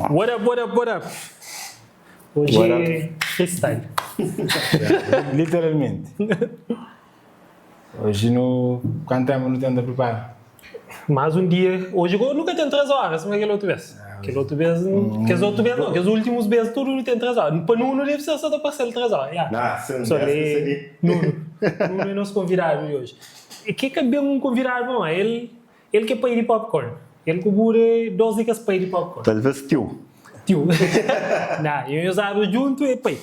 What up, what up, what up? Hoje What up? é freestyle. Literalmente. Hoje no quanto tempo no tenta prepara? Mais um dia. Hoje go nunca tem 3 horas, como aquele outro vez. Aquele outro vez, aqueles outro vez não, aqueles últimos vezes tudo não tem 3 horas. Para Nuno deve ser só para ser 3 horas. Yeah. Nah, sim, Só deve lê ser ali. Nuno. Nuno é nosso convidado de hoje. E que que é um convidado bom? Ele, ele que é pai de popcorn. Ele que bure 12 que é pai de popcorn. Talvez tio. Tio. Não, eu e os árvores junto é pai.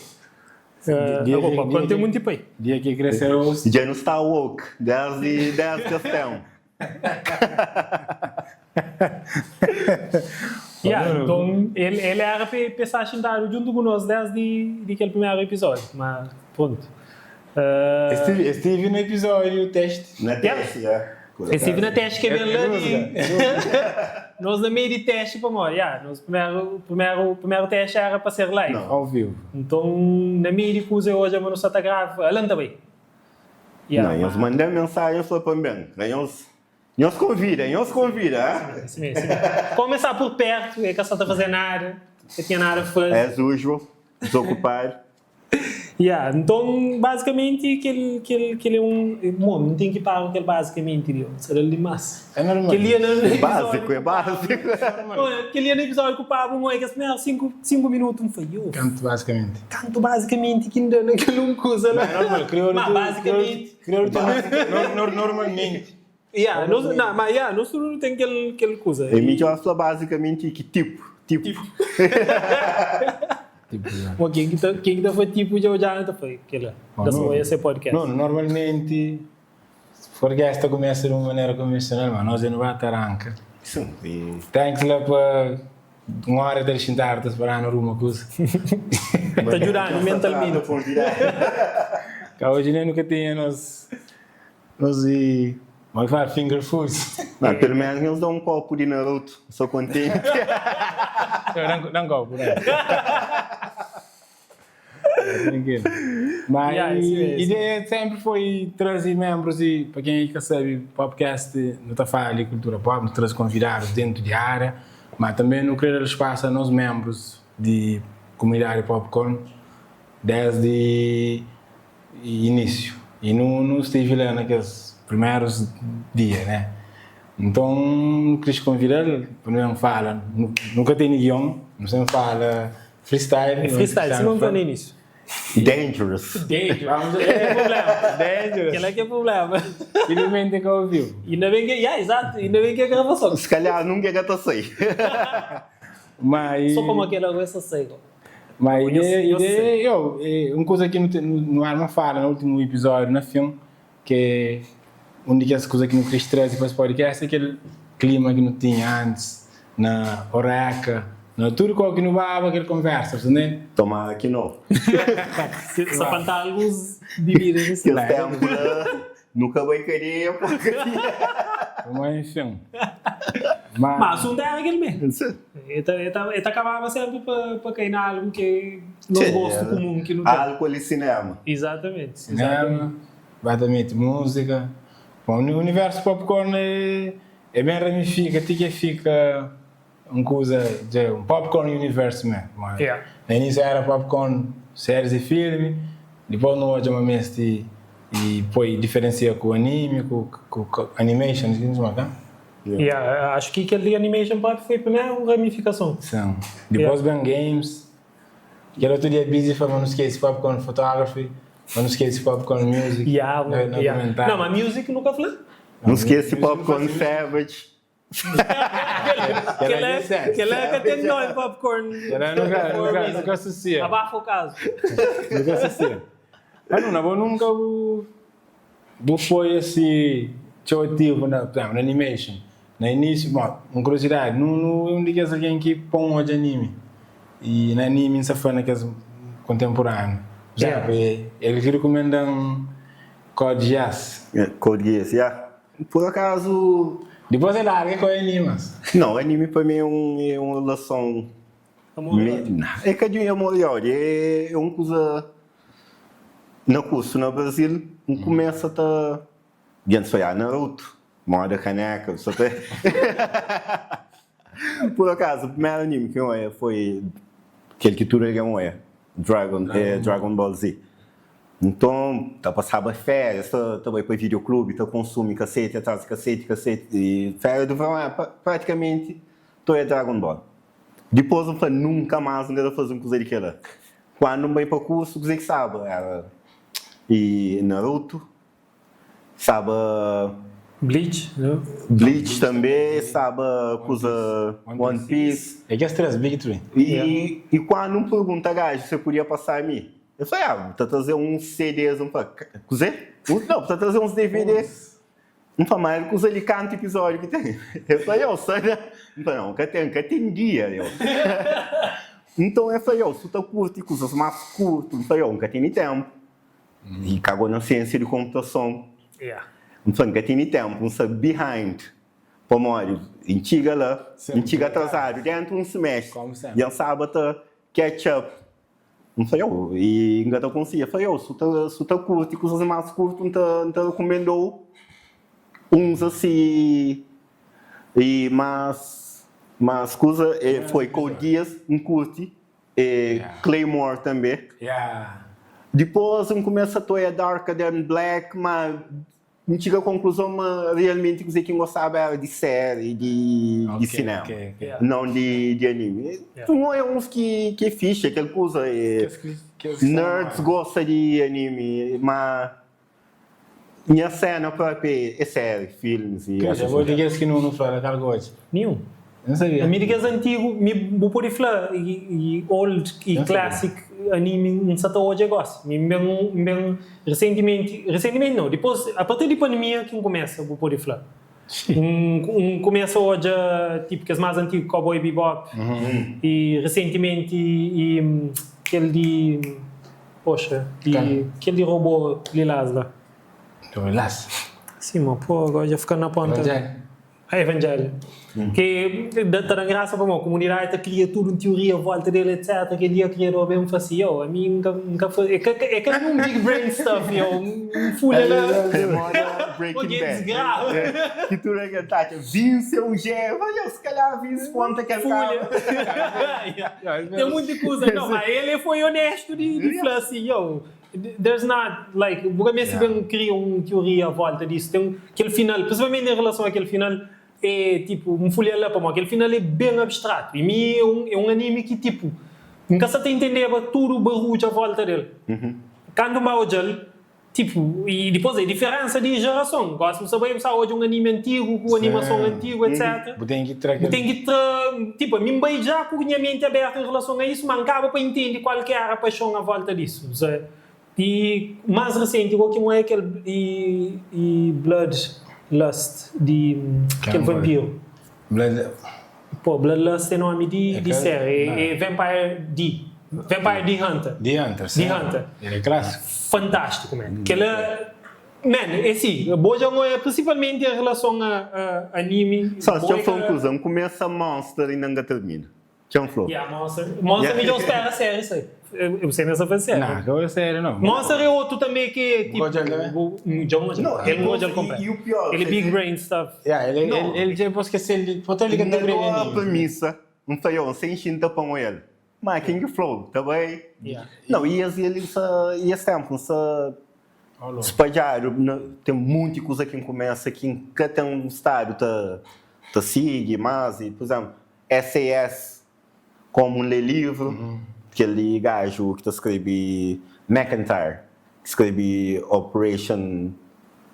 Uh, Dia agora, que- popcorn dia tem que- muito pai. Dia que cresceu, Já não está woke. 10 e 10 que estão. Yeah, Nuno. então ele, ele era para estar sentado junto conosco desde de aquele primeiro episódio, mas pronto. Uh, estive, estive no episódio teste. Na teste, já. Estive na teste que é bem É lá música, de... Nós na meio de teste para morrer, yeah, nós primeiro, primeiro, primeiro teste era para ser live. Não. Ao vivo. Então, na meio de coisa hoje, mas não está grave, Alan também. Yeah, Não, eles mas- mandam mensagem só para mim. Eles, eles convidam, eles convidam. ah? Assim mesmo, assim mesmo. Começar por perto, é que só está a fazer nada, não tinha nada a fazer. As usual, desocupado. Yeah, então, basicamente, aquele, aquele, aquele é um. Bom, não tem que parar aquele basicamente, entendeu? Será demais. É normal. Aquele ia no episódio- Básico, é básico. Olha, Aquele ia no episódio que o Pablo moe, que as primeiras 5 minutos, não foi eu. Canto basicamente. Canto basicamente que ainda naquele um coisa lá. É normal, crioulo. Mas basicamente. Crioulo normalmente. Yeah, nós, não, mas yeah, nós não tem aquele, aquele coisa. E mim já fala basicamente que tipo, tipo. Tipo, Bom, quem que tá, quem que tá foi tipo já já não tá foi aquele. Bom, Da não. sua esse podcast. Não, normalmente, se for esta começa de uma maneira convencional, mas nós não vai taranca. Sim, e Tem que ir lá para uma hora de sentar, tá esperando alguma coisa. Tá ajudando mentalmente. Convidado. Que hoje nem nunca tinha nós. Nós e. Mas vai, finger foods. Não, pelo menos eles dão um copo de Naruto. Sou contente. Não, não copo, não. Tranquilo. Mas Yeah, isso a mesmo. ideia sempre foi trazer membros e, para quem aí que sabe, podcast não está falando de cultura pop, não traz convidados dentro de área, mas também não querer espaço a nós membros de comunidade popcorn desde início. E não, não estive lá naqueles primeiros dias, né? Então, quis convidar, primeiro fala, nu- nunca tem guião, não sempre fala freestyle. É freestyle, se não tá no início. Dangerous. Dangerous. Vamos É problema. Dangerous. Aquele é que é problema. Felizmente que ao vivo. Ainda bem que, yeah, exato, ainda bem que é gravação. Se calhar nunca é que sei. Mas, Só como aquela coisa cego. mas Eu- ideia, eu ideia, eu, é, uma coisa que no, no, no Arma fala no último episódio, na filme, que é uma das coisas que não quis trazer para esse podcast é aquele clima que não tinha antes, na Oreca, na tudo qual que não baba, aquele conversa, né? Tomar aqui não. Só falta alguns bebidas assim. Aquele tempo lá, nunca vai querer, porque. Mas enfim. Mas, Mas o assunto era aquele mesmo. Eta acabava sempre para cair na algo que não Sim, gosto é. comum que não tem. Álcool e cinema. Exatamente. cinema, exatamente música. Bom, o universo popcorn é, é bem ramifica, até que fica uma coisa, de, um popcorn universo mesmo. Mas Yeah. No início era popcorn, séries e filme, depois no hoje uma e, e depois diferencia com o anime, com, com, com animation, que se chama, tá? Yeah, acho que aquele animation pop foi a primeira ramificação. Sim. Depois vem games. Aquele outro dia busy foi, mas não esquece popcorn photography, mas não esquece popcorn music. Yeah, no, no yeah. documentário. Não, mas music nunca falei. Não esquece Popcorn Savage. Que é que é que tem nome popcorn. Ela nunca, nunca, nunca associa. Abafa o caso. Nunca associa. Ah, não, não, eu nunca vou, vou foi assim, ativo na, por exemplo, na animation. No início, bom, uma curiosidade, não, não, eu não digo alguém que põe um de anime. E na anime, se fã naqueles contemporâneo. Por exemplo, ele recomenda um Code Geass. É, Code Geass, yeah. Por acaso. Depois ele larga com animes. Não, anime para mim é, um, é uma relação. Amor, Me, não, é que é amor e ódio. É, é uma coisa. No curso no Brasil, um começa a. Tá, diante só, ah, Naruto, moda caneca, só tem. Por akazu, primeru anime ki N oia foi kel ki tudu algen oia, Dragon, Dragon Ball Z. Nton, ta pasaba férias ta ta bai pa videoklubi, ta konsumi kaseti atras di kaseti, kaseti, i férias di verão éra pratikamenti ta oia Dragon Ball. Dipôs N fla, nunka más N ka ta faze un kuza di kel-la. Kandu N bai pa kursu, kuzê ki staba? Éra i Naruto, staba. Bleach, no? Bleach tanbê, staba kuza One Piece. É kes 3 Big Three. I i kandu N pergunta gaju se podia pasa mi, el fla, ya, bu ta traze uns CDs. N fla, kuzê? Nau, bu ta traze uns DVDs. N fla, ma el kuza li kantu episódiu ki ten? El fla, yo, sa da. N fla, nau, ka ten, ka ten dia, yo. Nton el fla, yo, su ta kurti kuzas más kurtu. N fla, yo, N ka tene ténpu. I kagó na siênsia di konputason. N fla, N ka tene ténpu, N sta behind. Pamodi N txiga la, N txiga atrazadu déntu un simestri. Dja N staba ta catch up. N fla, yo, i N ka ta konsigi. El fla, yo, su ta, su ta kurti kuzas más kurtu, N ta, N ta rekumenda-u uns asi i más, más kuza. E foi Code Geass, N kurti, e Claymore tanbe. Dipôs N kumesa ta oia Darker Than Black, má N txiga konkluzon ma realmenti kuzê ki N gostaba éra di séri di di sinéma, nau di di animi. N odja uns ki ki é fixi, kel kuza é nerds gosta di animi, ma nha séna própi é séri, filmis i Kes bo di kes ki nu fla la kal ki odja? Ninhun. N sabia. Ami di kes antigu, mi bu pode fla i old i classic anime N sa ta odja gosi. Mi N ben N ben resentimenti, resentimenti nau, dipos a partir di pandemia ki N kumesa bu pode fla. N N kumesa odja tipu kes mas antigu Cowboy Bebop i resentimenti i kel di poxa di kel di robô lilás la. Lilás? Sim, ma po agora dja fika na ponta. Evangelho. Ki ta da grasa pamodi komunidadi ta kria tudu un tioria volta del etc. Kel dia kriador ben fla si, yo, ami N ka N ka faze, é ka é ka ninhun big brain stuff, yo, N fulha la, É moda Breaking Oki Bad. desgrasa. Ki tudu algen ta atxa Vince é un gênio. Fla, yo, si kalhar Vince ponta kel Fulha. kama. Ten munti kuza. Nau, ma el foi onestu di di fla si, yo, There's not, like, bu ka meste ben kria un tioria a volta disu. Ten kel final, prinsipalmenti en relason a kel final, é tipo, N fulha la pamodi kel final é ben abstratu. I mi é un, é un anime ki tipo, N ka sa ta intendeba tudu barudju a volta del. Kandu N ba odja-l, tipo, i dipôs é diferensa di jerason. Gosi bu sa bai bu sa odja un anime antigu ku animason antigu, etc. Bu ten ki tra Bu kel. ten ki tra, tipo, ami N bai ja ku nha menti abertu en relason a isu, ma N kaba pa intendi kual ki era paixon a volta disu. Sa, I más resenti go ki N oia kel i i Blood Lust di kel vanpiru. Blood. Po, Blood Lust é nomi di É di ka série, na. é é Vampire D, Vampire D Hunter. The Hunter, The sim. Hunter. El é klásiku. Fantástiku, man. Kela. Man, é si, bo dja n'oia prinsipalmenti en relason a a anime, Só, bo txeu é fla un ka. kuza, N kumesa Monster inda N ka termina. Txeu fla. Yeah, Monster, Monster mi dja N spera série sai. Eu sei mesa faze série. Nah, ka oja série nau. Monster é otu tanbe ki é Bu ka odja-l tanbe? tipo, bu dja N odja-l. Não, El N odja-l e, konpletu. e o pior, El é você big vê, brain stuff. Yeah, el não, el dja pô skese-l di, pô ta li ka N ta brega adora a anime. premissa, N fla, yo, N sen xinta pa N oja-l. Ma ken ki fla-u, ta bai? Yeah. Não, e es el sa, e es ténpu N sa Spadjadu na ten munti kuza ki N kumesa ki N ka ten stadu ta ta sigi mas i pur izénplu SAS komu N lé livru kel di gaju ki ta skrebe McIntyre ki skrebe Operation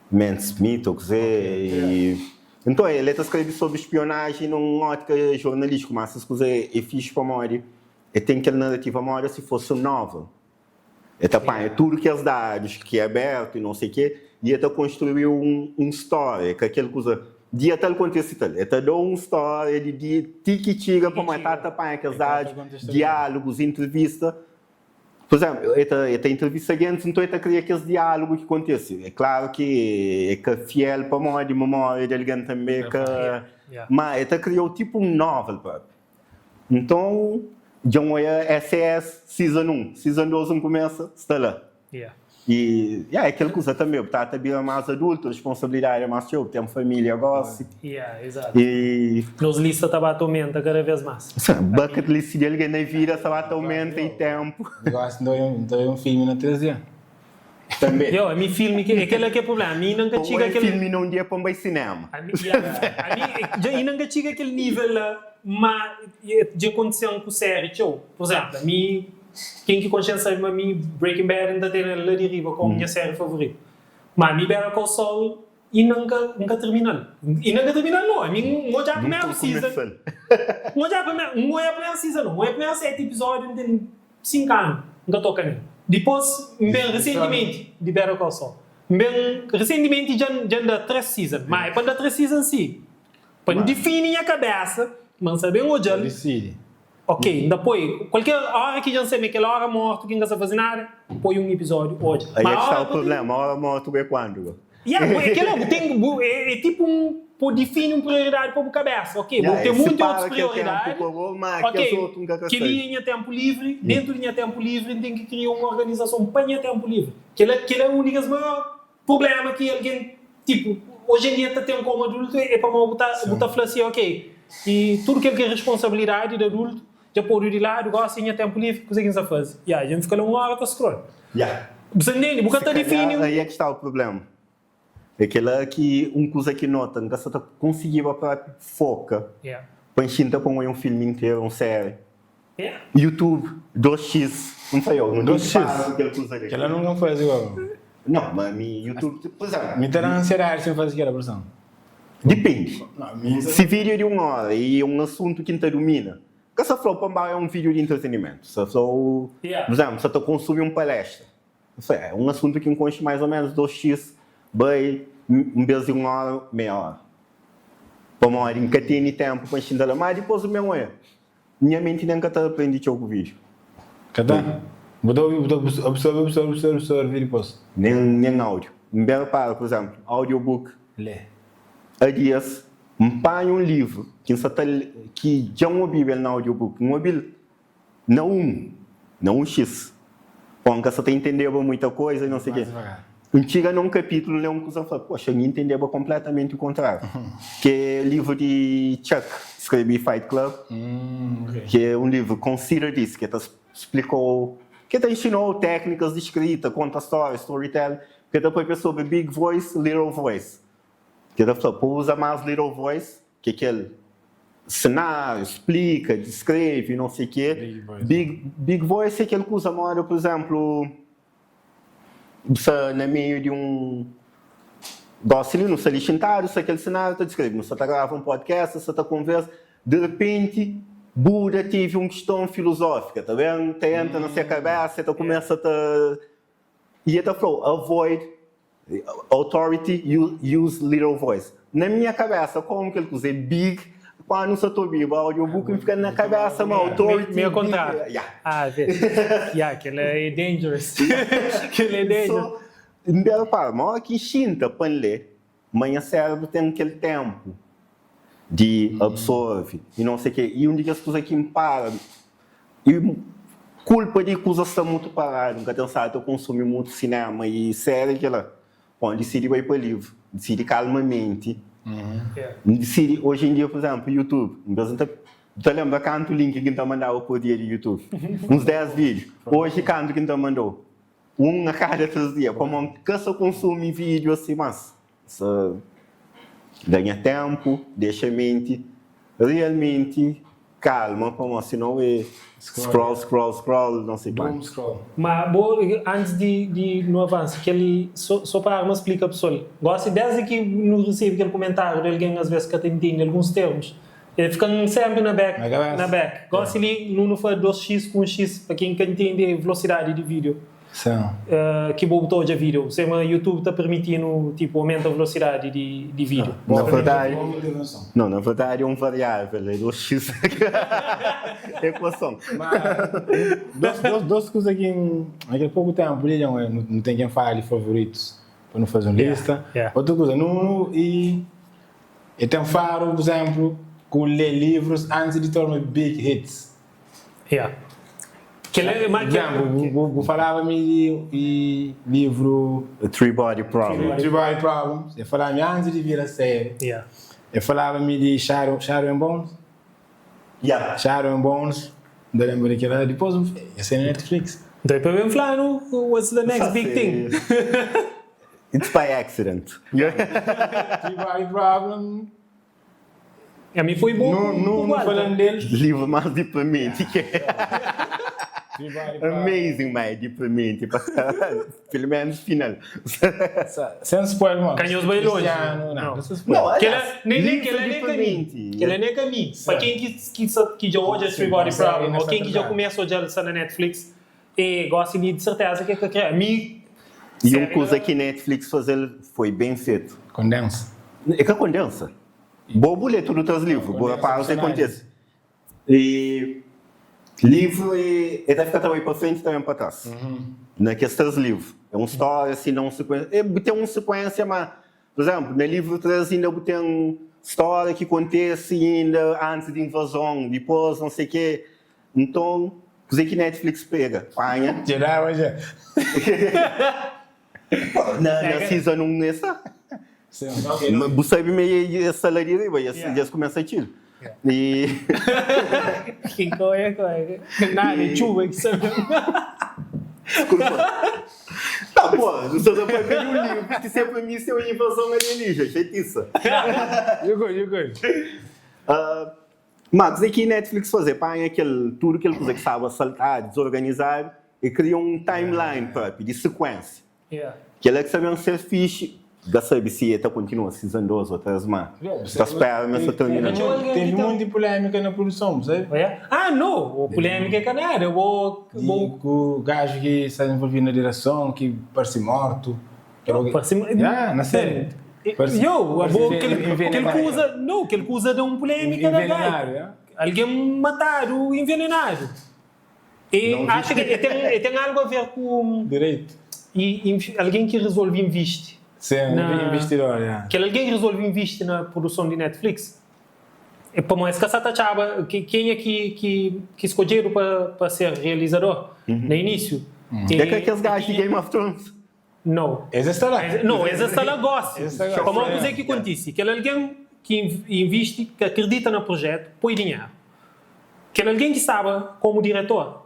Mincemeat ô kuzê i nton el ta skrebe sobri spionaji nun ótika jornalístiku mas es kuza é fixi pamodi el ten kel narativa moda si fosi un novel. El ta panha tudu kes dadus ki é abertu i não sei ke i el ta konstrui un stória ka kel kuza dia tal kontese tal. El ta da-u un stória di dia ti ki txiga pamodi el ta ta panha kes dadus, diálugus, intrivista. Pur izénplu, el ta el ta intrivista gentis nton el ta kria kes diálugu ki kontese. É klaru ki é ka fiel pamodi memória di algen tanbe ka má el ta kria-u tipu un novel própi. Nton, dja N oia SAS season 1, season 2 N kumesa, sta la. E yeah, é kel kuza tanbe, bu ta ta bira más adultu, responsabilidadi é más txeu, bu ten família gósi. Yeah, exato. E. Nos lista ta ba ta aumenta kada vez más. Bucket list di algen na vida sa ba ta aumenta e ténpu. Gósi N ta odja un filmi na 3 dia. Tanbe. Yo, ami filmi, é kel-la ki é prubléma, ami inda N ka Pa txiga odja kel. filmi na un dia pa N bai sinéma. Ami, yeah, ami dja inda N ka txiga kel nível la, má dja kontise-m ku séri txeu. Pur izénplu, ami. Ken ki konxe-m sabe ma mi Breaking Bad N ta tene la di riba komu nha série favoritu. Ma mi Better Call Saul inda N ka N ka termina-l. Inda N ka termina-l no, ami N odja primeru season, N odja primeru, N odja primeru season no, N odja primeru 7 episódiu N ten 5 anu N ka toka nel. Dipôs N ben resentimenti di Better Call Saul, N ben resentimenti dja N dja N da 3 season, ma é pa N da 3 season si, pa N difini nha kabesa ma N sa ben odja-l. Ok, N ta poi kualker ora ki dja N sai, ma kel ora mortu ki N ka sa faze nada, N poi un episódiu odja. Aí Ma é ki sta ora o pa problema, ora mortu é kuandu go? Ya, bu é kela, bu ten bu é é tipu un po difini un prioridadi pa bu kabesa, ok, bu Ya, ten é munti separa otus kel tempu prioridadi, pa bo, ma ok, kes otu N ka ka kel-li sai. é nha tempu livri, dentu di nha tempu livri N ten ki kria un organizason pa nha tempu livri. Kela kela é un di kes maior Prublema ki algen tipo oji en dia ta ten komu adultu é pamodi bu ta bu ta fla si ok i tudu kel ki é responsabilidadi di adultu dja podu di ladu gosi é nha tenpu livri kuze ki N sta fazi ya dja N fika la un ora ta scroll Ya. Bu sta ntende bu ka Se ta difini kalhar aí é ki sta o problema. É kela ki un kuza ki nota N ka sa ta konsigiba propi foka Ya. pa N xinta pa N oia un filmi interu, un séri. Ya. YouTube 2x N fla yo, N ten ki 2x? para ku kel kuza li. Kela nunka N faze igual. Não, ma mi YouTube, por exemplo. Mi ta da ansiedadi si N faze kela, por exemplo. Dipende. Não, mi Si vídeo é di un ora e é un asuntu ki N ta dumina, ka sa fla-u pa N ba é un vídeo di entretenimentu. Sa fla-u, Yeah. por exemplo, sa ta konsumi un palestra. N fla, é un asuntu ki N konxe mais ou menos 2x, bai, un bes di un ora, meia ora. Pamodi N ka tene tenpu pa N xinta la. Ma dipôs N ben oia, Nha menti nen ka ta aprendi txeu ku vídiu. Ka ta? Bu ta obi, bu ta absorve, absorve, absorve, absorve i dipôs. Nen, nen áudiu. N ben repara, pur izénplu, audiobook. Lé. A dias, N panha un livru ki N sa ta lé, ki dja N obiba el na audiobook. N obi-l na un, na un xis. Pô, N ka sa ta intendeba muita koza i non sei ke. N txiga na un kapítulu, N lé un kuza, N fla, Poxa, N intendeba konpletamenti o kontráriu. Ki é livru di Chuck, skrebe Fight Club, ki é un livru, Consider This, ki ta splikau, ki ta inxinau téknikas di skrita, konta stória, storytelling, ki ta pâpia sobri big voice, little voice. Ki ta fla pa uza más little voice, ki é kel senáriu, splika, diskreve, non sei ke. Big, big voice é kel kuza moda, pur izénplu, Bu sta na meiu di un Gosi li, nu sta li xintadu, sta kel senáriu ta diskreve. Nu sta ta grava un podcast, sta ta konversa. Di repenti, Buda tevi un kiston filozófika. Ta ben, ta entra na se kabésa, e ta kumesa ta. I e ta fla-u, Avoid Authority use little voice. Na minha cabeça, como kel kuza é big, quando nu sa ta obiba audiobook, N fika na cabeça ma authority Meio big. contrário. Yeah. Ah, vê. Yeah, kel é dangerous. Kel é dangerous. So, N bem repara, ma ora ki N xinta pa N lê, ma nha cérebro ten kel tempo di absorve i não sei ke. I un di kes kuza ki N para, i kulpa di kuza sta mutu paradu, N ka ten stadu ta konsumi mutu sinema i série kila. Bom, N disidi bai pa livru, N disidi kalma menti, N disidi, oji en dia, pur izénplu, YouTube, N pensa N ta N ta lenbra kantu link ki N ta mandaba pur dia di YouTube, uns 10 vídiu. Oji kantu ki N ta mandau? Un a kada 3 dia, pamodi N ka sa konsumi vídiu asi más. Sa ganha ténpu, dexa menti realmenti kalma, pamodi sinou é scroll, scroll, scroll, não sei Doom kuantu. scroll. Ma bo, antis di di nu avansa, kel so so pa arma splika pesoal, gosi desdi ki nu risibi kel kumentáriu di algen as ves ka ta intende alguns termus, el fika-m senpri na back, Na kabesa. na back. Gosi li nu nu fla 2 x ku 1 x, pa ken ka intende velosidadi di video. Sim. Ki bo bu ta odja video. Sema YouTube ta permitinu tipo aumenta velosidadi di di video. Na verdadi, não, na verdadi é um variável, é 2x ekuason. Ma dos dos dos kuza ki na kel poku tempu li dja nu nu ten ken fala di favoritus pa nu fazi un lista. Otu kuza nu i e ten faru, pur izemplu, ku lê livrus antis di torna big hits. Yeah. Kel é ma kel. Exemplo, bu, bu falaba mi di, di livru The Three Body Problem. Three Body Problems. E falaba mi antis di vira série. Yeah. E falaba mi di Shadow, Shadow and Bones. Yeah. Shadow and Bones. N ta lenbra di kel-la. Dipôs N e sai na Netflix. Nton e pa ben fla-nu what's the next big thing. It's by accident. Three Body Problem. Ami foi bom Nu, nu, nu falando del. Livro mais deprimente que é. Amazing, mas é deprimente. Pelo menos final. Sem spoiler, mano. Canhos bem longe. Cristiano, não, Não. sem spoiler. Não, aliás, Nem, nem livro que ela nem deprimente. caminho. Que ela nem caminho. Para quem que, que, que já olha Three Body Sim, Problem, ou quem que já sim. começa a olhar na Netflix, e gosta de certeza que é que quer. A mim, E uma coisa que Netflix fazer foi bem feito. Condensa. É que condensa. Bo bu lê tudo teus livros, bo Condensa repara o que personagens. acontece. E livro é, é ta fika também para frente e também para trás. Naqueles três livros. É uma história, assim, não sequência. É, tem uma sequência, mas, por exemplo, no livro 3 ainda tem história que acontece ainda antes da invasão, depois não sei o quê. Então, o que Netflix pega? Panha. Geral, hoje. Na, na season 1 nessa. Sim, ok. Mas você sabe meio essa lá de riba, e eles começam a tirar. E que qual é, qual é? Nada, é chuva que sabe. Desculpa. Tá, pô, você só foi pegar um livro que sempre me seu invasão alienígena, feitiça. You good, you good. Uh, mas aqui Netflix fazer, põe aquele, tudo aquele coisa que sabe assaltar, desorganizar, e cria um timeline próprio, de sequência. Yeah. Que ela é que sabem ser fixe, já sabe se até continua season 2 ou 3, mas está esperando, mas só termina. Teve- Teve muita polêmica na produção, sabe? É? Ah, não, a polêmica é canada. Eu vou. vou Com o gajo que está envolvido na direção, que parece morto. Parece- Yeah, na série. Parece- Yo, parece vou, enven- aquele, aquele envenenado. coisa, não, aquele coisa dá um polêmica da Envenenado, gajo. é? Alguém matado, envenenado. E Não vi. acho que e tem, e tem algo a ver com Direito. e, e alguém que resolve investir. Sim, Na- investidor, yeah. Aquele alguém que resolve investir na produção de Netflix. E para mais que essa tachaba, que quem é que que que escolheram para para ser realizador no início? E- É que aqueles gajos de Game of Thrones. Não. Esse está lá. Não, esse está lá gosta. Esse está lá. Como uma coisa que acontece, que alguém que investe, que acredita no projeto, põe dinheiro. Que alguém que estava como diretor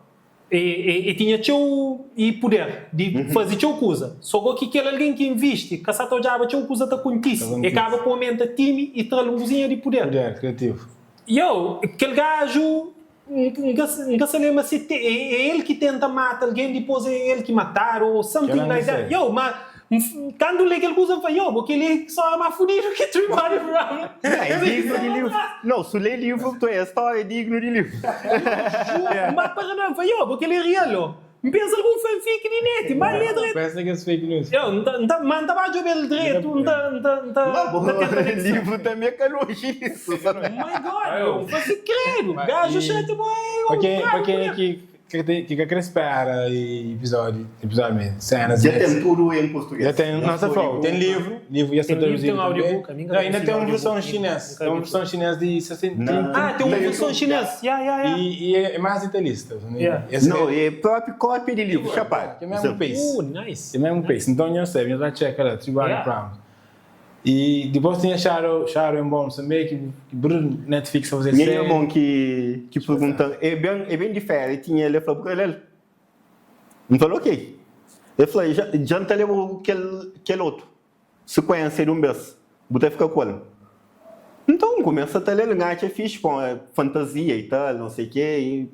e, e, e tinha seu e poder de fazer seu coisa. Só que aquele alguém que investe, que sabe já seu coisa está acontece. E acaba por aumentar time e traz um cozinha de poder. Poder, criativo. E eu, aquele gajo, nunca nunca se lembra se te, é, é ele que tenta matar alguém, depois é ele que matar, ou something Eu não like that. sei. Yo, mas quando lê aquele coisa, eu falo, yo, porque ele só é mais fodido que Three Body Problem. É digno de livro. Não, se lê livro, tu é a história é digno de livro. Mas para não, eu falo, yo, porque ele é real, ó. Pensa algum fanfic de net, mas lê direito. Pensa que é fake news. Yo, não tá, não tá, mas não tá a jogar direito, não tá, não tá, não tá, Não, não tá tendo conexão. livro também é calor isso, sabe? Oh my God, eu faço credo. Mas Gajo e- chato, boy. Para quem, para quem aqui que, tem- que quer esperar e episódio, episódio mesmo, cenas. Já tem tudo em português. Já tem, não, só foi falou, tem livro, livro já está Tem livro, traduzido tem também. audiobook, a mim Não, ainda nunca tem uma vi versão audiobook, chinesa, nunca tem uma vi. versão chinesa de 60, Não. Ah, tem uma Não, versão eu- chinesa. Yeah, yeah, yeah. E, e é mais detalhista. né? Yeah. Esse Não, é próprio cópia de livro, chapado. É mesmo pace. Nice. É mesmo pace. Então, eu sei, eu já check lá, Three Body Yeah. Problems. E depois tinha Shadow, Shadow and Bones também, que, que brrr, Netflix a fazer Meu série. irmão que, que pergunta, é bem, é bem diferente, tinha ele falou, porque ele não falou ok. Ele falou, já, já não te levou aquele, aquele outro, sequência de um mês, botei ficar com ele. Então, começa a te ler, é fixe, pô, é fantasia e tal, não sei o quê, e,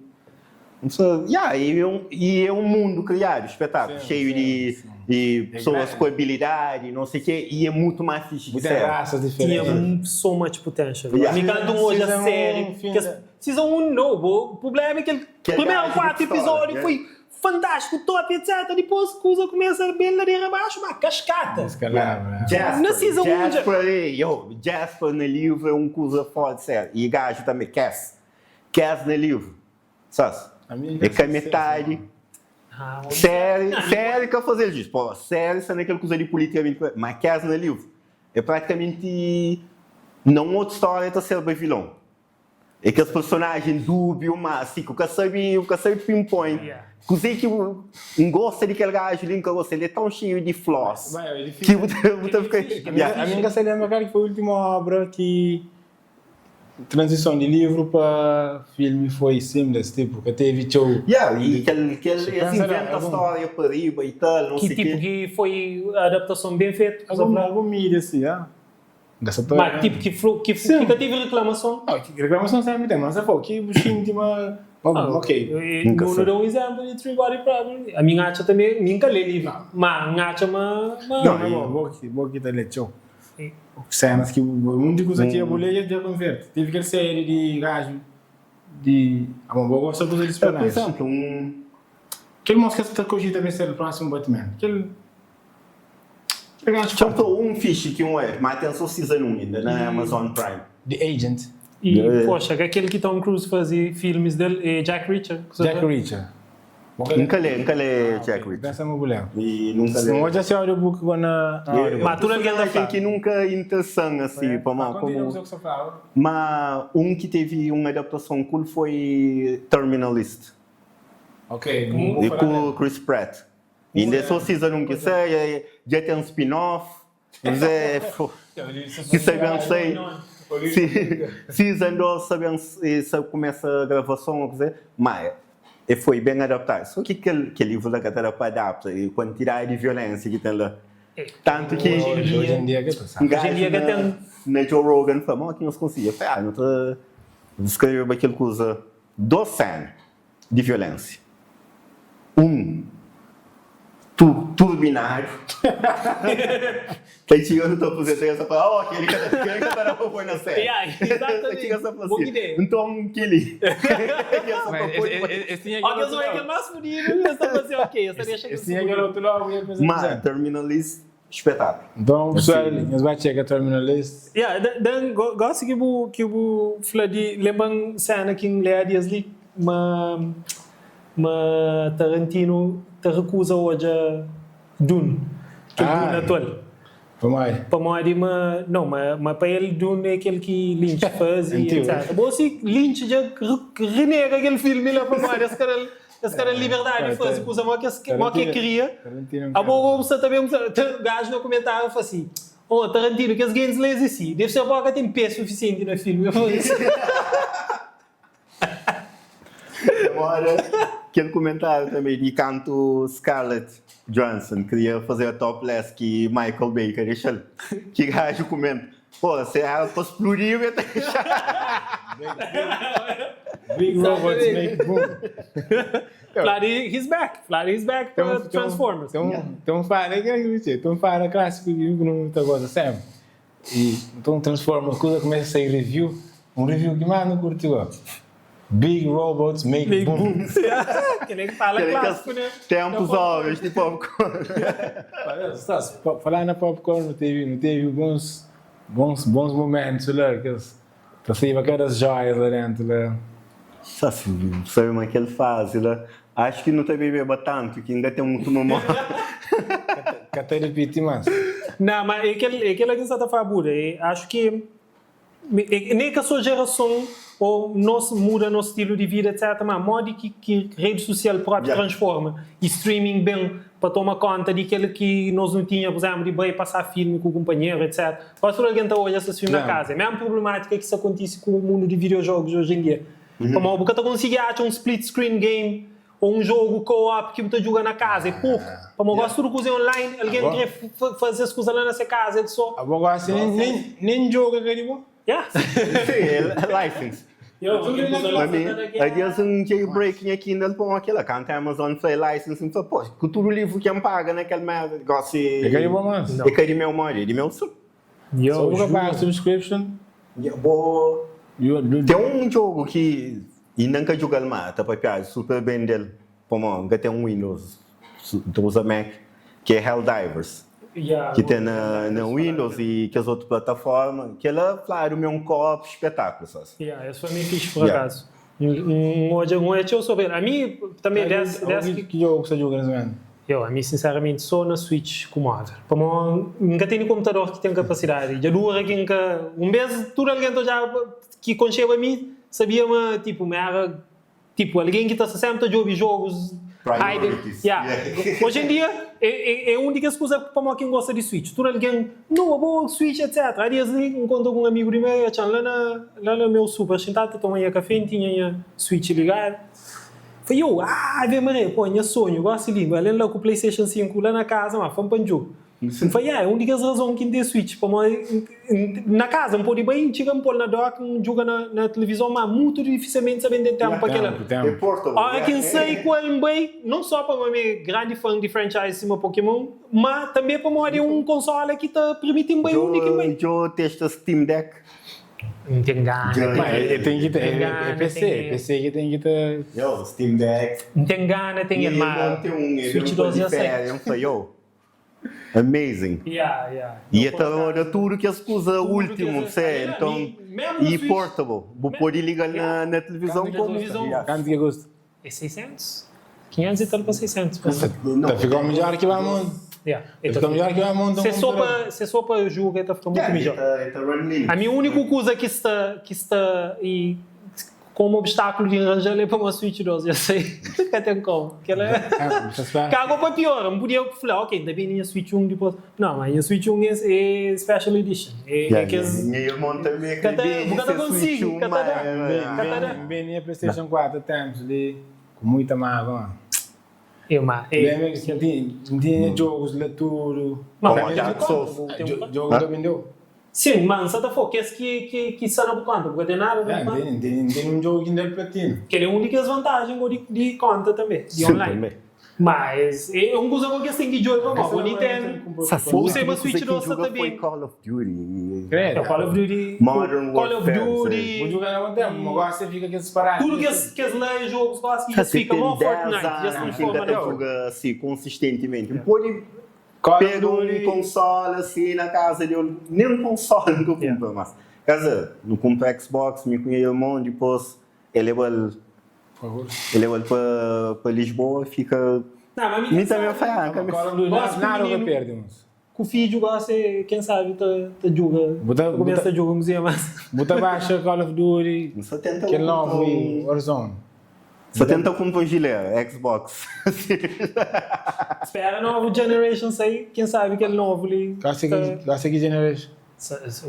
não sei, yeah, e, é um, e é um mundo criado, espetáculo, Sim, cheio sim, de, sim. de É pessoas grande. com habilidade, não sei o quê, e é muito mais fixe que Muitas série. raças Tinha diferentes. so much potential. Yeah. Me canto hoje a Season série. um, fim Que da- Season 1 não, o problema é que ele Que é primeiro gajo quarto de pistola, episódio yeah. foi fantástico, top, etc. Depois a coisa começa a bem ladeira abaixo, uma cascata. Escalabra. né? Jasper, Na season um já- Jasper, ei, yo, Jasper no livro é um coisa forte, sério. E gajo também, Cass. Cass no livro, sabe? A minha É que a já sei, metade. Ah, Série, série que eu fazer disso. Pô, série sendo aquela coisa de politicamente correto. Mas Cass no livro é praticamente. Não outra história tá sendo bem vilão. É kes personajen dúbiu, má si ku ka sabe, bu ka sabe pinpoint kuzê ki bu N gosta di kel gaju li, N ka gosta. El é tãu xeiu di flaws ki bu ta bu ta fika. Ami N ka sa lenbra kal ki foi últimu obra ki tranzison di livru pa filmi foi seamless, tipu ka tevi txeu. Yeah, i kel kel es inventa stória pa riba i tal, não Ki sei tipu kê. ki foi adaptason ben fetu? Algun mídia si, ah. Ma tipu ki flu ki ki ka tevi reklamason? Não, ki reklamason sempri ten, mas afo ki bu xinti ma ok. Nunka Nu sabe. da un izemplu di Three Body Problem. Ami N atxa tanbe, mi N ka lê livru, ma N atxa ma ma. Não, ma bo ki bo ki ta lê txeu senas ki bu munti kuza ki bu lê dja konverte. Tevi kel série di gaju di amo bo gosta kuza di Por spionaji. izemplu, un. Kel mos ki es ta kogita ben ser prósimu Batman, kel. Txeu un fixi ki un oia, ma ten so season 1 inda na Amazon Prime. The Agent. E poxa, ka kel ki Tom Cruise fazi filmis del é Jack Reacher. Jack Reacher. N ka lê, N ka lê Jack Reacher. Pensa ma bu lê. E nunka lê. N odja se audiobook go na audiobook. Ma tudu algen ta fla. Ki nunka interesan asi, pamodi komu. Ma un ki tevi un adaptason cool foi Terminal List. Ok, E ku Chris Pratt. Inda é so season 1 ki sai, dja ten spin-off, Zé, ki sa ben sai, season 2 sa ben sa kumesa gravason ou kuzê, ma e foi ben adaptadu. So ki kel kel livru la ka ta da pa adapta, e kuantidadi di violensia ki ten la. Tantu ki un gaju na na Joe Rogan fla, mo ki nhos konsigi? El fla, ah, nu ta skrebe kel kuza, 2 sena. di violensia. Un tu turbinadu ta txiga nu ta aprizenta el ta fla oh keli ka ta keli ka ta da pa poi na série. Ta txiga sa fla si nton keli Ma Terminal List spetaklu. Nton pessoal nhos ba txeka Terminal List. Ya, dan gosi ki bu ki bu fla di lenbra-m sena ki N lé dias li ma ma Tarantino ta rekuza odja Dune, kel Dune atual. Pamodi? Pamodi ma no ma ma pa el Dune é kel ki Lynch faze etc. Bo si Lynch dja renega kel filmi la pamodi es ka da-l Es ka da liberdadi di faze kuza mo ki e kria. Abo bu sta ta ben gaju na kumentariu fla si, Oh Tarantino, kes gentis la es e si. Deve ser bo ka ten pe sufisienti na filmi pa faze si. Agora, kel kumentariu tanbe di kantu Scarlett Johansson kria faze topless ki Michael Bay ka dexa-l, ki gaju kumenta, Pô, se era pa spludi bu ta dexa. Big robots make boom. Fladi he's back, fladi he's back pa Transformers. Tem um fala, tem um fala clássico ki nu ta goza sempre. E então Transformers kuza começa a sair review, um review ki mais nu curti go. Big robots make Make boom. boom. Kel ki fala clássico, né? Tempos óbvios di popcorn. Falar na popcorn nu tevi, nu tevi bons, bons, bons momentos la, kes ta saiba cada joias la dentro la. Sa si sabe ma kel fazi la, acho ki nu ta bebeba tantu ki inda ten mutu memória. Ka ta ripiti mas. Não, ma é kel, é kel ki N sa ta fala Buda, é acho ki Nem ka so jerason ou nos muda nos stilu di vida etc ma modi ki ki redi susial propi transforma i streaming ben pa toma konta di kel ki nos nu tinha por exemplu di bai pasa filmi ku kunpanheru etc kuazi tudu algen ta odja ses filmi na kaza é mesmu problematika ki sta kontisi ku mundu di videojogos oji en dia pamodi bu ka ta konsigi atxa un split screen game ou un jogu co-op ki bu ta djuga na kaza é poku pamodi gosi tudu kuza é online algen kre faze es kuza la na se kaza el so. Abo gosi nem djoga ka di bo? Yeah. Sim, é license. Pa mi, adias un jailbreak nha Kindle pa un akela. Kantu Amazon fla é license, N fla, pô, ku tudu livru ki N paga na kel merda, gosi É ka di bo mas? É ka di meu modi, é di meu sim. Só bu ka paga subscription. Bo ten un jogu ki inda N ka djuga-l ma ta papiadu super ben del pamo N ka ten Windows N ta uza Mac ki é Helldivers ki ten na Windows i kes otu plataforma kela fladu ma é un co-op spetaklu sas. Ya es foi mi fixi por akazu N odja txeu sobri el ami tanbe des Ki jogu ku sta djuga nes momentu? Yo, ami sinseramenti so na Switch ku móvel. Pamó N ka tene konputador ki ten kapasidadi. Dja dura ki N ka. Un bes tudu algen ta odjaba ki konxeba mi sabia ma tipo mi era tipo algen ki ta sta senpri ta djobe jogus high Priorities. Yeah. Oji en dia é é un di kes kuza pamó ki N gosta di Switch. Tudu algen, no abo Switch etc. Há dias li N kontra ku un amigu di meu e atxa-m la na la na meu super xintadu ta toma nha kafé N tinha nha Switch ligadu. Fla, yo, ave Maria, pô, nha sonhu, gosi li, ale-m la ku PlayStation 5 la na kaza, ma fla-m pa N djuga. N fla, ya, é un di kes razon ki N ten Switch, pamodi na kaza N pode bai, N txiga N pô-l na dock, N djuga na tilivizon, ma mutu difisilmenti sa ben ten ténpu pa kel-la. Óra ki N sai ku el N bai, non só pamodi mi é grandi fan di franchise sima Pokémon, ma tanbê pamodi é un konsóla ki ta permiti-m bai undi ki N bai. Djo testa Steam Deck? N ten gana ten el. Ten ki ten, é PC, PC ki ten ki ta. Yo, Steam Deck. N ten gana ten el, ma Switch 2 dja sai. N fla, yo, amazing. Yeah, yeah. E ta roda tudu kes kuza ultimu, se, nton, e portable. Bu pode liga-l na tilivizon komu. Kantu ki kusta? É 600? 500 e tal pa 600. Ta fika midjor ki ba monta. Yeah. Ta fika midjor ki ba monta um computador. Se so pa juga ta fika mutu midjor. Ami uniku kuza ki sta ki sta e komu obstakulu di ranjal é pamodi Switch 2 dja sai ka ten komu. Kela kaga pa piora. N podia fla ok N ta bende nha Switch 1 dipos. Não, mas nha Switch 1 é special edition. É kes. Nha irmon tanbe kre bende se Switch 1 ma. Ka ta da. N bende nha PlayStation 4 tempos li ku muita mágua ma. E ma e. Lembra ki N tinha nha jogos la tudu. Pamodi Dark Souls. Jogo ka bendeu. Sim, ma N sa ta fla kes ki sta na bu konta, bu ka ten nada na bu konta. N tene un jogo ki N da-l platinu. Kel é un di kes vantajen go di konta tanbe, di online. Ma es é un kuza go ki es ten ki djobe pamodi bo Nintendo, bo seba Switch 2 sta ta ben. Call of Duty. Credo. Call of Duty. Modern Call of Warfare. Duty. Bu djuga na bon tempu, ma gosi fika kes paradu. Tudu kes la é jogos gosi ki dja fika mo Fortnite, dja se transforma na. Djuga si konsistentimenti. N pode Pega un konsola si na kaza di ol, nen konsola N ka kunpra mas. Kar dizer, nu kunpra Xbox mi ku nha irmon, dipos e leba-l e leba-l pa pa Lisboa, fika mi tanbe fla, ah, N ka meste. Gosi ku mininu, ku fidju gosi ken sabi ta ta djuga, ta kumesa ta djuga un kuzinha mas. Bu ta baxa Call of Duty, kel novu Warzone. Sa tenta kunpra un jilera, Xbox. Spera novu generation sai, ken sabi kel novu li ta. Gosi ki generation?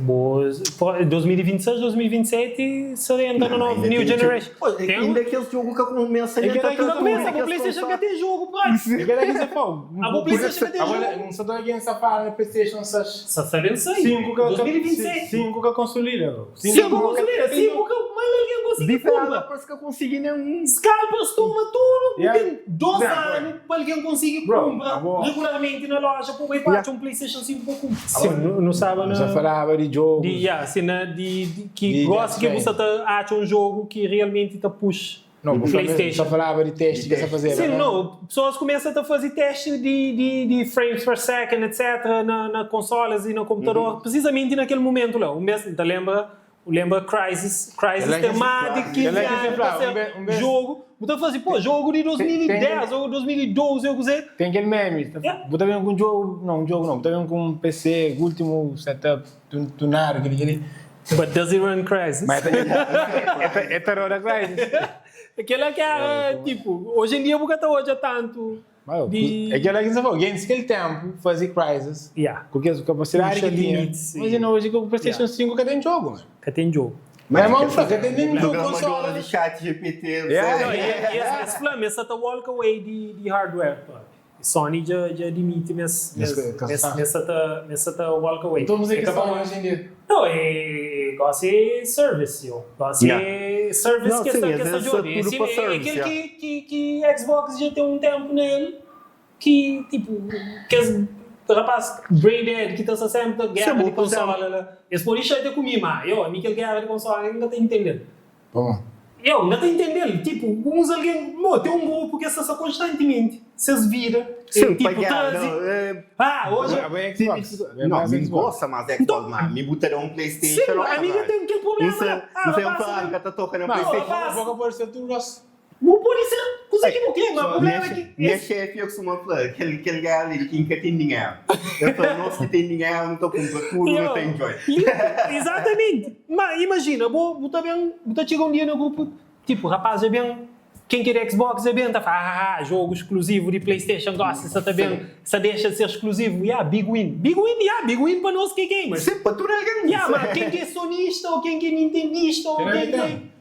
Bo 2026, 2027 sa entra na novu new generation. Inda kes jogu ka kumesa nen ta tra tudu kes PlayStation ka ten jogu prati. É kela ki sa fala. Abo PlayStation ka ten jogu. N sa ta ken sa fala na PlayStation 6. Sa sa ben sai. 2027. 5 ka consolida. 5 consolida, 5 ka mal algen konsigi kunpra. Developers ka konsigi nen un. Scalpers toma tudu, bu ten 2 anu pa algen konsigi kunpra regularmenti na loja pa bu bai pa atxa un PlayStation 5 pa kunpra. Sim, nu staba na. Nu sta falaba di jogus. Di, ya, si na di ki gosi ki bu sta ta atxa un jogu ki realmenti ta push No, bu fla falaba di testi ki sa fazeba. Sim, no, pessoas kumesa ta fazi testi di frames per second etc na consolas i na computador precisamente na kel mumentu la. Un bes, N ta lembra, lembra Crysis, Crysis ten más di 15 anu pa ser jogu, bu ta fazi, pô, jogu di 2010 ou 2012 ou kuzê. Ten kel meme, bu ta ben ku un jogu, não, un jogu não, bu ta ben ku un PC, ultimu setup, tunadu, kili kili. But does it run Crysis? Mas é ta roda Crysis. Kela ki era tipo, hoje em dia bu ka ta odja tantu di. É kela ki N sta fala, gentis kel tempu fazi Crysis ku kes kapasidadi ki tinha. Imajina hoje ku PlayStation 5 ka ten jogu man. Ka ten jogu. Mas irmon fla ka ten nen jogu konsola. Di chat GPT. E es fla ma es sa ta walk away di hardware propi. Sony dja dja admiti ma es ma es sa ta ma es sa ta walk away. Nton kuzê ki Sony oji en dia? No, e gosi é service yo. Gosi é service ki es ta ki es ta djobe. É kel ki ki ki Xbox dja ten un tempu na el ki tipo kes rapaz brain dead ki ta sta sempre ta guerra di consola la. Es pode xatia ku mi ma yo ami kel guerra di consola N ka ta intendel. Pamodi? Eu N ka ta intende-l. Tipo, uns algen, mo, ten un grupu ki es ta sta konstantimenti ses vida, é Sim, pa tipo, guerra, traze, não, é, ah, oji, Abo é Xbox. Abo é Não, mais mi Xbox. gosta mais Xbox, Então, mas mi bu ta da um sim, PlayStation, ami ka ten kel Não problema sei, la. Ah, não sei, um rapaz, falar, ka ta toka na Mas, PlayStation. rapaz. bo ka pode ser tudu dos. Bu pode ser kuza ki bu kre, ma problema é ki. Nha xefi eu kustuma fla, kel kel géra li di kin ka ten dinheru. El fla, nos ki ten dinheru nu ta kunpra tudu, nu ta enjoy. Exatamente. Ma imajina, bo bu ta ben, bu ta txiga un dia na grupu, tipo, rapaz dja ben, ken ki é di Xbox dja ben ta fla, ah, jogu skluzivu di PlayStation gosi sa ta ben, sa dexa di ser skluzivu, ya, big win. Big win, ya, big win pa nos ki é gamers. Sim, pa tudu algen. Ya, ma ken ki é sonista ou ken ki é nintendista ou ken ki é.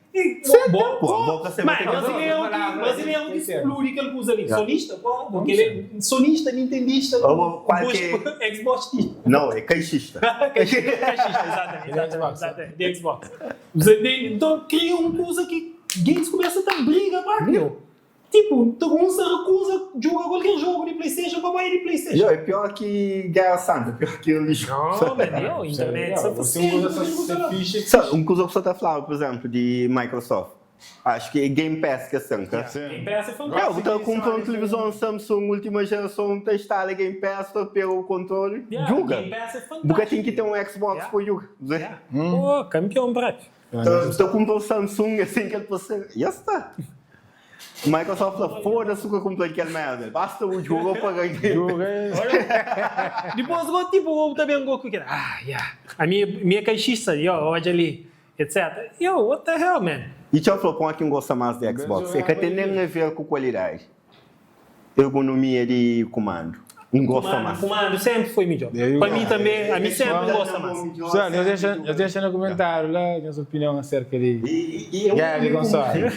Brasileiro ki brasileiro ki spludi kel kuza li. Sonista? Pô, kel é sonista, nintendista, xboxista. Não, é caixista. Caixista, exatamente, exatamente, de Xbox. Você entende? Então kria um kuza ki gentis kumesa ta briga pa meu. Tipo, ta un sa rekuza juga kualker jogu di PlayStation pa bai di PlayStation. Yo, é pior ki Guerra Santa, pior ki lixo. Não, man, yo, internet sa fa Sa, un kuza ku sa ta flaba, por exemplo, di Microsoft, acho ki é Game Pass ki es ten, ka? Game Pass é fantástico. Yo, bu ta kumpra un tilivizon Samsung ultima gerason, ta instala Game Pass, ta pega u kontroli, juga. Game Pass é fantástico. Bu ka ten ki ten un Xbox pa juga. Pô, kampion prato. Ta kumpra un Samsung asin ki el pa ser, ya sta. Microsoft fla, foda-se ku kumpra kel merda, basta bu juga o paga Juga é. Dipôs go tipo bu ta ben go ku kel ah yeah ami mi é caixista yo odja li etc yo what the hell man. E txeu fla pon ki N gosta más di Xbox é ka ten nen a ver ku kualidadi, ergonomia di kumandu N gosta más. Kumandu senpri foi midjor pa mi tanbe ami senpri N gosta más. Pessoal, nhos dexa, nhos dexa na kumentáriu la nhos opinion aserka di guerra di konsole.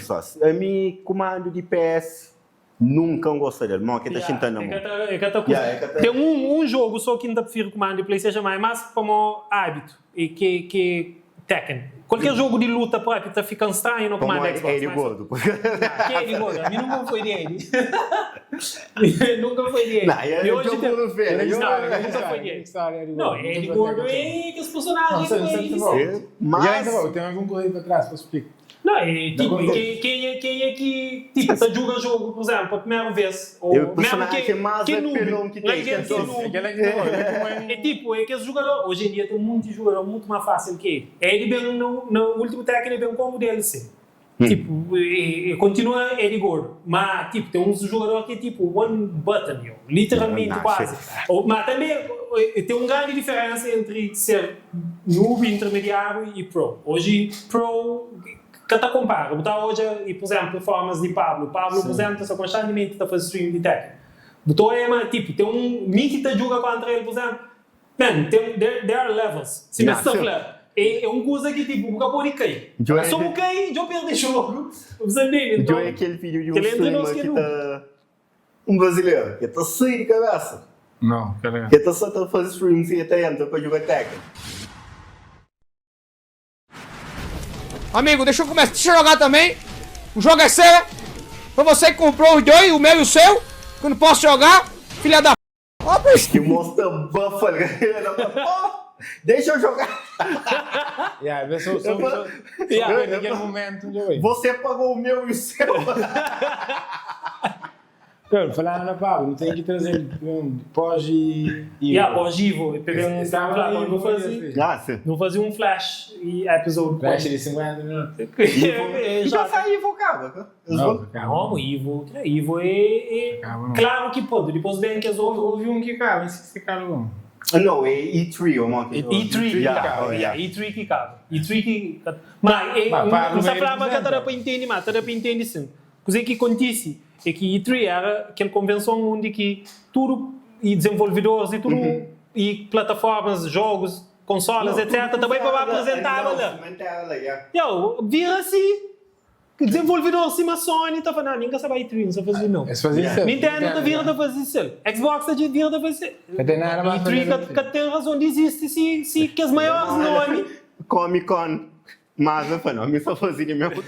Ami kumandu di PS nunka N gosta del, mo ke ta xinta na mo. E ka ta kuza. Ten un jogu so ki N ta prifiri kumandu di PlayStation, ma é más pamo hábitu. E ke ke Tekken. Kualker jogu di luta propi ta fikan stranhu na kumanda Xbox. Pamodi Edi Gordo. Ke Edi Gordo? Ami nunka foi di Edi. Nunka foi di Edi. Nah, e hoje tem. Nunka foi di Edi. Não, Edi Gordo é kes personagens ki foi Edi. Mas. Tem algum correio pa trás pa explica. Não, é tipo, kenha kenha ki tipo ta juga jogo, por exemplo, pa primeru vez, ou É o mesmo personagem ke mais ke noob, apelão que tem, algen que ke é só- noob. Aquela que tá É tipo, é kes jugador, hoje em dia tem munti jugador mutu más fácil ki ele. Ele ben no na último Tekken ele ben como DLC. Tipo, e, e continua Eddie Gordo, ma tipo, tem uns jogador que é tipo one button, yo, literalmente Não, quase. Ou, ma também tem uma grande diferença entre ser Noob, intermediário e pro. Hoje pro ka ta kompara. Bu ta odja e por exemplo performance di Pablo. Pablo por exemplo ta sta constantemente ta fazi stream di Tekken. Bu ta odja ma tipo ten un mi ki ta juga kontra el por exemplo man ten there there are levels. Sima es ta fla é é un kuza ki tipo bu ka podi kai. So bu kai djo perde jogo. Bu sa ntende? Nton Djo é kel video di un kel entre nos streamer ki é ki noob. ta un brasileiro ki ta sai di kabesa. Não, kel Ki ta sa ta fazi streams i ta entra pa juga Tekken. Amigo, deixa eu começar. Deixa eu jogar também. O jogo é seu. Foi você que comprou os dois, o meu e o seu. Que eu não posso jogar. Filha da p. Ó, por Que mostra buff ali. Deixa eu jogar. Yeah, vê só, só, só, Yeah. naquele momento onde eu ia. Você pagou o meu e o seu. Claro, falando na Pablo, não tem que trazer um pós e. Yeah, pós Ivo. Peguei um, Estava lá, aí, vou fazer, Ah, sim. vou fazer um flash e episode. Flash de 50 minutos. É, E já. já saiu Ivo acaba. Eles Não, vão- acaba. Não, Ivo, Ivo é, é Acaba não. claro que pode. Depois vem que as outras. Houve um que acaba, não sei se acaba bom. Ah, Não, é E3, ou uma E3 que Yeah, acaba. oh, yeah. E3 que acaba. E3 que. Mas, é, Mas, pá, não se não é falava que era para entender, mas era para entender sim. Coisa que acontece é que E3 era aquela convenção onde que tudo e desenvolvedores e tudo e plataformas, jogos, consolas, etc. Também para apresentar lá. lá. Yo, vira-se que desenvolvedor cima Sony tá falando, ah, ninguém sabe E3, não sabe fazer não. Esse fazia isso. Nintendo tá vira tá fazer isso. Xbox tá vira tá fazer. Não tem nada mais E3 fazer. que, que tem razão de existir se, se que as maiores nomes Comic Con. Mas eu falei, não, me só fazia mesmo.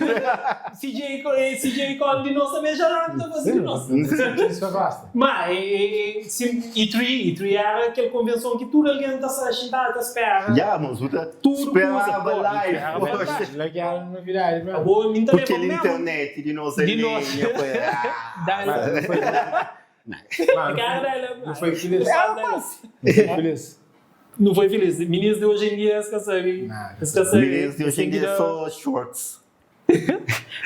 CJ, CJ Con de nós também já tá fazendo nós. Isso eu gosto. Mas e, e, sim, E3, E3 era aquela convenção que tudo alguém está sentado, tá espera. Já, mas o Tudo esperava coisa, pô, live. era poxa. Lá que era novidade, mano. Acabou, nem tá Porque a mesmo. internet de nós é De nós. lenha, foi, ah, Dá- Não foi. Mano, Cara, ela- não foi feliz. Era Não foi feliz. Não foi feliz. Meninos de hoje em dia, esquece. Não, Esquece. Meninos de hoje em dia só shorts.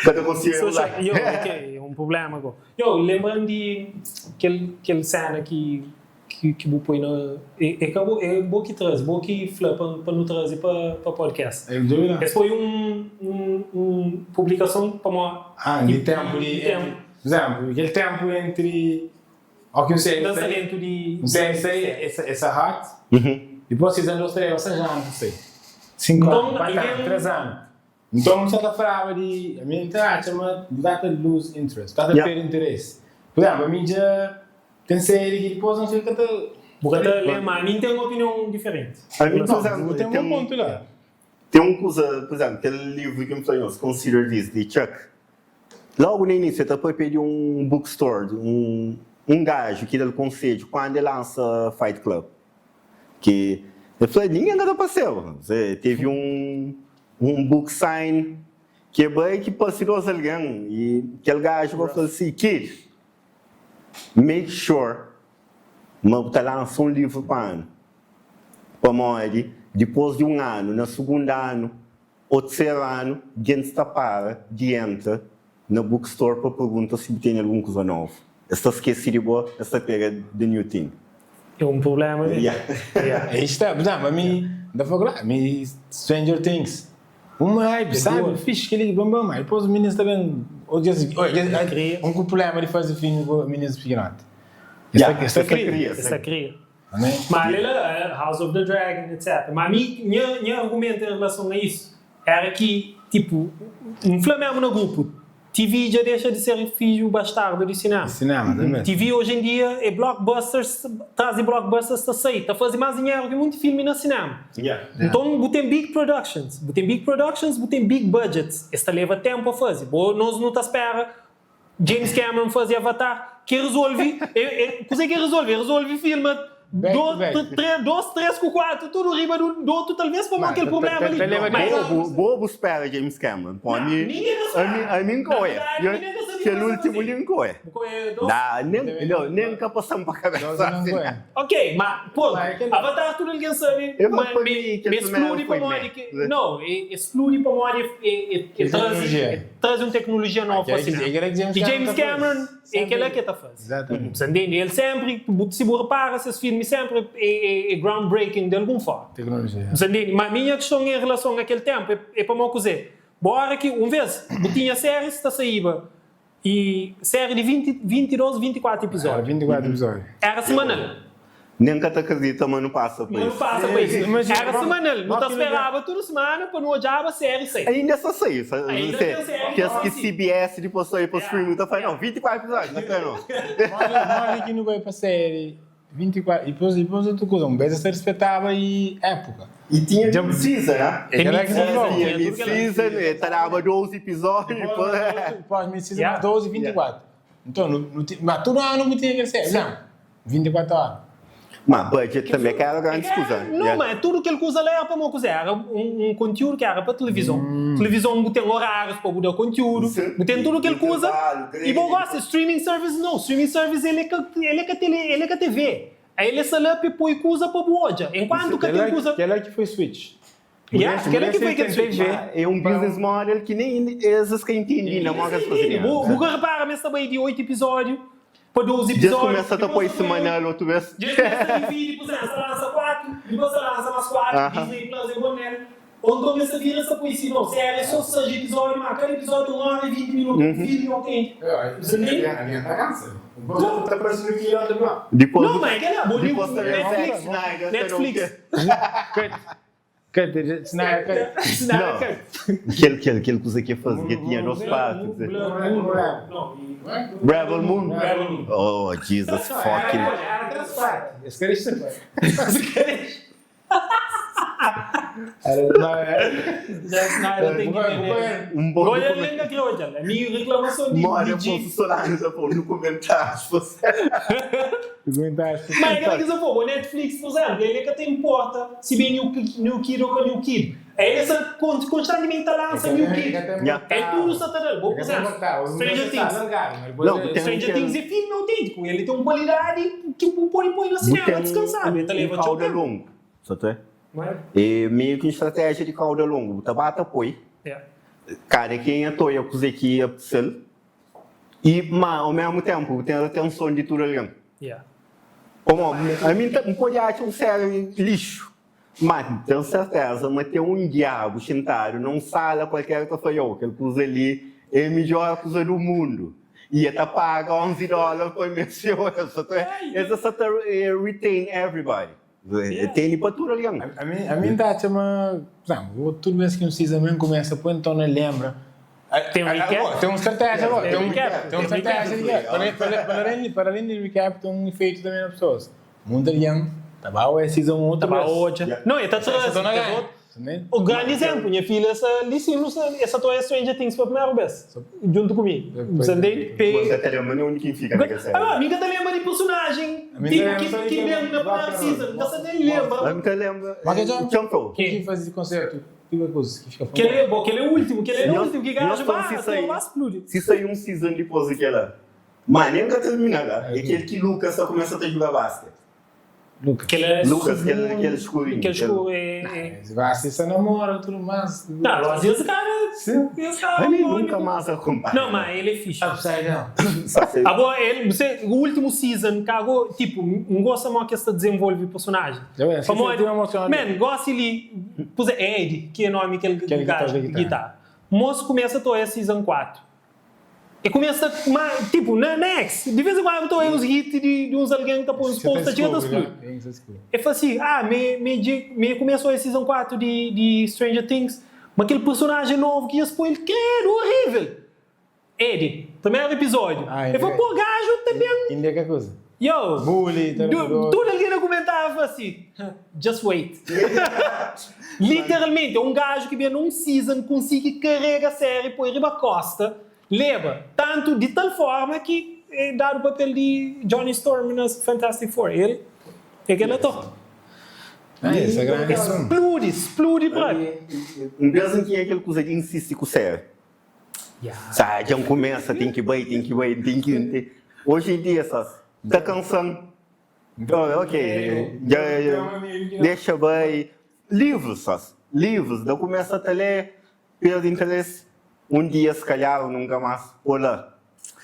Ka ta konsigi Social, regular. yo, ok, é un prublema go. Yo, lenbra-m di kel kel sena ki ki ki bu poi na é é ka bo é bo ki traze, bo ki fla pa pa nu traze pa pa podcast. É djobe la. Es poi un un un publikason pamodi Ah, di tempu di di tempu. Por exemplu, kel tempu entri ó ki un série sai, Lançamento di un série sai, essa essa hot, dipôs season 2 ta leba 6 anu pa sai. 5 Nton, anu, 4 anu, algen 3 anu. Nton, sa ta falaba di, ami N ta atxa ma bu ta ta lose interest, bu ta ta Yeah. perde interesi. Por exemplu, ami dja ten série ki dipôs N fika ta. Bu ka ta lé, ma ami N ten opinion diferenti. Ami, Não, por exemplu, bu ten un ten pontu la. ten un kuza, por exemplu, kel livru ki N fla nhos, Consider This, di Chuck. Logu na inísiu, el ta papia di un bookstore, di un un gaju ki da-l konsedju kandu el lansa Fight Club. Ki el fla, ningen ka ta parse-bu. Tevi un Un book sign ki e bai ki parse dos algen y kel gaju ba fla si, Kid, make sure ma bu ta lansa un livru pa anu, pamodi dipos di un anu, na sugundu anu o terseru anu, gentis ta para di entra na bookstore pa pergunta si bu tene algun kuza novu. Es ta skese di bo, es ta pega the new thing. É un prublema mesmu. Yeah. Yeah. Aí sta, por exemplo, ami, N ta fla ku la, ami Stranger Things, un hype, É sabe, boa. fixe kel-li, bam bam, mas dipôs minis ta ben, ô dja si, oi, dja, Kria. un ku prublema di faze filmi ku minis pikinoti. Es Yeah, ta, es ta es ta kria. kria, Es ta kria. Amém? Ma ale la, House of the Dragon, etc. Ma mi, nha, nha argumentu en relason a isu Era ki, tipo, N fla mesmu na grupu, TV dja dexa di ser fidju bastardu di sinema. Sinema, tanbe. TV oji en dia é blockbusters tras di blockbusters ta sai, ta faze más dinheru ki munti filmi na sinema. Nton bu ten big productions, bu ten big productions, bu ten big budgets, es ta leva tempu a faze. Bo, nos nu ta spera James Cameron faze Avatar ki resolve kuze ki resolve? Resolve filma 2, 3 ku 4 tudu riba di otu talvez pamodi kel problema li. Bo bu spera James Cameron po ami ami N ka oia kel ultimu li N ka oia nen ka pasam pa kabesa. Ok, ma pontu, Avatar tudu algen sabe ma ma e spludi pamodi ki, no, e spludi pamodi e traze traze un teknolojia novu pa sinema. I James Cameron e kela ki e ta faze. Bu sa ntende? El sempri, si bu repara ses filmi sempri e groundbreaking di algun forma. Bu sa ntende? Ma minha kiston en relason a kel tempu e pamodi kuze? Bo ora ki un vez bu tinha series ta saiba E série di 20, 22, 24 episódio. Era 24 episódio. Era semanal. Nen ka ta kredita ma nu pasa pa Ma nu isso. pasa pa isso. Imagina, Era ma- semanal. Nu ma ta ki speraba tudu semana pa nu odjaba série sai. Ainda sa sai. Sa, Ainda se, tem série kes ki sim. CBS dipôs sai pa Yeah, streaming ta fala, yeah. não, 24 episódios, não quero não. Modi, modi ki nu bai pa série 24 e depois, e depois outra coisa, um beijo se respeitava e época. E tinha Já- mid-season, né? É aquela que mid-season, você falou. Tinha tinha tudo que ela- mid-season, eh, ta daba 12 episódios. Depois, depois- depois mid-season, Yeah. 12, 24. Então, no, no, mas todo ano não tinha aquele série. Não, 24 horas. Mas budget também que era grande escusa. Não, Yeah. mas tudo que ele usa lá era para uma coisa. Era um, um conteúdo que era para televisão. Televisão tem horários para mudar conteúdo, Sim. tem tudo que ele usa. Intervalo, E bom gosta, streaming service não. Streaming service ele é que, ele é que, tele, ele é que TV. Aí ele se lá e põe coisa para boa. Enquanto que tem coisa. Aquela que foi Switch. Yeah, aquela que foi aquele Switch. Ah, É um business model que nem esses que entendem, não mostra as coisas. Bu bu repara, mas também de 8 episódios para 12 Já episódios. começa a Depois pôr também- semanal outra vez. Já começa a dividir, por exemplo, você lança 4, depois você lança mais 4, Aham. Disney Plus é bom nele. Ou então começa a vir essa poesia, não, série, é só 6 episódios, mas cada episódio 1 hora e 20 minutos, Uhum. filme ok. Você nem- Tá parecendo que ia lá. Depois, Não, mas é que é bom, depois também Netflix, Zack Snyder, Netflix. Cut, Snyder, cut. Snyder Não. Cut. Aquele, aquele, aquele coisa que fazia, que tinha nos partes. Não, e- Rebel Moon. Rebel Moon. Oh, Jesus fucking. Era três partes. Esse cara é Era, não, era. Zack Snyder tem que entender. Um bom Olha, documentário. ele ainda criou, já. A minha reclamação de, Mora de, Afonso Solano já falou no comentário. Você. Documentário. Mas é aquela coisa, pô, o Netflix, por exemplo, ele é que até importa se bem New, New Kid ou com New Kid. É essa constantemente lança New Kid. Yeah. É tudo satanás. Bom, por exemplo, Stranger Things. Não, tem- Stranger Things é filme autêntico. Ele tem uma qualidade que o põe põe no cinema Tem descansado. Ele leva um cauda teu tempo. longo. Só tu é? Não é? É meio que estratégia de cauda longo. Tabata põe. Yeah. Kada kenha ta oia kuzê ki apetese-l i má au mésmu ténpu bu ten atenson di tudu algen. Pamodi ami N pode atxa un séri lixu, má N ten sertéza ma ten un diabu xintadu na un sala kualker ta fla, Yow, kel kuza li é midjór kuza du mundu i el ta paga 11 dólar pa mês. Es sa ta retain everybody. Tene pa tudu algen. Ami, ami N ta atxa ma, pur izénplu, tudu bes ki un season ben kumesa, poi nton na lenbra. Ten recap? Ten un stratéjia agora. Ten recap. Ten un stratéjia di recap. Para alén di recap, ten un ifeitu tanbê na pesoas. Munti algen ta ba oja season 1 otu Ta ba bes. odja. Não, e ta traze Sa ta na kes ganha. otu. O grandi izénplu, nha filha sta li sin, nu sta, e sta ta oja Stranger Things pa primeru bes, djuntu ku mi. Sa ntende? Pe. N ka ta lenbra nen undi ki N fika na kel série. Ah, mi ka ta lenbra di personajen Mi ki, ta ki, ki ben na primeru season. N ka sta nen lenbra. Mi ta lenbra. Ma ke dja? Txeu fla. Ki ki faze konsertu? Ki ba kuzas ki fika Kel é, bo, kel é últimu, kel é últimu ki Nhos gaju fla ba, si ator sai, ba spludi. si sai un season dipôs di kel-la. Ma nen ka termina la. É kel ki Lucas ta kumesa ta juga basket. Lucas. Kel é Lucas, kel, kel escurinho. Kel escuro é. é. Es vai se se namora tudo mais. Não, nós esse cara. Sim. Esse cara. Ali é um nunca homem. mais acompanha. Não, mas ele é fixe. Upside down. Só sei. Agora, ele, você, o último season, cagou, tipo, não gosta mais que esta desenvolve o personagem. Já bem, Famoso, se tem emocionado. Man, gosta ele, pois é, Ed, que é nome que ele Aquele que gajo, toca guitarra. guitarra. Moço começa a tocar season 4. E começa, ma, tipo, na, na X, de vez em quando estou aí uns hits de, de uns alguém que tá pondo uns posts, tá chegando a explodir. Ele fala assim, ah, me, me, me começou a season 4 de, de Stranger Things, mas aquele personagem novo que já se põe, ele, credo, horrível. Eddie, primeiro episódio. Ah, ele falou, pô, gajo, tá bem. Ainda que coisa. Yo, Bully, tá du, tudo alguém na comentava assim, just wait. Literalmente, é um gajo que vem num season, consegue carrega a série, põe riba costa, leva, tanto de tal forma que é dado o papel de Johnny Storm nas Fantastic Four. Ele é aquele ator. Ah, essa é grande questão. Explode, explode pra Um vez em que é aquele coisa de insiste com o sério. Yeah. Sabe, já começa, tem que ir, tem que ir, tem que ir. Hoje em dia, só, tá cansando. Oh, ok, já, já, deixa bem. Livros, só. Livros, daí começa a ler, perde interesse. Um dia, se calhar, nunca mais. Olha,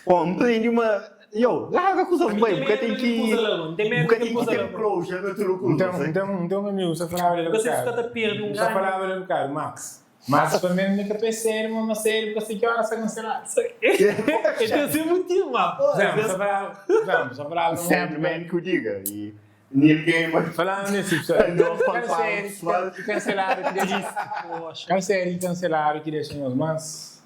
pô, me prende uma. Yo, larga coisas bem, porque tem que. Porque tem que ter closure na tua Então, então, então, amigo, você falava dele um Você fica bocado. a perder um Você falava dele um bocado, Max. Max para mim nunca tu é sério, uma série, porque sei que hora está cancelado. Ele tem esse motivo, mano. Não, você falava, não, você falava. Sandman que o diga. E Neil Gaiman. Falando nesse episódio, Não, cada fala, série fala. que cancelaram que deixa. Poxa. Cada série que cancelaram que deixa nós mais.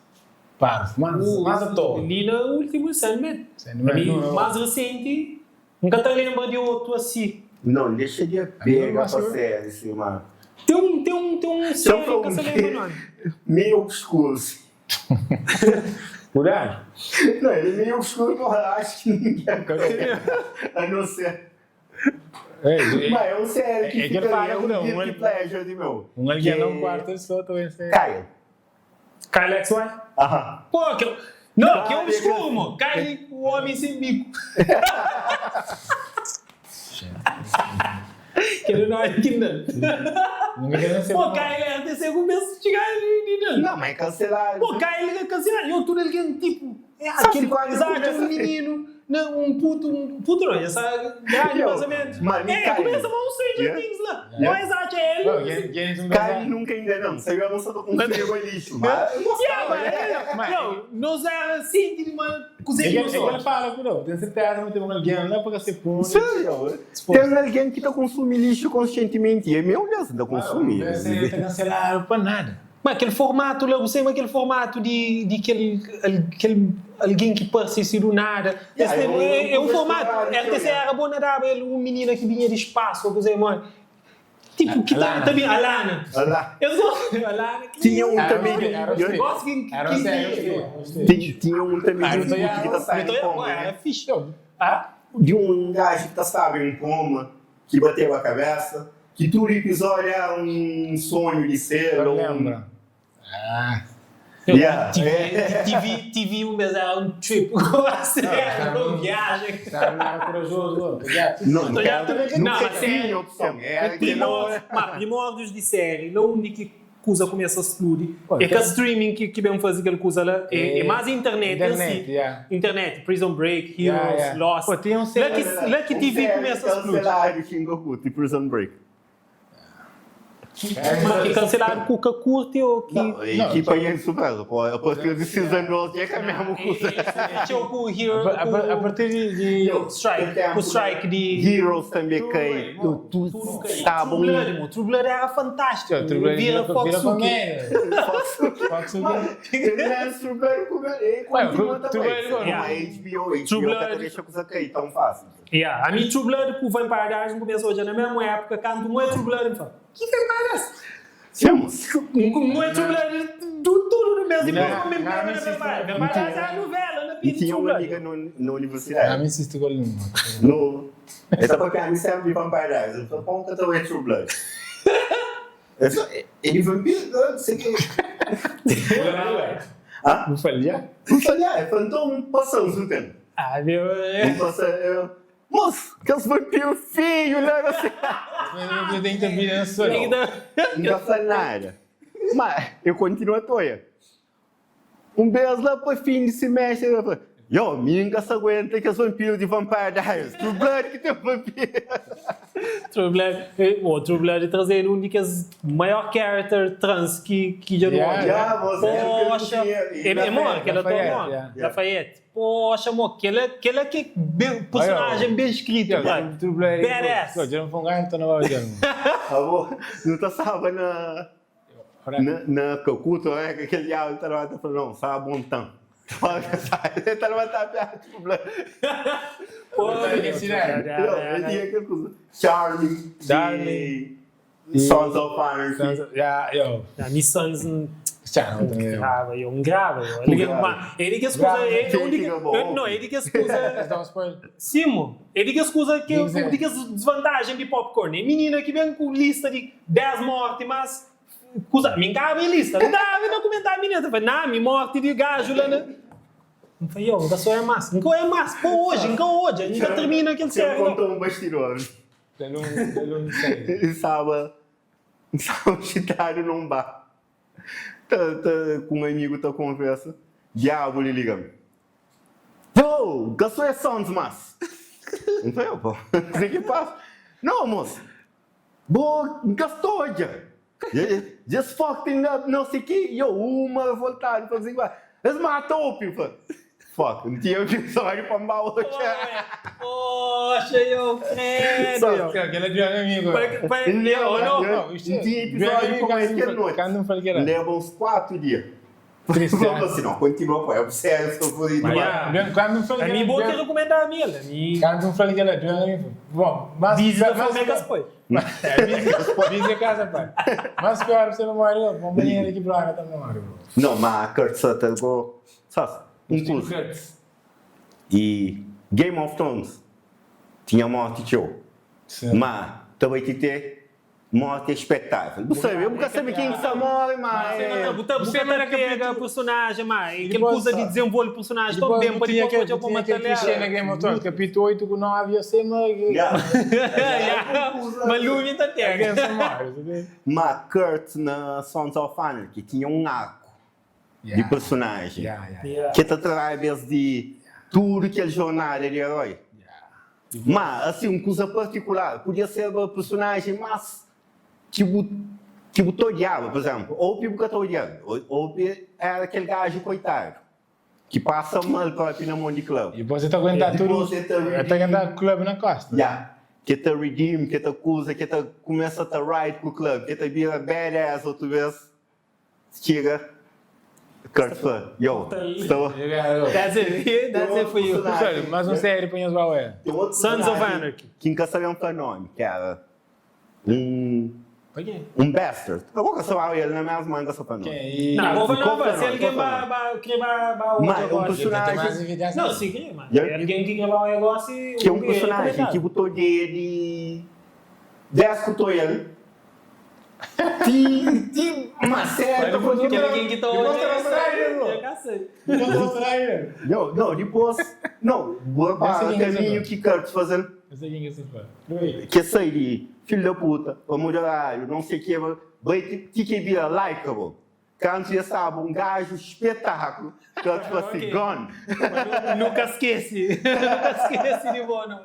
Parvo, mais, mais à toa. Ali no último Sandman. Sandman, Ali, não, não. mais recente, nunca te lembra de outro assim. Não, deixa de pega Mas pra eu- série, assim, mano. Tem um, tem um, tem um série foi que um você que- lembra o nome. Meio obscuro. assim. Cuidado. Não, ele é meio obscuro, eu acho que ninguém A não ser. É, Mas é um série que É que ele fica fala, ali, é um não, um guilty ele- pleasure de meu. Um alguém Que- não quarto só, talvez seja. Kyle. Kyle XY. Aham. Pô, que eu... Não, que é Ah, obscuro, mano. Kyle, o homem sem bico. Que ele não é que não. Nunca quero ser. Pô, Kyle é terceiro começo de chegar ali, Não, mas é cancelado. Pô, Kyle é cancelado. Eu tudo alguém, tipo, é Sabe aquele quando exato, começa- um menino, não, um puto, um puto não, essa grande Yo, mais ou menos. mas É, Kyle. começa com um Stranger Yeah. Things lá. Yeah. Não é exato, é ele. Não, quem- quem não Kyle nunca ainda não. Saiu a moça do conselho lixo. Mas eu Yeah, gostava, mas, né? Mas- não, nós era assim de uma cozinha É que, de é que ele fala, não, tenho certeza que tem alguém lá para ser punido. Sério? Tem alguém que tá consumindo lixo conscientemente. E é meu Deus, tá consumindo. Não tá cancelado para nada. Mas aquele formato, logo sempre aquele formato de, de aquele, aquele alguém que parece do nada. Yeah, Esse é um- é, é um um formato. vestuário, RTC era bom nadava, ele, um menino que vinha de espaço, ou coisa, mano. Tipo, que tá Alana. também, Alana. Olha lá. Eu sou Alana. que- Tinha um Era também. um- era um de- Gosto que. Era que- um sério, que- Tinha, tinha um também Ah, de um não tô puto que tá saindo Então, em coma, era né? fixe. Ah? De um gajo que tá, sabe, em coma, que bateu a cabeça, que todo episódio era um sonho de ser. Eu ou um... lembro. Ah, Eu Yeah. tive, tive, tive um, mas era um trip. Assim, era uma viagem. cara, não era corajoso, não. Não, Então já- nunca, não, nunca mas sério. tinha opção. Era que não... Primórdios, mas primórdios de série, não um de que kuza kumesa spludi. É ka streaming ki ki ben faze kel kuza la, é más internet en si. Internet, Prison Break, Heroes, Lost. La ki la ki TV kumesa spludi. Kanseladu ki N ka kurti Prison Break. Ma ki kanseladu ku ka kurti ô ki. Nau, é ki panha di surpresa. Pô, a partir di season 2 dja é ka mesmu kuza. É txeu ku Heroes, ku. A partir di. Strike, ku strike di. Heroes tanbe kai. Tudu kai. True Blood, mo. True Blood era fantástiku. True Blood Vira vira Foxuki. komédia. Foxuki. True Blood continua True tanbe. Blood Kuma HBO, HBO ka ta dexa kuza kai tão fácil. Yeah, ami True Blood ku Vampire Diaries N kumesa odja na mesmu époka, kantu N oja True Blood N fla, ki Vampire Diaries? N oja True Blood du tudu di mes, dipôs N ben pega na Vampire, Vampire Diaries éra nuvela na N pidi tinha True un Blood. amiga na universidadi. Ami sisti ku el No, el ta papia mi sempri di Vampire Diaries, el fla, pon ka ta oja True Blood. El fla, é di vampiro, N sei ke. Ah? Bu fla-l dja? N fla-l dja, el fla, nton pasa-m su ten. Ah, meu. N pasa, el, mos, kes vampiru feiu la, na se. Mas el tem ki ta brilha na sol. N ka fla nada. Ma el kontinua ta oia. Un bes la pa fin di simestri, el fla, Yo, mi N ka sa aguenta kes vampiru di Vampire Diaries. True Blood ki ten vampiru. True Blood, oh, True Blood trazedu un di kes maior character trans ki ki dja nu odja. Yeah, mos, Poxa, é é mori, kel ator mori, Lafayette. Poxa, mo, kela kela ki ben personagem ben skritu, pai. True Blood. Badass. Dja nu foi un gajo ta na odja. Abo, nu ta staba na Na na kakuto eh ke kel diabu ta labanta fla não sa bom tan el ta labanta piada tipo fla el tinha kel kuza Charlie di Sons of Anarchy Mi Sons N grava yo N grava yo É di kes kuza é di kes kuza Sim mo É di kes kuza ki di kes desvantajen di popcorn É minina ki ben ku lista di 10 morti mas kuza mi nka abri lista N ta abri na kumenta minina ta fla na mi morti di gaju la na N fla yo N ka soia mas N ka oia mas pa oji N ka odja N ka termina kel Txeu seri no. konta un bastidor N staba N staba xintadu na un bar ta ta ku un amigu ta konversa diabu li liga-m Pô, N ka soia sons mas N fla yo pô kuzê ki pasa No mos Bo N ka sta odja Just fucking up não sei ki Yo, uma revoltadu pa kuzê ki ba Es mata opi N fla Fuck, N tinha episódio pa N ba odja Poxa, yo, credo yo. Kel é pior amigo. N leba, N tinha episódio pa mais kel noite N leba uns 4 dia Triste, N fla si, não, continua pô, é bu série favorito Ami bo ki recomenda ami el ami. Kantu N fla-l kel-la, djuda mi Bom, mas Bizi ta fla-m é ka spoi. Bizi é kasa pai. Mas pior bu sta na móre, bom manera ki broda ta móre bro. Não, ma Kurt Sutter go, sabes, un kuza. E Game of Thrones tinha morti txeu, ma ta bai ti te Morti é spectável. Bu sabe, bu ka sabe ken ki sta morre, ma é. Bu ta bu ka ta pega personagem, ma é kel kuza di desenvolve personagem tão bem pa dipôs odja pa mata Tinha kel clichê na Game of Thrones, kapitu 8 ku 9 ia ser ma. Ma lumi ta pega. Ma Kurt na Sons of Anarchy tinha un arku di personagem ki ta trabe es di tudu kel jornada di eroi. Má, asi, un kuza partikular podia sérba personájen más ki bu ki bu ta odiaba. Pur izénplu, Opie bu ka ta odiaba. Opie éra kel gaju koitadu ki pasa mal própi na mon di club. Dipôs el ta aguentá tudu, Dipôs el ta el ta aguentá club na kósta. Ya. Ki el ta redeem, ki el ta kuza, ki el ta kumesa ta ride ku club, ki el ta bira badass otu bês. Txiga, Kurt fla, Yo, sta bo. That's it, that's it for you. Mas un série pa nhos ba oia. Ten otu Sons of personajen Anarchy. ki N ka sabe N fla nomi, ki era un un bastard. Abo ka sa ba oia el na mesmu, ma N ka sa fla nomi. Ken? Não, vou Ko falar, fla se nomi, alguém ko fla ba, nomi. ba, kre ba, ba Ma odja é un gosi. personajen Não, se kre, ma Yeah. alguém ki kre ba odja gosi, ki é un é personajen ki recomendado. bu ta odeia di 10 ku ta oia-l. Ti, ti, ma sério, ta Kel algen ki ta odja, eu ka sei. Não, não, dipôs, não, bu repara kaminhu ki Kurt faze-l, ki é sai di filho da puta, pa muda horário, não sei ke. bai ti ki e bira likeable. Kantu dja staba un gaju spetaklu, Kurt fla si, Gone! Nu ka skese, nu ka skese di bo no.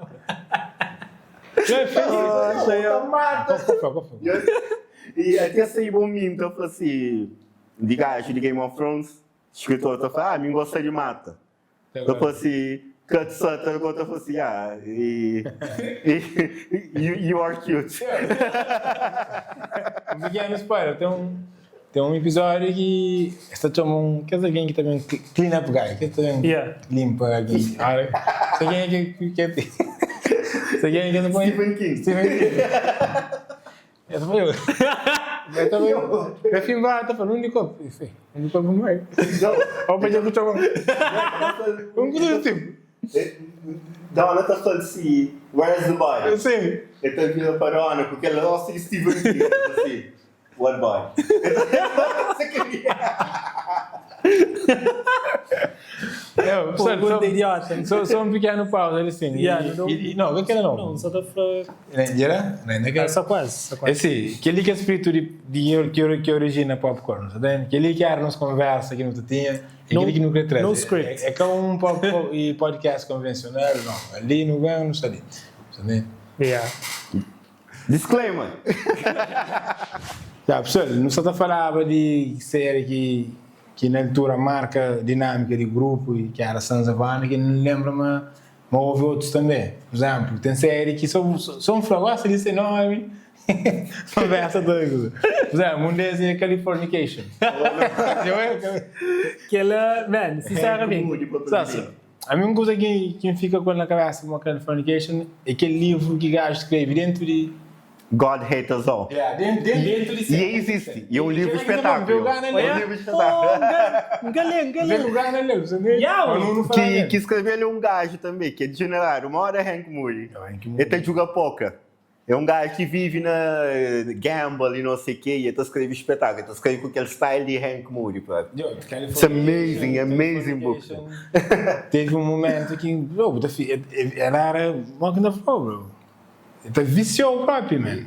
I até saiba un meme ta fla si, di gaju di Game of Thrones, skritor ta fla, ah, mi gosta di mata. Ta fla si, Kurt Sutter go ta fla si, ah, you are cute. Un pikenu spoiler, ten un ten un episódiu ki es ta txoma un kes algen ki ta ben clean up guy, kes ta ben limpa algen. Sa kenha ki ki sa kenha ki Stephen King. Stephen King. Es fla yo. El ta bai, na fin ba, ta fla, undi korpu? El fla, undi korpu mai? Ó pa dja ku txoma. Un kuza di tipu. Dona ta fla-l si, Where's the body? Sim. El ta vira pa dona ku kel rostu di Stephen King, el ta fla si, What body? El ta fla, Pergunta idiota. Só un pikenu pauza li sin. Não, ka kela não. Não, só ta fla. Djera? Não, ainda ka. Só quase, só quase. É si, kel-li ki é spritu di di ki origina Popcorn, sa ta Kel-li ki era nos konversa ki nu ta tinha, é kel-li ki nu kre traze. No script. É ka un pop podcast konvensional, não. Ali nu ben, nu sta li. Sa ta Yeah. Disclaimer! Ya, pessoal, nu sta ta falaba di série ki ki na altura marka dinamika di grupu i ki era Sons of Anarchy, N lenbra ma ma ovi otus tanbe. Pur izemplu, ten série ki so so N fla gosta di se nomi, konversa ta kuza. Pur izemplu, un des é Californication. Kela, man, sinseramenti. Sasa, ami un kuza ki ki N fika ku el na kabesa kuma Californication é kel livru ki gaju skrebe dentu di. God Hate Us All. E existe, e é um livro espetáculo. É um livro espetáculo. Que, que escreveu é um gajo também, que é degenerado. Uma hora é Hank Moody. Ele tá joga poker. É um gajo que vive na gamble e não sei o quê, e ele tá escreve espetáculo. Ele tá escreve com aquele style de Hank Moody. Pá. It's amazing, amazing book. Teve um momento que, bro, ela era uma que ainda falou, bro. El ta viciou propi man.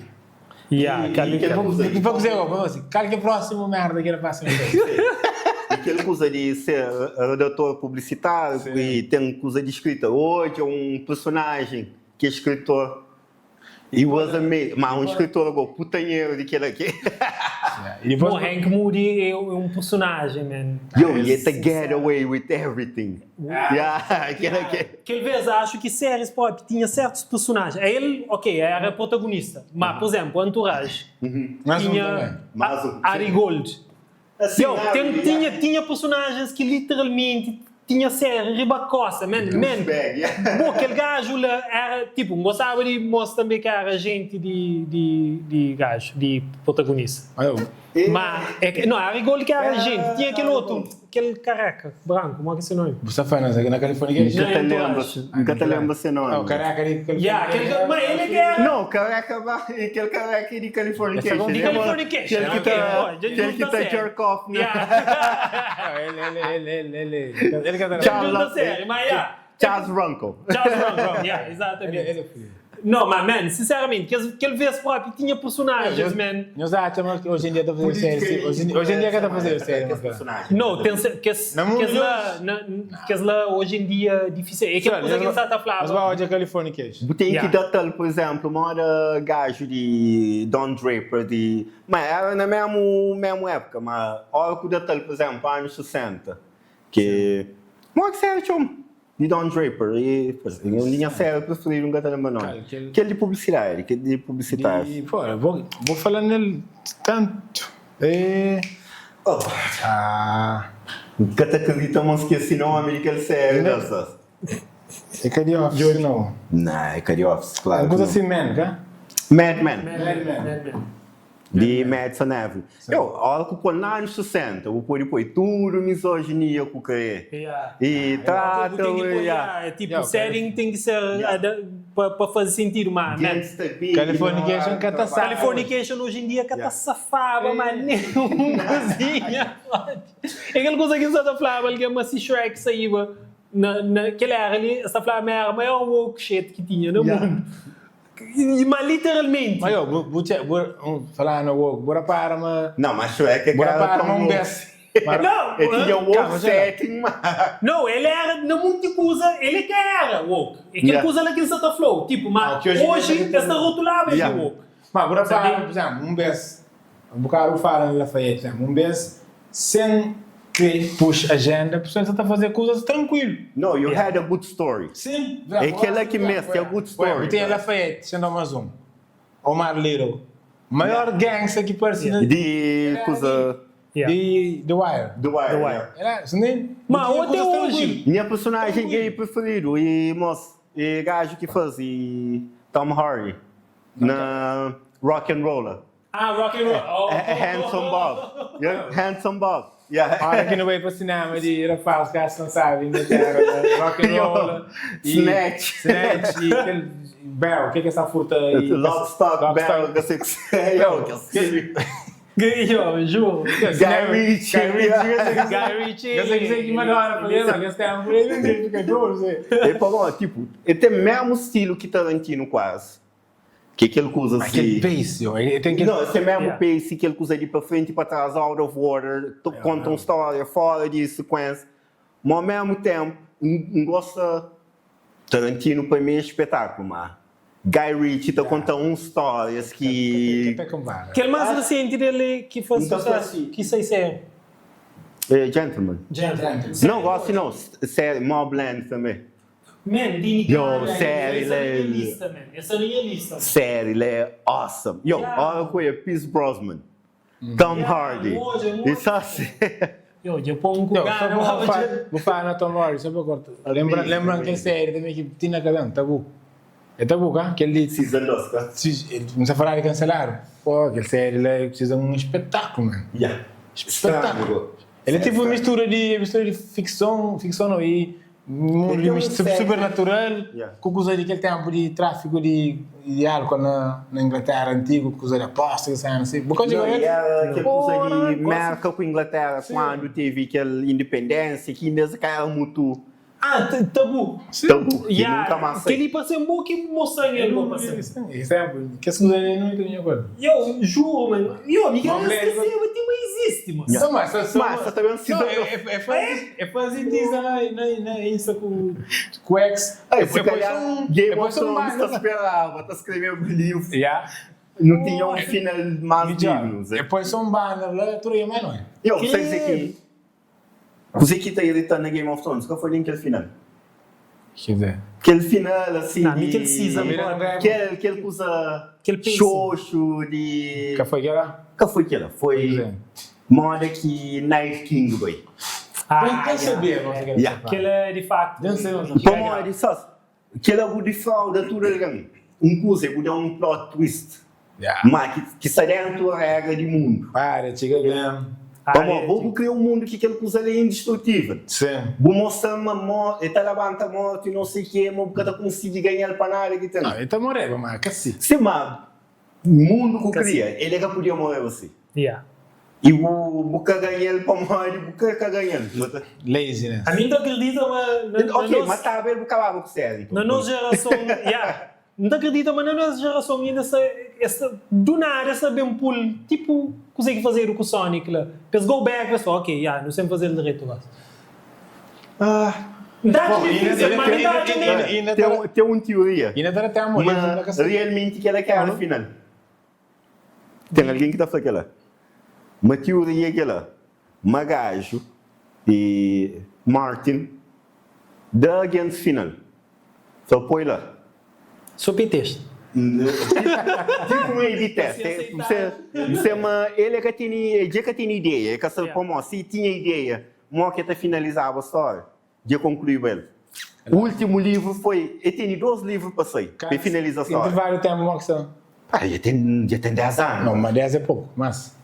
Yeah, E, kel e kel kuza E pa kuzê go? Pa kal ki é próximo merda ki el pasa na cabeça? E kel kuza di ser redator publisitáriu e ten kuza di skrita. Odja un personajen ki é skritor. He was amazing. Ma un skritor go putanheru di kel ki. E dipôs Bom, Hank Moody é um personagem, man. Yo, e el ta get away with everything. Yeah, kel ki. Kel vez acho ki séries pop tinha certos personagens. El, ok, era protagonista. Ma, por exemplo, Entourage Mais um tinha também. Mais um. Ari Gold. Assim, Yo, Ari, tem, yeah. tinha, tinha personagens ki literalmente tinha série riba kosa, man, man. Douchebag, yeah. Bo, kel gajo la era, tipo, N gostaba di mostra tanbe ki era agente di, di, di gajo, di protagonista. Olha, Ma, é que, não, Ari Gold ki era Era agente. Tinha kel Ari otu, Gold. kel kareka branku, mo ki se nomi? Bu sta fala na Californication? Nka ta lembra, nka ta lembra se nomi. Oh, careca di Californication. Yeah, kel, ma el é ki era. Não, careca ba, kel careca di Californication. Di Californication, Kel ki ok, ta, pô, dja kel ki djunta ta série. jerk off na. Yeah. Ele, ele, ele, ele, ele, ele ka ta Dja djunta série, ma yeah. Charles Runkel. Charles Runkel, yeah, exatamente. Ele, ele foi. Não, mas man, sinceramente, kel, kel vez próprio tinha personagens, man. Nhos atxa ma hoje em dia ta fazer série si? Hoje, hoje em dia ka ta fazer série, ma ka. Não, tem se- kes, Na mundo kes de lá, na, kes lá hoje em dia difícil. É kel kuza ki N sa ta Mas flaba. ba odja Californication. Bu ten ki Yeah. da tal, por exemplo, moda gajo di Don Draper di, ma era na mesmu mesmu época, ma ora ku da tal, por exemplo, anos 60, ki moda ki série txoma? Di Don Draper, e un di nha série preferidu, N ka ta lenbra nomi. Kal? Kel. Kel di publisidadi, kel di publisitáriu. Di, pô, bo, bo fala nel tantu. E. Oh. Ah. N ka ta kridita ma N skesi nomi di kel série la, sas. É ka di Office, nau. Nah, é ka di Office, klaru Un ki kuza nau. si Man, ka? Mad Men. Mad Men. Di Madison Avenue. Yo, ora ku pol na anus 60, bu pode poi tudu misoginia ku kre. E trata, Bu ten ki poi, yeah. yeah, tipo, setting ten ki ser pa faze sentidu, ma man. Gangsta Big. Californication ka ta saba. Californication hoje em dia ka ta safaba ma nenhum kuzinha. É kel kuza ki N sa ta flaba algen ma si Shrek saiba na, na kel era li, es ta flaba ma era maior woke shit ki tinha na mundu. Ma literalmenti. Ma yo, bu bu txe, bu fala na woke, bu rapara ma. Não, mas Shrek é Bu ka era rapara tão ma un woke. bes. Ma Não, El tinha hã? woke Calma, txe la. setting, ma. Não, el era na munti kuza, el é ka era woke. É kel Yeah. kuza la ki N sa ta fla-u. Tipo, ma Ah, ki oji em dia oji ta es ta rotulaba el di Yeah. woke. Ma bu rapara, Sabe? pur izénplu, un bes, un bokadu bu fala na Lafayette, pur izénplu, un bes, sen kre puxa ajenda, pesoas sa ta faze kuzas trankuilu. No, you had a good story. Sim, É kel-la ki meste, é good story. Bu tem Lafayette, sendo mais um. Omar Little, maior gangsta ki parse na. Di kuza. Di The Wire. The Wire, The Wire. yeah. Era, se nem. Ma bu tinha até kuzas hoje. trankuilu. Nha personagem gay preferidu e mos e gajo ki faze Tom Hardy na Rock and Roller. Ah, Rock and Roll. Oh. É, é Handsome Bob. Yeah, Handsome Bob. Yeah. Ora ki nu bai pa sinema di rapaz ki acha n sabi Inglaterra, né? Rock and Roll e Snatch. Snatch e kel Barrel, ke ke sa furta e Lock, Stock, Lock, Barrel, Stock. ka sei ku yo, kel filme. Yo, juro. Guy Ritchie. Guy Ritchie. Guy Ritchie. Eu sei que sei que Madonna falei, mas esse tempo ele não fica doido, Ele falou, tipo, ele tem mesmo estilo que Tarantino quase. Que aquele que usa Aquele assim. pace, yo, ele tem que Não, esse mesmo Yeah. pace que ele usa de para frente e para trás, out of order, conta uma história fora de sequência. Mas ao mesmo tempo, não gosta. Tarantino para mim é espetáculo, mas Guy Ritchie está contando umas histórias que. Até compara. Aquele mais recente dele que faz Então, sucesso, assim. que sei ser. É, Gentleman. Gentleman. Não gosto não, série Mobland também. Man, Dini Yo, Cara, sério, essa é a minha ele- lista, man. Essa é a minha lista. man. Série, ele é awesome. Yo, Yeah. olha com ele, Pierce Brosnan, Tom Yeah, Hardy. hoje é muito Isso assim. Yo, eu pongo Não, só cara, vou vou falar, vou falar na Tom Hardy, só para cortar. Lembra, lembra aquela série também que tinha na cabeça, Tabu. É Tabu, cá? Aquele de Season 2, tá? Se, não se falar de cancelaram. Pô, aquela série lá precisa de um espetáculo, mano. Yeah. Espetáculo. Ele é tipo uma mistura de, mistura de ficção, ficção não, e mundo Ele tem um de série. supernatural, Yeah. com coisa de aquele tempo de tráfico de, de álcool na, na Inglaterra antiga, coisa de apostas, assim, assim. Uma coisa Não, que e era aquela coisa Porra, de coisa- América com Inglaterra, quando teve aquela independência, que ainda se era muito Ah, tabu. tabu, que Yeah, nunca mais Aquele saiu. passei um pouco e mostrei ele vou passar. Isso é, que essa coisa aí não tem coisa. Eu juro, mano. Eu, Miguel, eu Mas, esqueci, mas tipo, existe, mano. Yeah. Não, mas, só, só, Mas, você também não, é, é, é fazer, é fazer teaser na, na, na Insta com, com o ex. Aí, É, se é calhar, um- Game é of um Thrones baile, tá esperava, tá escrevendo livro. Yeah. Não tinha um final mais Melhor. digno. Zé. Depois só um banner lá, tudo aí, mas não é. Eu, sei dizer que. Você que tá irritando na Game of Thrones, qual foi aquele final? Quer dizer, Aquele final assim. Não, de... aquele season, Aquele, aquele coisa. Aquele pacing. Xoxo de. que foi aquela? Que foi aquela? Foi. Quer Moda que Night King, boy. Ah, Quem yeah. sabia você quer Yeah. Aquele é de facto. Não sei, não sei. Pô, moda, só. Aquele é de fraude, tudo ali. Um coisa, vou dar um plot twist. Yeah. Mas que, que sai dentro da regra de mundo. Para, chega grande. Ah, Vamos, é, vou criar um mundo que aquele coisa ali é indestrutível. Sim. Vou mostrar uma morte, ele tá levanta a morte e não sei o quê, mas nunca consegui ganhar para nada que tem. Não, ele tá morrendo, mas que assim. Sim, mas mundo que Assim. cria, ele é que podia morrer assim. Yeah. E o Buca ganha ele para morrer, o Buca que ganha ele. Laziness. A mim não acredita, mas. Na, na Ok, nossa- mas tá bem, o acabava com série. Na nossa geração, yeah. Não acredita, mas na nossa geração ainda essa, essa, do nada essa bem pull, tipo, consegue fazer o com o Sonic lá. Pensa, go back, pessoal, ok, yeah, não sei fazer direito lá. Ah, Dá Bom, difícil, ainda- mas não ainda- dá ainda- nem. ainda tem, tá- um- tem uma teoria, Ainda tá até a morrer. mas realmente que ela quer no final. Tem alguém que tá falando aquela. Uma teoria aquela. Uma gajo e Martin da against final. Só põe lá. Sou petista. Tipo um A/B test. Se aceitar. Você, você, mas ele é que tinha, ele é que tinha ideia. Ele que sabe Yeah. como, se tinha ideia, como que finalizava a história, já concluiu ele. O último livro foi, ele tem dois livros para sair, para finalizar a Entre história. vários tempos, como que são? Ah, já tem, já tem 10 anos. Não, mas 10 é pouco, mas.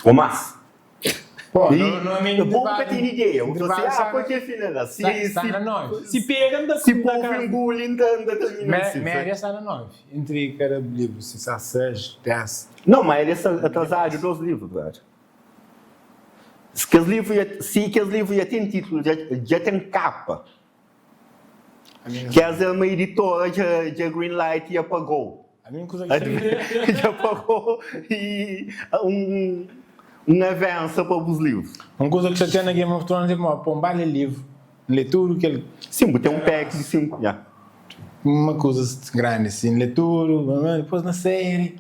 Ou mais. Pô, E não, não é meio o povo que tem ideia. entre Você, vários, ah, sabe- por que finalizar? Se, Está na se, 9. Se pega, anda se da povo casa. engole, ainda ainda termina assim, Média está na 9. Entre cada livro, se está 6, 10. Não, mas ele é atrasado dois livros, velho. Se aqueles livros já, se aqueles livros já têm título, já, já tem capa. Quer dizer, uma editora já, já greenlight e apagou. Dja pagou e un un avensa pa bus livrus. Un kuza ki xatia na Game of Thrones é pamodi pô-m ba lê livru, N lê tudu kel. Sim, bu ten un pack di 5, ya. Uma kuza grandi si, N lê tudu, dipôs na série,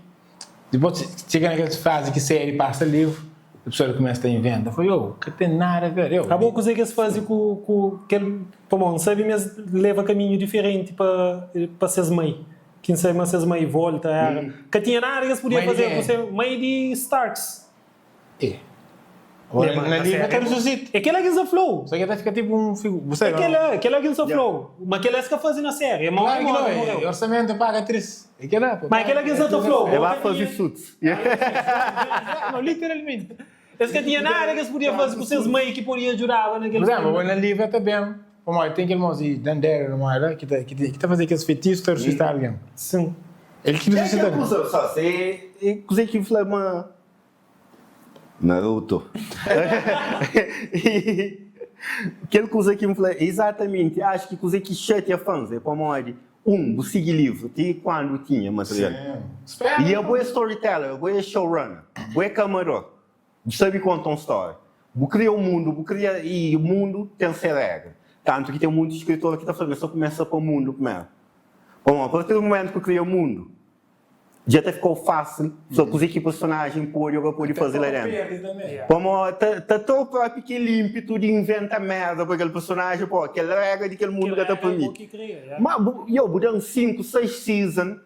dipôs txiga na kel fazi ki série pasa livru, pessoal kumesa ta inventa, fla, yo, ka ten nada a ver, yo. Abo kuzê ki es faze ku ku kel, pamodi N sabe ma es leva kaminhu diferenti pa pa ses mai, ki N sabe ma ses mai volta era, ka tinha nada ki es podia Mai di faze ku kenha? se mai di Starks. E. Agora, na livru ta resusita. É kela ki N sta fla-u. Só ki ta fika tipu un figu. Bu sabe? É kela, kela ki N sta fla-u. Ma kela es ka faze na série. É mau Claro ki ki morre, não, morreu. é orçamento paga atriz. É kela, pô. Ma é kela ki N sta ta fla-u. É ba faze suits. Não, literalmente. Es ka tinha nada ki es podia faze ku ses mai ki podia djudaba na kel Por exemplo, filme. na livru ta ben, pamodi ten kel mosi di Dandere, não era? Ki ta, ki ta, ki ta faze kes feitisu ta resusita algen. Sim. El ki É resusita. kel kuza, só se é kuze ki fla ma Naruto. Kel kuza ki N fla, exatamenti, acho ki kuze ki xatia fãs é pamodi, un, bu sigi livru ti kuandu tinha material. I abo é storyteller, abo é showrunner, bu é kamador, bu sabe konta un stória, bu kria un mundu, bu kria, i mundu ten se regra. Tantu ki ten munti skritor ki ta fla ma es ta kumesa pa mundu primeru. Pamodi, a partir di mumentu ki bu kria mundu, Dja ta fika-u fásil fla kuzê ki personájen pode ô ka pode faze la déntu. Pamodi ta ta tra-u própi kel ínpitu di inventa mérda pa kel personájen, pô, kel régra di kel mundu ka ta permiti. Má bu, yo, bu da-m 5, 6 season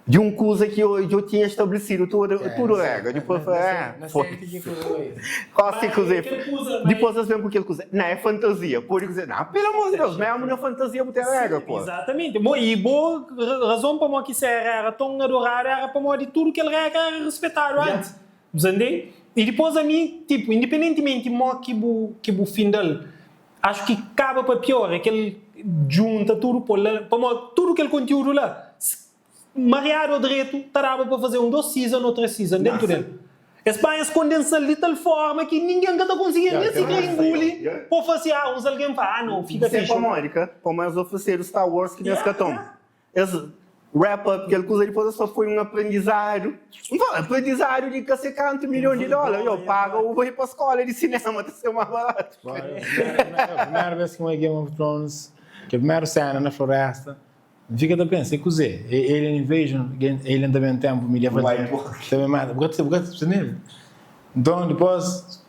di un kuza ki dja eu tinha stabelesidu tudu, tudu régra. Dipôs fla, eh, foda-se. Gosi kuzê? Dipôs es ben ku kel kuza, Não, é fantazia. Pode kuze, Não, pelo amor de Deus, mesmo na fantazia bu ten regra, pô. Exatamente. Bom, e bo razon pamodi ki série era ton adoradu era pamodi tudu kel regra era respetadu antis. Bu sa ntende? E dipôs ami, tipo, independentimenti mo ki bu ki bu finda-l, acho ki kaba pa pior é kel djunta tudu pô la, pamodi tudu kel kontiúdu la, Mariadu ô dretu, ta daba pa faze un dos season ô tres season dentu del. Es panha es kondensa-l di tal forma ki ningen ka ta konsigia nen sikrê inguli ô fase ah uns algen fla ah no fika Se fixi. pamodi ka? Pamodi es oferesedu Star Wars ki nes ka toma. Es wrap up kel kuza dipôs es fla foi un aprendizadu. N fla aprendizadu di ka se kantu milhon di dólar. Yo paga u bai pa skóla di sinema ta ser más baratu. Primeru bes ki N odja Game of Thrones, kel primeru sena na floresta, N fika ta pensa, é kuzê? É alien invasion? Alien ta ben tenpu medieval ta ben mata? Bu ka ta bu ka ta nel. Nton dipos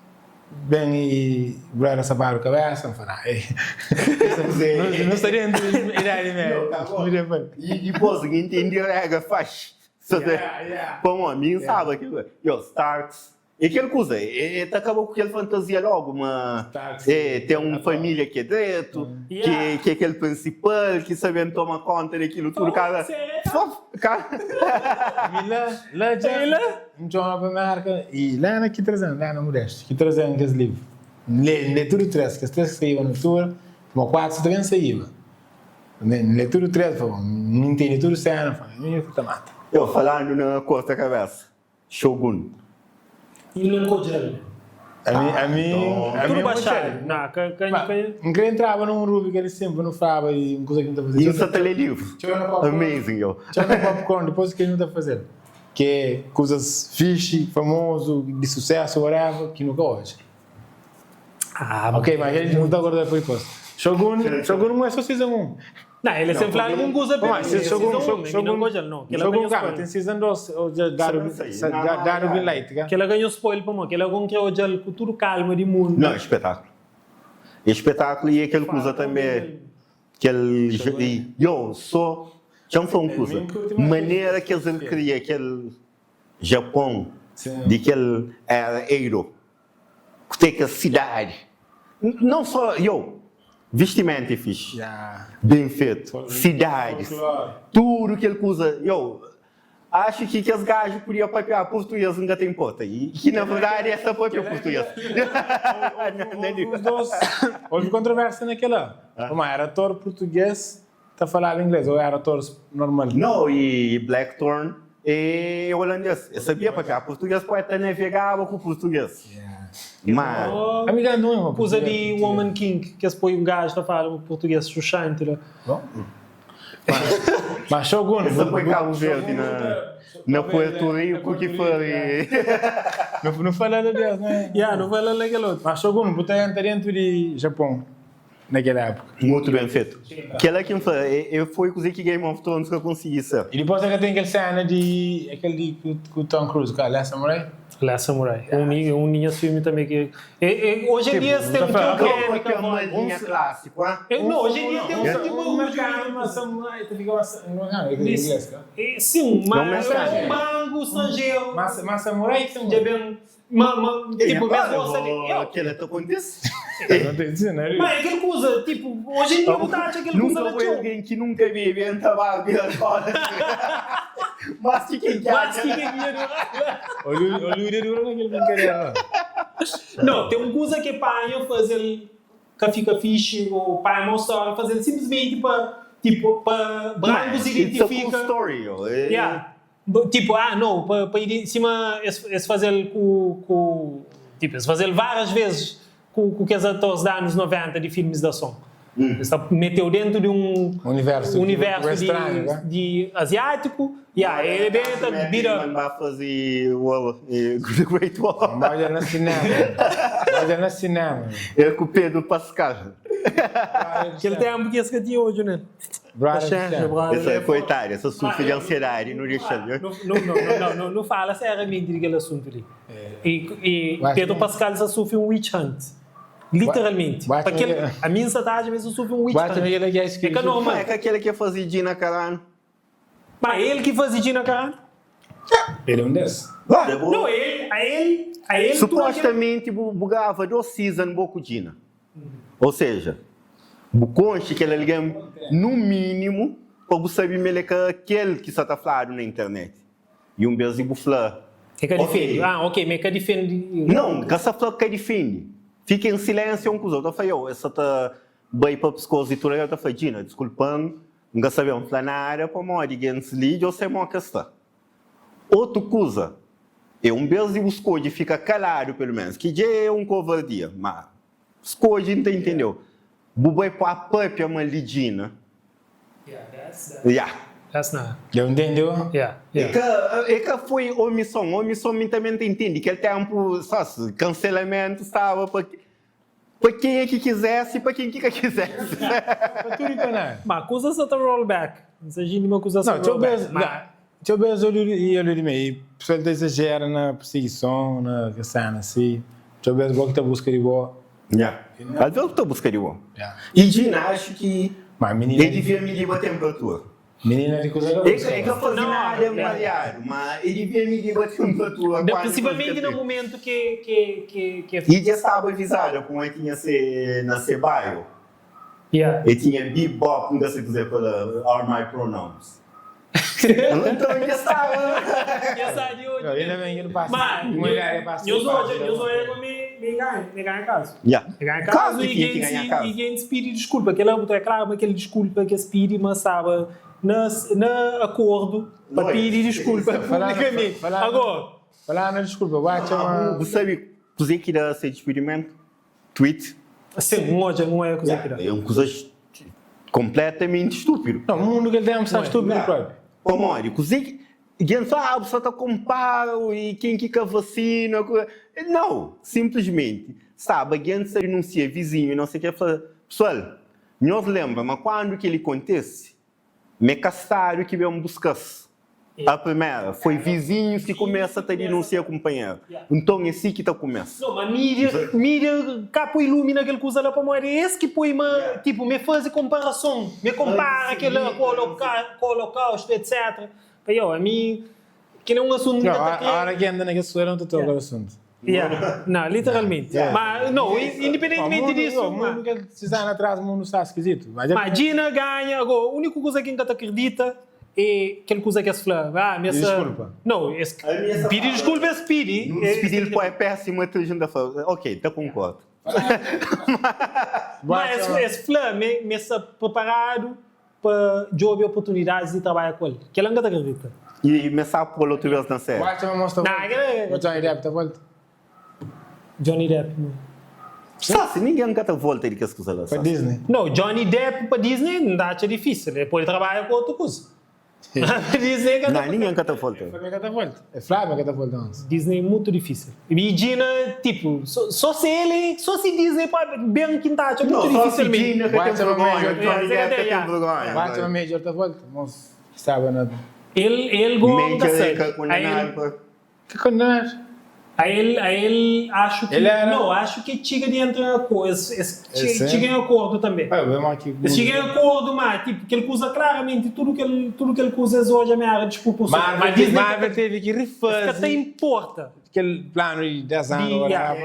ben i brother sapadu kabesa, N fla, nah, nu sta dentu idadi medieval. I dipos N intendi regra faxi. Pamodi mi N staba kel, yo, Starks E kel kuza, e ta kaba ku kel fantazia logu ma e ten un família ki é dretu, ki é kel prinsipal, ki sa ben toma konta di kilu tudu. Kaba, kaba. Mi la, la dja N txoma pa Merka i la na ki traze-m, la na Modesto, ki traze-m kes livru. N lê, N lê tudu tres, kes tres ki saíba na altura, ma kuatu sa ta ben saíba. N lê tudu tres, N fla, bon, N intende tudu sena, N fla, mi ku ta mata. Yo, falandu na korta kabesa. Shogun. I nun ka odja-l. Ami, ami, ami Tudu N odja-l. baxadu. Na, ka, ka, Ma, ka. N kre entraba na un rúbrika di sin pa nu flaba di un kuza ki nu ta faze. I nu sa ta lé livru. Txeu na popcorn. Amazing, yo. Txeu na popcorn, dipôs ki nu ta faze-l. Ki é kuzas fixi, famozu, di susésu, whatever, ki nu ka odja. Ah, Ok, ma kel nu ta guarda pa dipôs. Shogun, Shogun un é só season 1. Não, ele sempre fala alguma coisa Bom, pra se mim. Shogun, Season 1, Shogun, ele não gosta, não. Que ela Shogun, ganhou cara, spoiler. tem season 2, ou já dado, Não sei, sa- não, já não, dado não. green light, ka? Que ela ganhou spoiler pra mim, que ela com que eu com tudo calma de mundo. Não, espetáculo. Espetáculo e aquele kuza também. Kel, e, yo, só, txeu-m fla un kuza. Manera ki es kria kel Japon di kel era Edo, ku ten kel sidadi, não só, yo, vestimenta é fixe, ben fetu, sidadis, tudu kel kuza, yo, acho ki kes gaju podia papia purtuguês, N ka ta inporta, i ki na verdadi es ta papia purtuguês. Houve dos, houve controvérsia na kela, pamodi era ator purtuguês ta falaba inglês ou era ator normal? Não, i Blackthorne é holandês, el sabia papia purtuguês, poi ta navegaba ku purtuguês. Ma. Ami ga não é uma Kuza di Woman King, ki es poi un gajo ta fala português xuxante la. Bom. Mas Shogun. Essa foi Cabo Verde na, na Puerto Rico que foi. Não, não fala de Deus, né? Yeah, não fala naquele outro. Mas Shogun, bu ta entra dentro de Japão naquela época. Muito bem feito. Aquela que foi, eu foi coisa que Game of Thrones que eu consegui ser. E depois é que tem aquela cena de. aquele de com, com o Tom Cruise, cara, Last Samurai. Last Samurai. Um, um minha filme também que. É, é, hoje em Tipo, dia se tem não um tá falando- polêmica. é uma linha clássica, ah? Eu- Não, hoje em dia tem um Um tipo um mercado, uma samurai, tu fica uma. Não, é inglês, cara. É, Sim, mas Não, é um banco estrangeiro. Mas, mas samurai que são. Já bem. Ma, ma, tipo, Agora, mesmo gosta de. Eu- Aquela que acontece. Não tem dizendo, né? Mas aquele coisa, tipo, hoje em dia o Tati aquele coisa Nunca na foi tchau. alguém que nunca bebe entra barco e agora. Mas que quem quer. Mas que que é Olha o dura naquele brincadeira lá. Não, tem um coisa que pai fazer que fica fixe ou pai mostrar fazer simplesmente para tipo para brancos It's a cool identifica. story. yo. É- Yeah. Tipo, ah, não, para pa ir em cima, esse, esse fazer com, com. Tipo, esse fazer várias vezes com, com aqueles atores da anos 90 de filmes de ação. Hum. Meteu dentro de um Universo. universo Tipo, de, estranho, né? de asiático. Yeah, ele bem Matt vira. Damon vai fazer o Wall, The Great Wall. Olha no cinema. Olha no cinema. É com o Pedro Pascal. Aquele tempo que esse que tinha hoje, né? Brother, Brother. Essa é coitada, essa sofre de ansiedade, não deixa. Não, não, não, não, não, não fala seriamente daquele assunto ali. E, e Vai, Pedro sim. Pascal só sofre um witch hunt. Literalmente. Vai, Para aquele, vai. a minha satagem mesmo sofre um witch Bate hunt. naquele que é É escrito. que é normal. É que aquele que fazia Gina Carano. Mas ele que fazia Gina Carano? Ele é um desses. Não, ele, a ele, a ele. Supostamente bugava do season boco Gina. Ou seja, bu conche que ele alguém no mínimo para você saber melhor que aquele que está falando na internet. E um beijo bu fla. É que Ok. defende. Ah, ok, mas é que defende. Não, que essa fla que defende. Fica em silêncio um com os outros. Eu falei, oh, essa tá bem para pescoço e tudo. Eu falei, Gina, desculpando, não sabemos falar na área, para morrer, gente li, eu sei como que está. Outra coisa, é um beijo buscou de ficar calado, pelo menos, que já é um covardia, mas escolhe, não entendeu? Bubai para a própria mãe de Gina. Yeah, that's, Yeah. that's not. Eu entendeu? Yeah, É yeah. que, é que foi omissão, omissão também entende que aquele tempo, sabe, cancelamento estava para para quem é que quisesse e para quem que quisesse. Para tudo e para nada. Mas acusa só tá rollback. Não seja nenhuma acusação. Não, deixa eu rollback. ver. Mas, Deixa eu ver olho e olho de mim. O pessoal exagera na perseguição, na cena assim. Deixa eu ver o que tá busca de boa. Yeah. Às vezes eu estou buscando de bom. Yeah. E Gina, acho que Mas menina, ele devia medir a temperatura. menina de coisa É que, é que eu fazia Não, nada é. malhado, mas ele devia medir a temperatura. não, quando principalmente fazia no momento que. que, que, que E já estava avisado como é que tinha ser na Cebaio. yeah. Ele tinha bebop, não sei dizer para are my pronouns. então ele já estava. Já sabe hoje. Ainda bem que não passa. Mas, Mulher passa. eu sou hoje, eu sou eu me me ganho, me ganho caso. Yeah. Me ganho Caso caso e que tinha que quem ganhar se caso. e quem se pede desculpa, aquele é claro, aquele desculpa que se pede, mas estava na na acordo para Não é. pedir desculpa Falar- publicamente. falar- Agora, Falar na desculpa, bate Ah, uma. Você sabe dizer que era esse despedimento? Tweet? sim, um hoje não é coisa que dá. É uma coisa completamente estúpido. Não, o mundo que ele tem é um estúpido próprio. Ô, Mário, coisa que. Quem sabe, só tá comparo e quem que que vacina. Não, simplesmente, sabe, alguém se denuncia vizinho e não sei o que, fala, pessoal, nós lembra, mas quando que ele acontece, me caçaram que vem buscar. A primeira foi vizinhos que começa a te denunciar companheiro. Então é assim que tá começa. Não, mas mídia, mídia capo ilumina aquele coisa lá para morrer. Esse que põe uma, tipo, me faz comparação, me compara aquele com o holoca- com o holocausto, etc. Eu, a mim, que não é um assunto Não, que a tá a hora que anda naquele sueiro não estou com o assunto. Yeah. Não, literalmente. Yeah. Mas, não, independentemente O mundo- disso. O mundo que ele está atrás, o mundo está esquisito. Mas é- Mas Gina ganha. Agora, a única coisa que ainda te acredita é aquela coisa que se fala. Ah, minha Desculpa. Não, esse, A minha essa pedir fala- desculpa, esse pedi. Despedir pô, é péssimo, a gente fala, ok, tá concordo. Mas esse, esse fla me, me está preparado para job oportunidades de trabalhar com ele. Que ele ainda te acredita. E me sabe por outra vez na série. Bate uma mostra. Não, aquele- O Johnny Depp tá volta. Johnny Depp. não. Sá si ningen ka ta volta di kes kuza la, Pa sá. Disney. No, Johnny Depp pa Disney N ta atxa difísil. El pode trabadja ku otu kuza. Mas pa Disney ka ta. Não, ningen ka ta volta. El fla ma el ka ta volta. El fla ma el ka ta volta antis. Disney é mutu difísil. I Gina, tipo, só, só se ele, só se Disney pode ben ki N ta atxa mutu Não, só se difísil mesmo. Gina ka ten vergonha, Johnny Depp ka ten vergonha. Vai atxa ma Major ta volta. Mos staba na. El, el go N ka Major é sabe. ka kondenadu pa. Ka kondenadu. A el, a el acho que El era. Não, acho que txiga di entra em acordo, es, es Es txiga em acordo també. Ah, bem ma ki. Es txiga em acordo, ma tipo, kel kuza claramente tudo kel, tudo kel kuza es odja ma era desculpa o seu, ma Marvel, Disney Marvel ka ta, teve ki es ka ta refaze importa. kel planu di 10 anu Di, agora. yeah.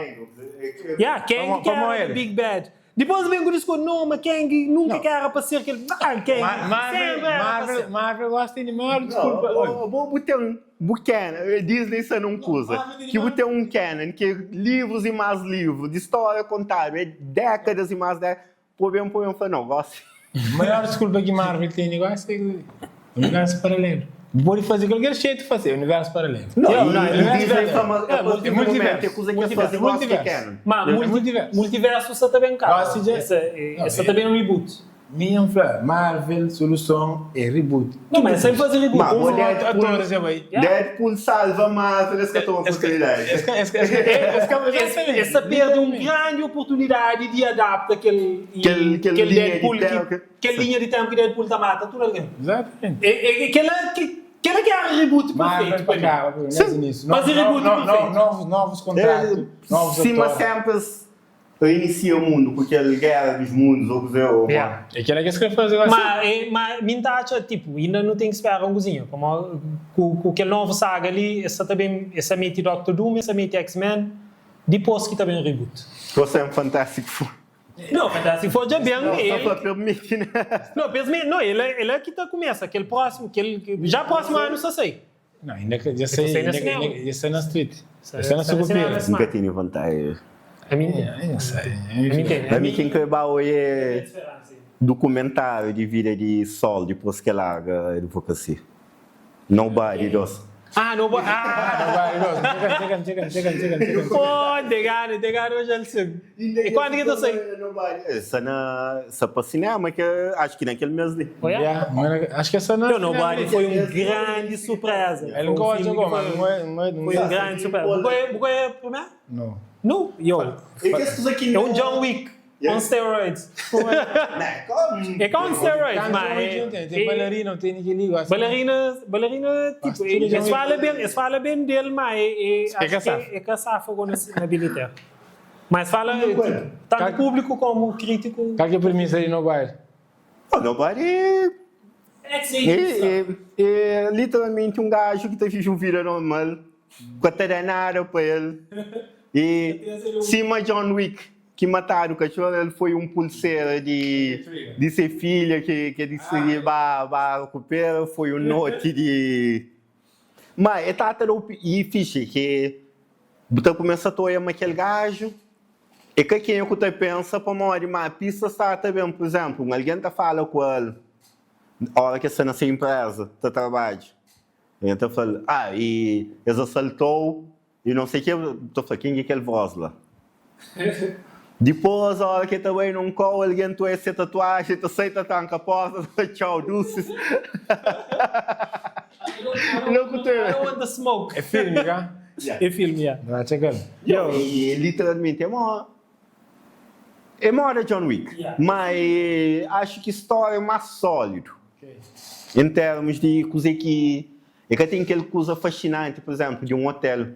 Yeah, Kang Pamo, ki pamo era el. Big Bad. Dipôs ben ku diskursu, no, ma Kang nunka Não. ki era pa ser kel, ah, Kang Ma Marvel, sempre era pa Marvel, ser. Marvel gosta di maior Não, desculpa. Oi. bo, bo, bu ten, bu canon, Disney sta num kuza, ki bu ten um canon, ki é livrus e más livrus, di stória kontadu, é dékadas e más dékadas, pô ben, pô ben fla, não, gosi. Maior desculpa ki Marvel tene gosi é universo paralelo. Bu pode faze kualker jetu faze, universo paralelo. Não, Não, e, não, e universo Disney paralelo. fla ma a É, partir do momento é kuza ki es faze multiverso, gosi ki é multiverso. canon. Ma É multi, multiverso. multiverso sa ta ben kaba. Gosi dja. Essa, Não, essa é- ta ben reboot. Mi N fla, Marvel soluson é reboot. Não, mas sem fazer reboot. Ma, Como bo Deadpool, atores já vai. Yeah. Deadpool salva Marvel, es ka toma oportunidadi. Es ka, es ka, es ka, es ka, Esse, essa perde uma grande oportunidade de adapta aquele, Kel- kel aquele linha de Deadpool tempo que, que- aquele linha de tempo que Deadpool tá mata tudo alguém. Exatamente. É, é, aquela que aquela que era reboot Marvel perfeito para para mim. cá, nesse início. Mas e reboot perfeito. Novos, novos contratos, novos Sima atores. sempre es reinicia o mundo ku kel guerra dos mundos ou kuze ou Yeah. É aquela que eles querem fazer agora. Ma, é, ma min ta atxa, tipo, inda nu ten ki spera un kuzinha, pamodi ku, ku kel novu saga li, es sa ta ben, es sa meti Doctor Doom, es sa meti X-Men, dipôs ki ta ben reboot. Você é um Fantastic Four. Não, Fantastic Four dja ben, Só el, pa permiti, né? não, pa es me, não, el, el é ki ta kumesa, kel próximo, kel, já próximo anu sa sai. Não, ainda que já sei, sai na ainda, cinema. ainda, já sei na street. Sai- Já sei na sai na cinema, sucupira. esse Nunca tinha vontade. A mim, É, sei. a mim tem. A mim quem que é é documentário de vida de Sol depois que larga a advocacia. Nobody does. Ah, não vou. Ah! Vai, chega, chega, chega, chega, chega. Pô, degano, degano hoje ele E quando que tu sai? Essa na, essa para cinema que acho que naquele mês ali. Olha. Yeah, mas acho que essa não. Eu Nobody foi um grande surpresa. Ele Foi não um gosta filme jogou, que mas foi- não é, não é, não Foi um é. grande surpresa. Buco é primeiro? Não. Não, yo. É que esses aqui É um John Wick on steroids. É com steroids, mas. Tem, tem, tem bailarina, tem ninguém liga. assim. Bailarina, bailarina, tipo, tudo eles John Wick. falam bem, eles falam bem dele, mas é, é, É acho que caçafa. é caçafa na, na bilheteira. Mas fala, tipo, tanto público como crítico. Qual que é a premissa aí no baile? Oh, Nobody É que sim. é, é, é literalmente um gajo que tá vivendo uma vida normal, que até dá nada para ele. E cima John Wick, que mataram o cachorro, ele foi um pulseira de, de ser filha, que, que disse que ba, ba recupera, foi um note de. Mas é tata e fixe, que você começa a toia aquele gajo. E que quem é que você pensa para morrer, mas a pista está também, por exemplo, alguém tá fala com ele, a hora que está nessa empresa, tá trabalho. Ele tá falando, ah, e eles assaltou e não sei o que, eu tô falando, quem é aquele voz lá? Depois, a hora que também num call, alguém tu essa tatuagem, tu aceita, tanca a porta, tchau, dulces. I don't, I don't want the smoke. É filme, cá? É filme, yeah. Vai chegar. Yo, e literalmente é uma. É uma hora John Wick, Yeah. mas acho que história é mais sólido. Em termos de coisa que. É que tem aquele coisa fascinante, por exemplo, de um hotel.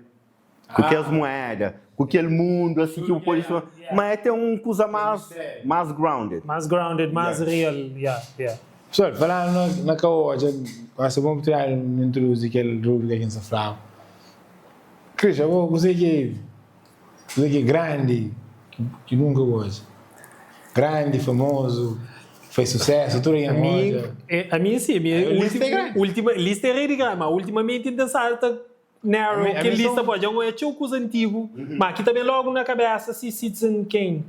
Com aquelas moedas, com aquele mundo assim que o povo. Yeah, yeah. Mas tem um coisa mais, mais grounded. Mais grounded, mais real, yeah, yeah. Pessoal, falando na, na caô, já vai ser bom tirar um introduzir aquele rubrica aqui em Safrão. Christian, vou você que você que é grande, que, que nunca gosta. Grande, famoso, fez sucesso, tudo em A mim, moda. é, a mim sim, a minha A lista última, é grande. última lista é rede grande, mas ultimamente interessante tá narrow, A mim- a que mim lista são- pode, é um é tio coisa antigo, mas aqui também logo na cabeça, se Citizen Kane.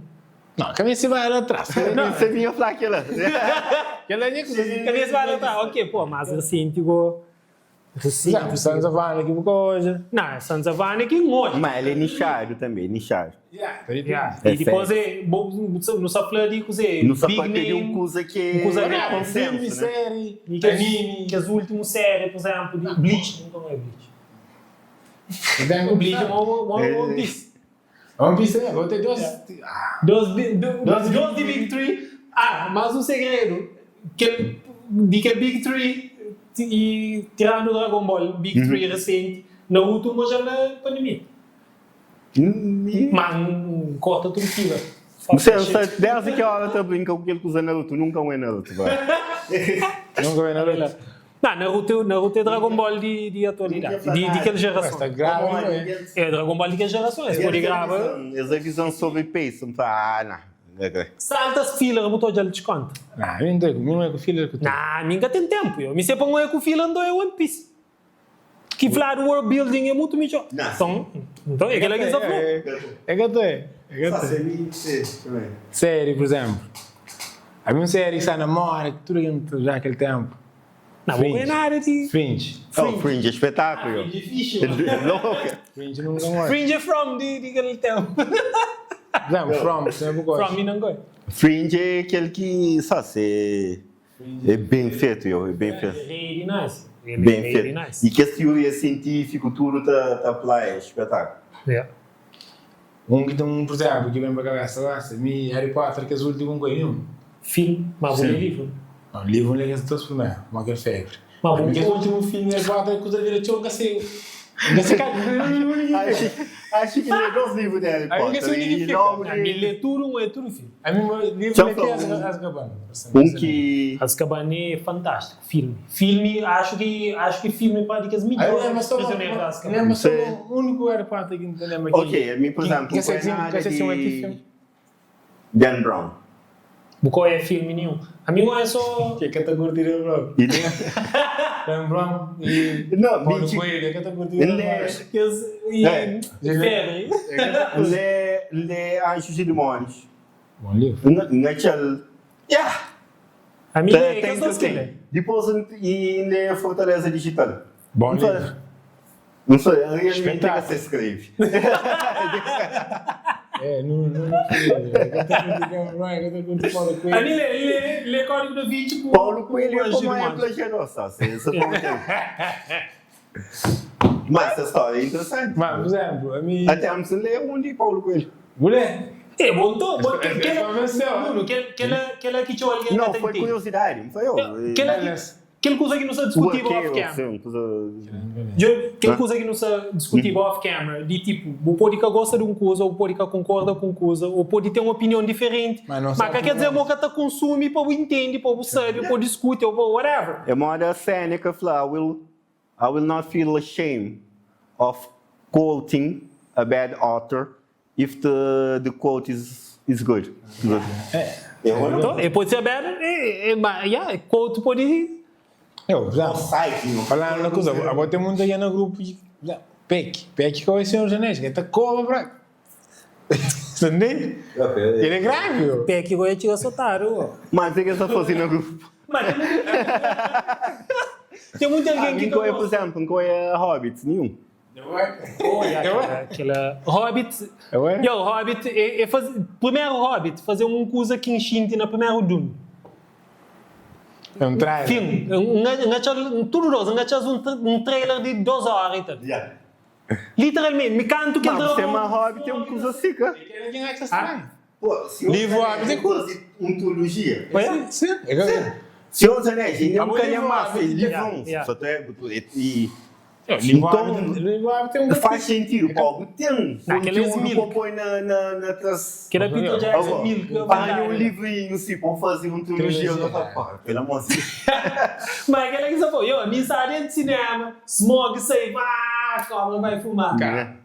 Não, cabeça vai lá atrás. Não, você vinha falar aquilo. Aquela é Cabeça vai lá atrás, ok, pô, mas recente, igual. Recente. Sons of Anarchy bu ka odja. Não, Sons of Anarchy N odja. Ma el é nixadu tanbe, nixadu. Yeah. E dipôs é, bo, nu sa fla di kuzê? Nu sa Big papia di un name, kuza ki un kuza é grandi. konsensu, Filmi, né? série, E kes, anime. kes últimu série, por exemplo, di Bleach, nunka N odja Bleach. Exemplo, Bleach é uma, uma One Piece. One Piece também, vou ter dois. Dos, dos, dos di Big Three. Ah, mas un segredu, kel, di kel Big Three, i tirandu Dragon Ball, Big Three resenti, Naruto N odja-l na pandemia. Ma N korta tudu fila. Nse, nsa, desdi ki ora ta brinka ku kel kuza Naruto, nunka N oe Naruto, ba. Nunka oe Naruto. Nah, Naruto, Naruto é Dragon Ball di, di atualidadi, di, di kel jerason. Sta grava di noe. É Dragon Ball di kel jerason, es pode grava. Es avizan sobri pace, N fla, ah, nah. Salta filler bu ta odja-l diskonta. Nah, mi N ta, mi N oe ku filler ku tudu. Nah, mi N ka ten tempu yo. Mi se pa N oe ku filler N ta oe One Piece. Ki fladu world building é mutu midjor. Nton, nton é kela ki N sa fla. É ka ta é, é ka ta é. Série, por exemplo. Ami un série ki sta na moda ki tudu algen ta odja kel tempu. Não, vou ganhar nada de. Fringe. Oh, Fringe é espetáculo. Fringe é fixe, mano. Louco. Fringe nunca morre. Fringe é From di, di kel tempu. Por exemplo, From, sempre gosto. From mi não gosto. Fringe é aquele que, sabe, é, é bem feito, yo, é bem feito. Really nice. Really, Bem really feito. nice. E que as teorias científicas, tudo tá, tá lá, é espetáculo. Yeah. Um que tem um, por exemplo, que vem para a cabeça lá, se mi Harry Potter que é último com nenhum. Filme, mas vou ler livro. Não, livro não é que todos primeiro, mas que febre. Mas Mas bom que é o último filme Harry Potter que usa vira tchau que sei. Não sei Acho, acho que lê dois livros de Harry Aí Potter. que se E unifica. logo Ah, mi de... lê tudo, um é tudo filme. A mim livro Tchau, é que é Azkaban. Um que... Azkaban é fantástico, filme. Filme, acho que, acho que filme para que as Aí melhores lembra só, Prisioneiro de Azkaban. lembra só Sim. o único Harry Potter que não lembra aqui. Ok, a mim, por exemplo, Que não foi que nada que um aqui de filme. Dan Brown. Bucó é filme nenhum. A mim não é só. Que é que tá curtindo bro? E Dan Brown e Não, Paulo mentira. Coelho, que tá curtindo Ele é- Que as, e, É. Ferry. Lê, lê Anjos e Demônios. Bom livro. Naquele... Yeah! A mim Tem, é que tem, eu sou tem. assim. Depois e lê Fortaleza Digital. Bom Não sei. livro. Não sei, realmente que Espetáculo. você escreve. É, não, não, não. Eu tô curtindo Dan Brown, eu tô curtindo Paulo A Coelho. mim lê, lê, lê Código da Vinci com Paulo Coelho é com como é Anjos e Demônios. plagiador, só. Você você pode ter. Mas essa história é interessante. Mas, por exemplo, a mim. Até antes lê um de Paulo Coelho. Mulher! É bom, tô, bom, que, que, É, convenceu. Nuno, que, que, que, que tinha alguém Não, que foi tem. curiosidade, não foi eu. Que, Beleza. que coisa que não se O discutiu off arqueiro, camera. assim, coisa... Eu, que coisa que não se discutiu off camera, de tipo, o pode que gosta de um coisa, ou pode que concorda com coisa, ou pode ter uma opinião diferente. Mas não Mas sabe que quer dizer, como é. o que tá consome, para o entende, para o sabe, para o discute, ou whatever. É uma hora Seneca fala, I will, I will not feel ashamed of quoting a bad author if the, the quote is, is good. É. Eu não Então, e pode ser bad, é, é, mas, yeah, quote pode... Eu, por exemplo, site, não. falando na coisa, agora tem muita gente no grupo de. por exemplo, Peck. Peck que é o Senhor dos Anéis, que tá cobra pra. Entendeu? Ele é grave, ó. Pé que eu ia soltar, ó. Mas o que você fazendo no grupo? Mas tem muito... tem muito Ah, alguém que não é, por exemplo, não é Hobbits nenhum. Olha, aquela, aquela Hobbit. É? Yo, Hobbit é, é faz, primeiro Hobbit, fazer uma coisa que enchente na primeiro Dune. É um trailer. Filme, um, um, um, tudo dois, um, um trailer de 2 horas e tal. Yeah. Literalmente, me canto que Mas ele você é uma Hobbit, é uma coisa assim, cara. Quem acha estranho? Pô, Senhor Livro dos Hobbit é Anéis, curto. Ontologia. É? Sim, é que Senhor dos Anéis, ele é um Ah, calha livro massa, Hobbit, livrão. yeah. Só tem, e, Então, livro Hobbit tem um faz sentido, pô. Tem Não, aquele é conteúdo milk. que põe na, na, na trans... Que era Peter Jackson, Agora, Milk. Arranha um livrinho, assim, pra fazer uma trilogia. Trilogia, Eu falo, pô, pelo amor de Deus. Mas aquela que só foi, yo, me sai dentro do cinema, smog, sei, ah, cobra vai fumar. Cara.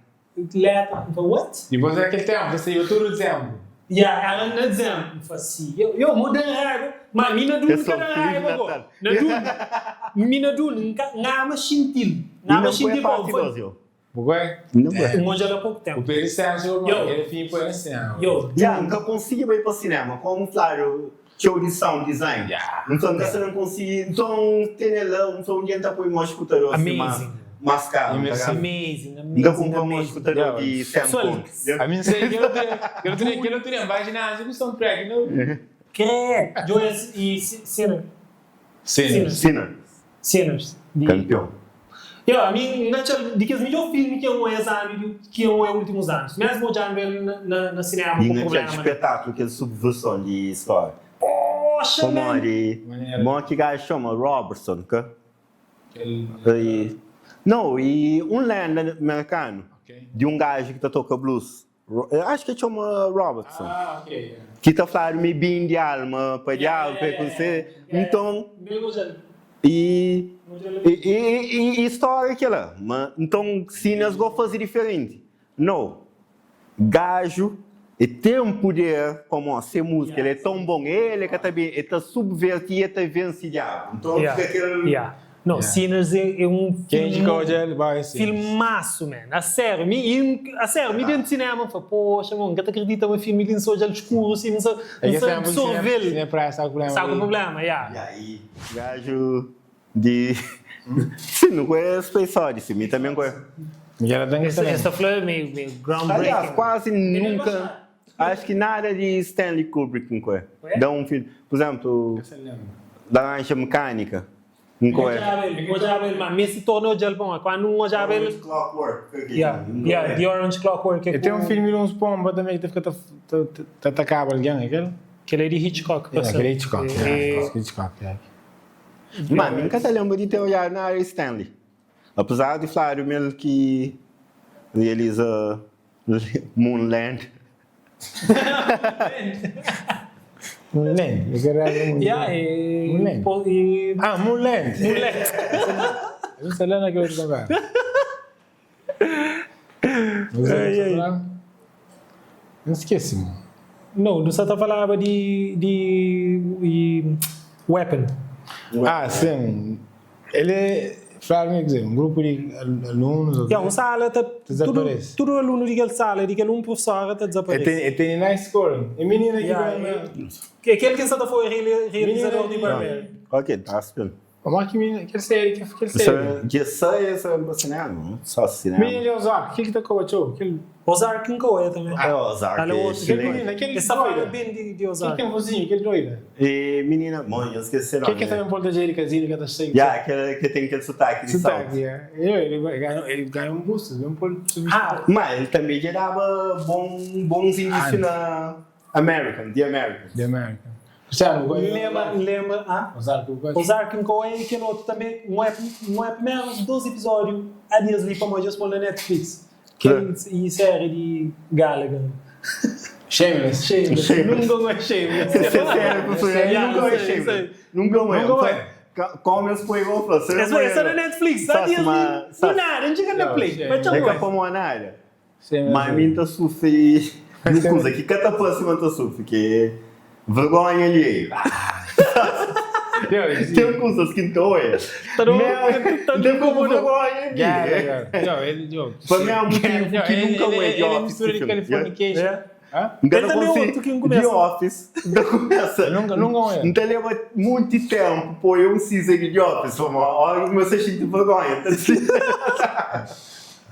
Letra, eu falei, what? Depois é aquele tempo, você saiu tudo dezembro. Yeah, ela na dezembro. Eu falei assim, eu, eu mudo raiva, mas mina duna Eu sou ka na feliz raiva, Natal. go. Na duna, mina duna, ngama xintil. E Ngama não foi a xintil, parte pô. 2, eu. Porque Não foi. Um hoje há pouco o tempo. Pedro Sérgio, Yo. ele fim foi assim. Yo, Já, nunca consegui ir para o cinema. Como, claro... Txeu di sound design. Nton N ka sta ben konsigi. Nton tene la un som di N ta poi mo skutador sima mas karu. Amazing, N ta kunpra mo skutador di 100 pontu. Ami N sai kel otu dia, kel otu dia N bai jináziu ku soundtrack na obi. Kre! Joel i Sinner. Sinners. Sinner. Sinners. Kanpion. Yo, ami N atxa-l di kes midjor filmi ki N oia es anu i ki N oia ultimus anus. Mesmu odjandu el na sinema I ku N atxa-l prublema na. spetaklu kel subverson di stória. Poxa, man! Pamodi mo ki gaju txoma Robertson, ka? I, no, i un lenda merkanu di un gaju ki ta toka blues. Acho ki e txoma Robertson. Ki ta fladu ma e bindi alma pa diabu pa e konsê. Nton, i i stória é kela. Ma nton si nes go faze diferenti. No. Gaju e ten puder pamo se múzika el é ton bon el e ka ta ben e ta subverti i e ta vense diabu. Nton fika kel. No, Sinners é um Quem que odja el vai sim. Filmaço, man. A sério, mi, e, a sério, mi dentro do cinema, N fla, poxa, mon, N ka ta acredita ma filme li N sa odja-l escuro, assim, N sa, É N que sa sempre absorve-l. Cine praia sa ku problema. Sa ku problema, yeah. E aí, gajo di. Sim, nu conhece Space Odyssey, mi também conhece. Miguel tem que Esta, esta flor é meio, meio groundbreaking. Aliás, quase nunca. Acho que nada de Stanley Kubrick N conhece. Da um filme, por exemplo, Laranja Mecânica. N conhece. Odjaba el, ma meste torna odjal pa quando um odjaba el. Orange Clockwork. Yeah, yeah, The Orange Clockwork. E tem um filme de uns pomba também que ta fica ta ta atacaba alguém, aquele? Aquele é de Hitchcock, Yeah, aquele é Hitchcock. Yeah, Hitchcock, yeah. Ma mi nka ta lembra di ter odjadu nada di Stanley. Apesar di fladu ma el ki realiza Moonland. Moonland. Eu quero ver Yeah, e, Moonland. po- e Ah, Moonland. Moonland. Eu não sei lá naquele outro lugar. Mas eu Ai, ai. Não esqueci, mano. Não, nu sa ta falaba di di e Weapon. Ah, sim. El é, fladu mi, quer dizer, un grupu di alunus. Ya, un sala ta, tudu, Dezaparese. tudu alunu di kel sala, di kel un profesora ta E dezaparese. ten, e tene nice scoring. E minina ki Ya, ben na. e, é kel ki N sa ta foi realizador di Minina di- Barbarian. Ok, ta spil. Pamodi ki minina, kel série, kel, kel série. Dja sai essa pa cinema, só cinema. Minina di Ozark, kel ki ta koba txeu, kel. Ozark N ka oia tanbe. É Ozark, Ala é otu. excelente. Kel minina, kel Es ta fala doida. ben di, di Kel Ozark. ten vozinho, kel doida. E minina, bom, eu esqueci o Kel nome. ki ta ben pol ta jeri kazinu, ki ta sai. Yeah, que, que tem aquele sotaque de Sotaque, South. yeah. Ele, ele ganha, ele ganha um boost, ben pol. Ah, Mas ele também já dava bom, bons indícios na American, The American. The American. Cristiano, lembra, lembra, ah? Ozark, eu gosto. Ozark N ka oia e kel otu tanbe, um é, um é menos 12 episódio há dias li pamodi es pol na Netflix. Kel e série di Gallagher. Shameless. Shameless. Shameless. Nunca é Shameless. Essa série, professor, Yeah, nunca é sei, Shameless. sei. Nunca é. Nunca é. Como eles põem igual professor. Essa essa na Netflix, há dias li. Do nada, não chega na Play. Mas É tchau, que ué. a nada. Shameless. Mas mim tá sufre. Não coisa que cada próxima tá sufre, que é vergonha ali. Tem coisas que não é. Tá no- tá no- Tem como vergonha ali. Yeah, yeah, yeah. Yo, ele, yo. Para mim é um motivo Yo, que ele- nunca ele- é The Ele é Office. mistura de filme. Californication. Yeah. Hã? Nunca Ele também é outro que não começa. The Office, não começa. Nunca- nunca é. Então leva muito tempo pôr um season de The Office. Uma hora que você sente vergonha.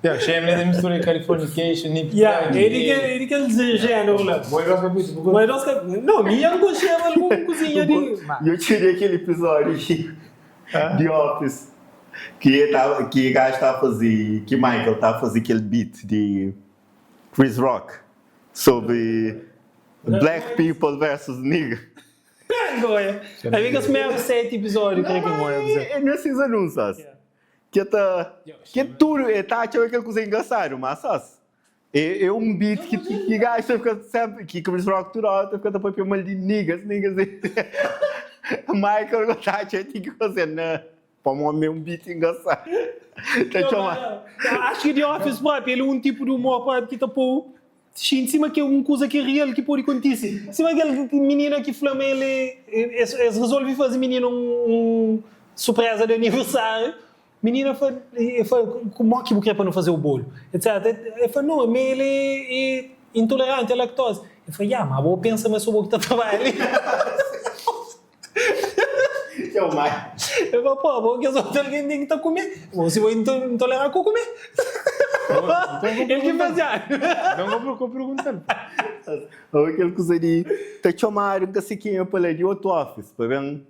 Yo, Shameless é mistura de Californication, Nick Yeah, Fury. ele que ele que é género lá. Boi gosta muito, boi Mas nós que- não, minha não gostava alguma cozinha de. E eu tirei aquele episódio de The Office que tava, que o gajo tava fazendo, que Michael tava fazendo aquele beat de Chris Rock sobre Black people versus nigga. Goia. Aí fica os primeiros sete episódios, creio que eu É, é nesses anúncios. Que tá, que tudo, é tá achando aquela coisa engraçada, mas só. É, é um beat que que gajo fica sempre, que Chris Rock toda hora fica depois mal de niggas, niggas. Michael tá achando que fazer, né? Para um homem um beat engraçado. Tá chamando. Acho que The Office próprio, ele é um tipo de humor próprio que tá pô. Em cima que é uma coisa que é real que pode acontecer. Em cima aquele menina que flama ele, eles eles resolvem fazer menino um, um surpresa de aniversário. Menina foi, foi como é que você quer para não fazer o bolo? Etc. Ele falou, não, mas ele é intolerante à lactose. Eu falei, ah, mas vou pensar mais sobre o que está trabalhando ali. Txeu mai. El fla, pô, bo kes otu algen ten ki ta kume. Bo si bo intolerá ku kume. El ki fla ja. Nton ko ko pergunta-l. Ou kel kuza di ta txomadu ka si kenha pa la di otu office pa ben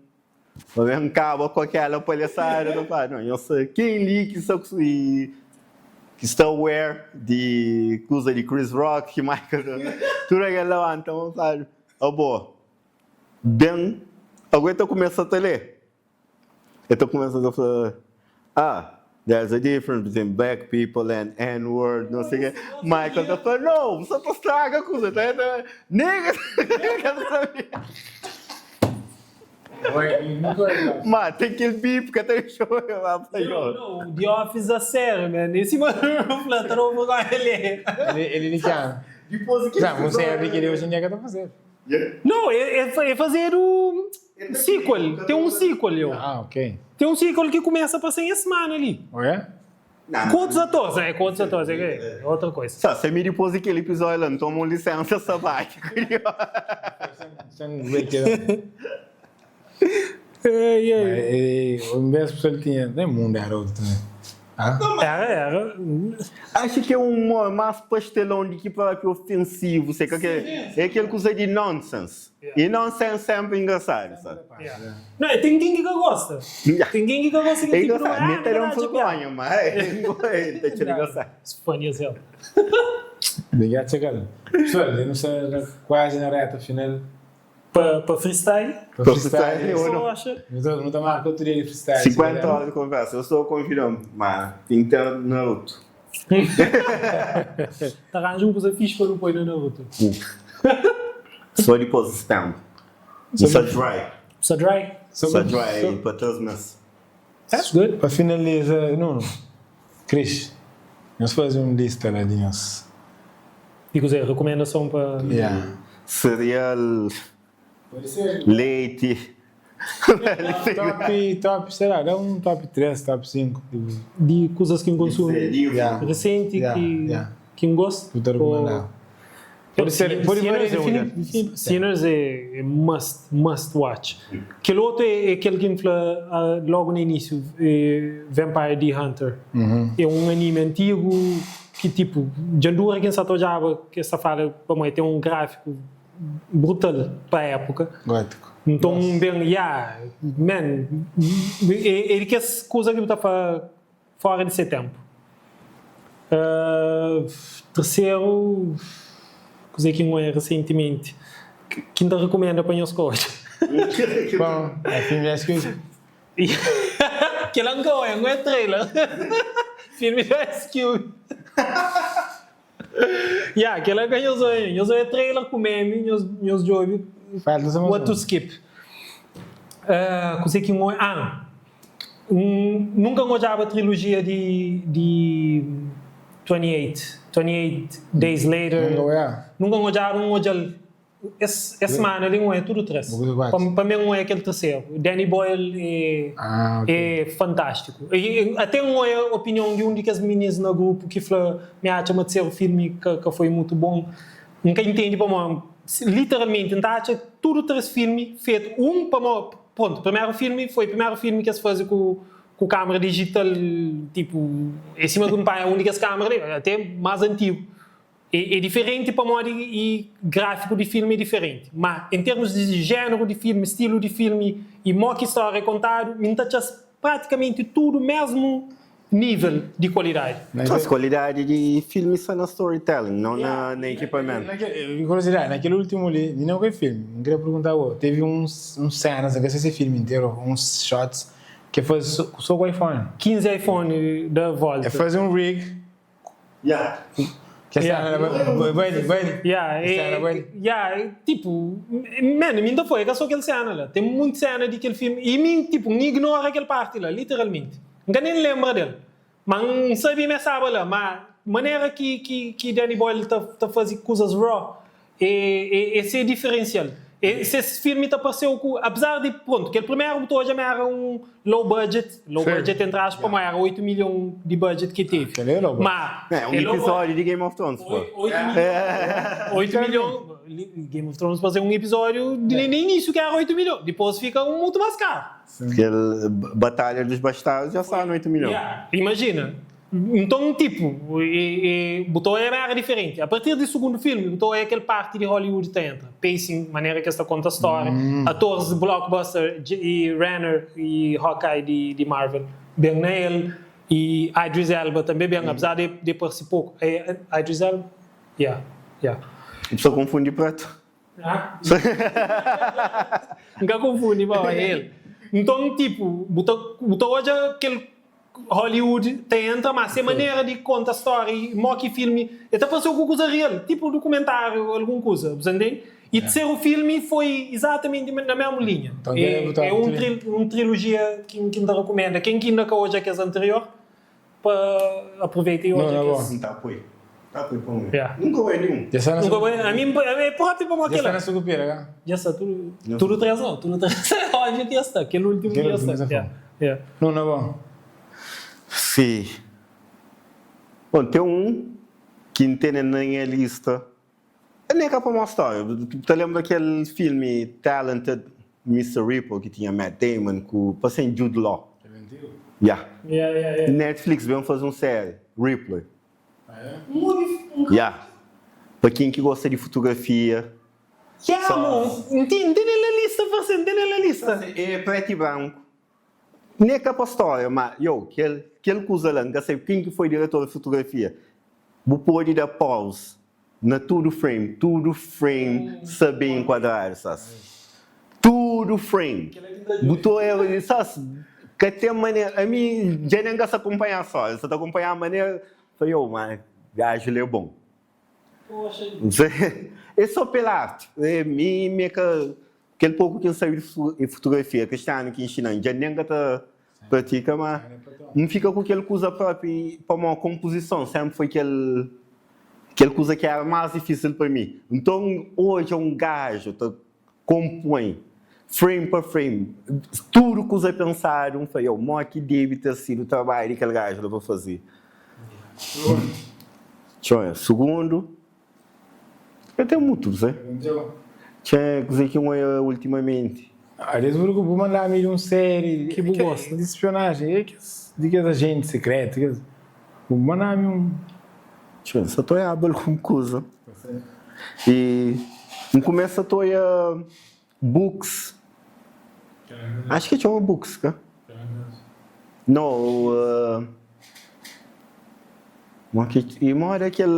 pa ben kaba ku akela palhaçada ta fla no nhos sa ken li ki sta ki sta aware di kuza di Chris Rock ki Michael tudu algen labanta mon fla abo Ben ago el ta kumesa ta lé. El ta kumesa ta fla, Ah, there's a difference between black people and N-word, não sei o quê. Michael ta fla, No, bu sta ta straga kuza. Ta ta nigga, ka ta sabia. Ma ten kel beep ka ta dexa eu lá pa yo. No, The Office a sério, man. E sima nu fla, ta da un vergonha lé. Ele di ki anu? Dipôs di kel Não, un série di kel hoje em dia ka ta fazedu. Não, é, é fazedu sequel. Tem um sequel, yo. Ah, ok. Tem um sequel ki kumesa pa ser es semana li. Oh, é? Ku otus atores, é, ku otus atores, é, é outra coisa. Só, se mi dipôs di kel episódio la, N toma un lisensa sabátiku. Sen ver kel. Ei, ei. Mas, un bes pessoal tinha, nem mundo era outro também. Ah? Era, era. Acho que é um humor mais pastelão di ki próprio ofensivo, sei que é aquele kuza di nonsense. E nonsense sempre engraçado, sabe? Yeah. Não, tem quem que gosta. Tem quem que gosta que É tipo, engraçado, ah, nem te dá um não, tipo, vergonha, mas é, tá te engraçado. It's funny as hell. Obrigado, Chacal. Pessoal, eu não sei, quase na reta final. Pa, pa freestyle? Pa freestyle. Eu não. acha? Não, não tá marca outro dia de freestyle. 50 horas de conversa, eu sou convidado, mas tem que ter Naruto. Tá arranja um coisa fixe para não pôr no Naruto. Só depois de setembro. Só dry. Só dry? Só dry para 3 meses. That's good. Para finalizar, Nuno, Cris, nós fazemos uma lista lá de nós. E coisa, recomendação para. Yeah. Cereal, Pode ser. leite. Top, top, sei lá, dá um top 3, top 5. Tipo, De coisas que eu consumo Livro. Yeah. recente Yeah, que, yeah. que eu gosto. vou te recomendar. Pode ser, pode Sinners, variar, é um define, Sinners é, é must, must watch. Aquele outro é, é aquele que me fala ah, logo no início, é Vampire the Hunter. É um anime antigo que tipo, de andura quem sabe já que essa fala para mãe tem um gráfico brutal para a época. Gótico. Então, bem, yeah, man, ele que essa coisa que está fora de seu tempo. Uh, terceiro, coisa que não é recentemente, que que ainda recomendo para nós hoje. Bom, é filme acho que Que lá não é, não é trailer. Filme da SQ. Yeah, que lá que eu sou, eu sou é trailer com meme, eu eu jogo falta só mais what to um. skip. Uh, coisa que não é, ah, nunca gostava a trilogia de de 28, 28 Days Later. Nunca é. Nunca gostava um olhar esse essa semana ali não é tudo três. Para mim não é aquele terceiro. Danny Boyle é Ah, ok. é fantástico. E, e, até uma é a opinião de um de as meninas no grupo que falou, me acha o terceiro filme que, que foi muito bom. Nunca entende para mim. Literalmente, então acha tudo três filmes feito um para mim. Pronto, o primeiro filme foi o primeiro filme que se faz com com câmera digital, tipo, em cima de um pai, a única câmera, até mais antigo. É, é diferente para modo e, e gráfico de filme é diferente. Mas em termos de género de filme, estilo de filme e modo que história é contado, me tá praticamente tudo mesmo nível de qualidade. Mas Mas qualidade de filme só na storytelling, não na, na equipamento. Naquele, curiosidade, naquele último ali, não foi filme, não queria perguntar, ô, teve uns, uns cenas, não sei se é filme inteiro, uns shots, que foi só, só com o iPhone. 15 iPhone da volta. É fazer um rig, Yeah. que a Yeah. cena vai, vai, vai. Yeah, A cena é, vai. yeah, é, tipo, man, mim não foi, é só aquela cena lá. Tem muita cena de aquele filme. E mim, tipo, me ignora aquela parte lá, literalmente. Nunca nem lembra dele. Mas não sabia me sabe lá, mas maneira que, que, que Danny Boyle tá, tá fazendo coisas raw é, é, esse é diferencial. Esse, esse filme tá apareceu com, apesar de, pronto, que o primeiro botou já era um low budget, low Sim. budget entre aspas, mas era 8 milhões de budget que teve. Aquele é low budget. Mas, É um é low episódio de Game of Thrones, pô. 8 milhões. 8 milhões. Game of Thrones faze un episódio di na início ki era 8 milhon, dipôs fika un mutu más karu. Kel Batalha dos Bastardos dja sta na 8 milhon. Yeah, imajina. Nton, tipo, e, e, bu ta oia ma era diferenti. A partir di sugundu filmi, bu ta oia kel parti di Hollywood ta entra. Pacing, manera ki es ta konta stória, atores di blockbuster, e Renner e Hawkeye di, di Marvel ben na el, e Idris Elba tanbe ben, apesar di e parse poku. E, Idris Elba? Yeah, yeah. Bu sta konfundi pretu. Ah? N ka konfundi, bo, é el. Nton, tipo, bu ta, bu ta odja kel Hollywood ta entra, ma se manera di konta stória i mo ki filmi, el ta parse-u ku kuza real, tipu dukumentáriu, algun kuza, bu sa ntende? I terseru filmi foi izatamenti na mesmu linha. É un un trilojia ki N ta rakumenda ken ki inda ka odja kes anterior pa aproveita i odja kes. N ta poi, ta poi pa un. Nunka oi ninhun. Nunka oi, ami é propi pamodi kila. Dja sta tudu, tudu 3 nau, tudu 3 é óbviu ki dja sta, kel últimu dja sta. Yeah. Não, na bom. Si. Bom, ten un ki N tene na nha lista. N ka pa mostra. Bu ta lenbra kel filmi Talented Mister Ripley ki tinha Matt Damon ku parse-m Jude Law? Yeah. Yeah, yeah, yeah. Netflix ben faze un série, Ripley. Yeah. Pa ken ki gosta di fotografia. Yeah, mo, N tene na lista, parse, N tene na lista. É preto e branco. Ne ka pa stória, ma yo, kel kel kuza la, N ka sabe ken ki foi diretor di fotografia. Bu pode da pause na tudu frame, tudu frame sta ben enkuadradu, sas. Tudu frame. Bu ta oia, sas, ka ten manera, ami dja nen ka sa kunpanha stória, N sa ta kunpanha manera, fla yo, ma gaju la é bon. É só pela arte. Mi mi é ka kel poku ki N sabe di fotografia, Cristiano ki inxina-m, dja nen ka ta pratika, ma N fika ku kel kuza propi pamodi konpozison senpri foi kel kel kuza ki era más difísil pa mi. Nton odja un gaju ta konpoi frame pa frame, tudu kuza pensadu, N fla, yo, modi ki debe ter sidu trabadju di kel gaju la pa faze? Txeu, sugundu, Eu ten mutu, bu sabe? Txeu, kuzê ki N oia ultimamenti? Ades bu bu manda-mi di un série Ki bu gosta. Di spionajen, é kes di kes ajenti sekretu, kes bu manda-mi un. Txeu, N sa ta oiaba algun kuza i N kumesa ta oia Books. Acho ki txoma books, ka? No, mo ki i moda kel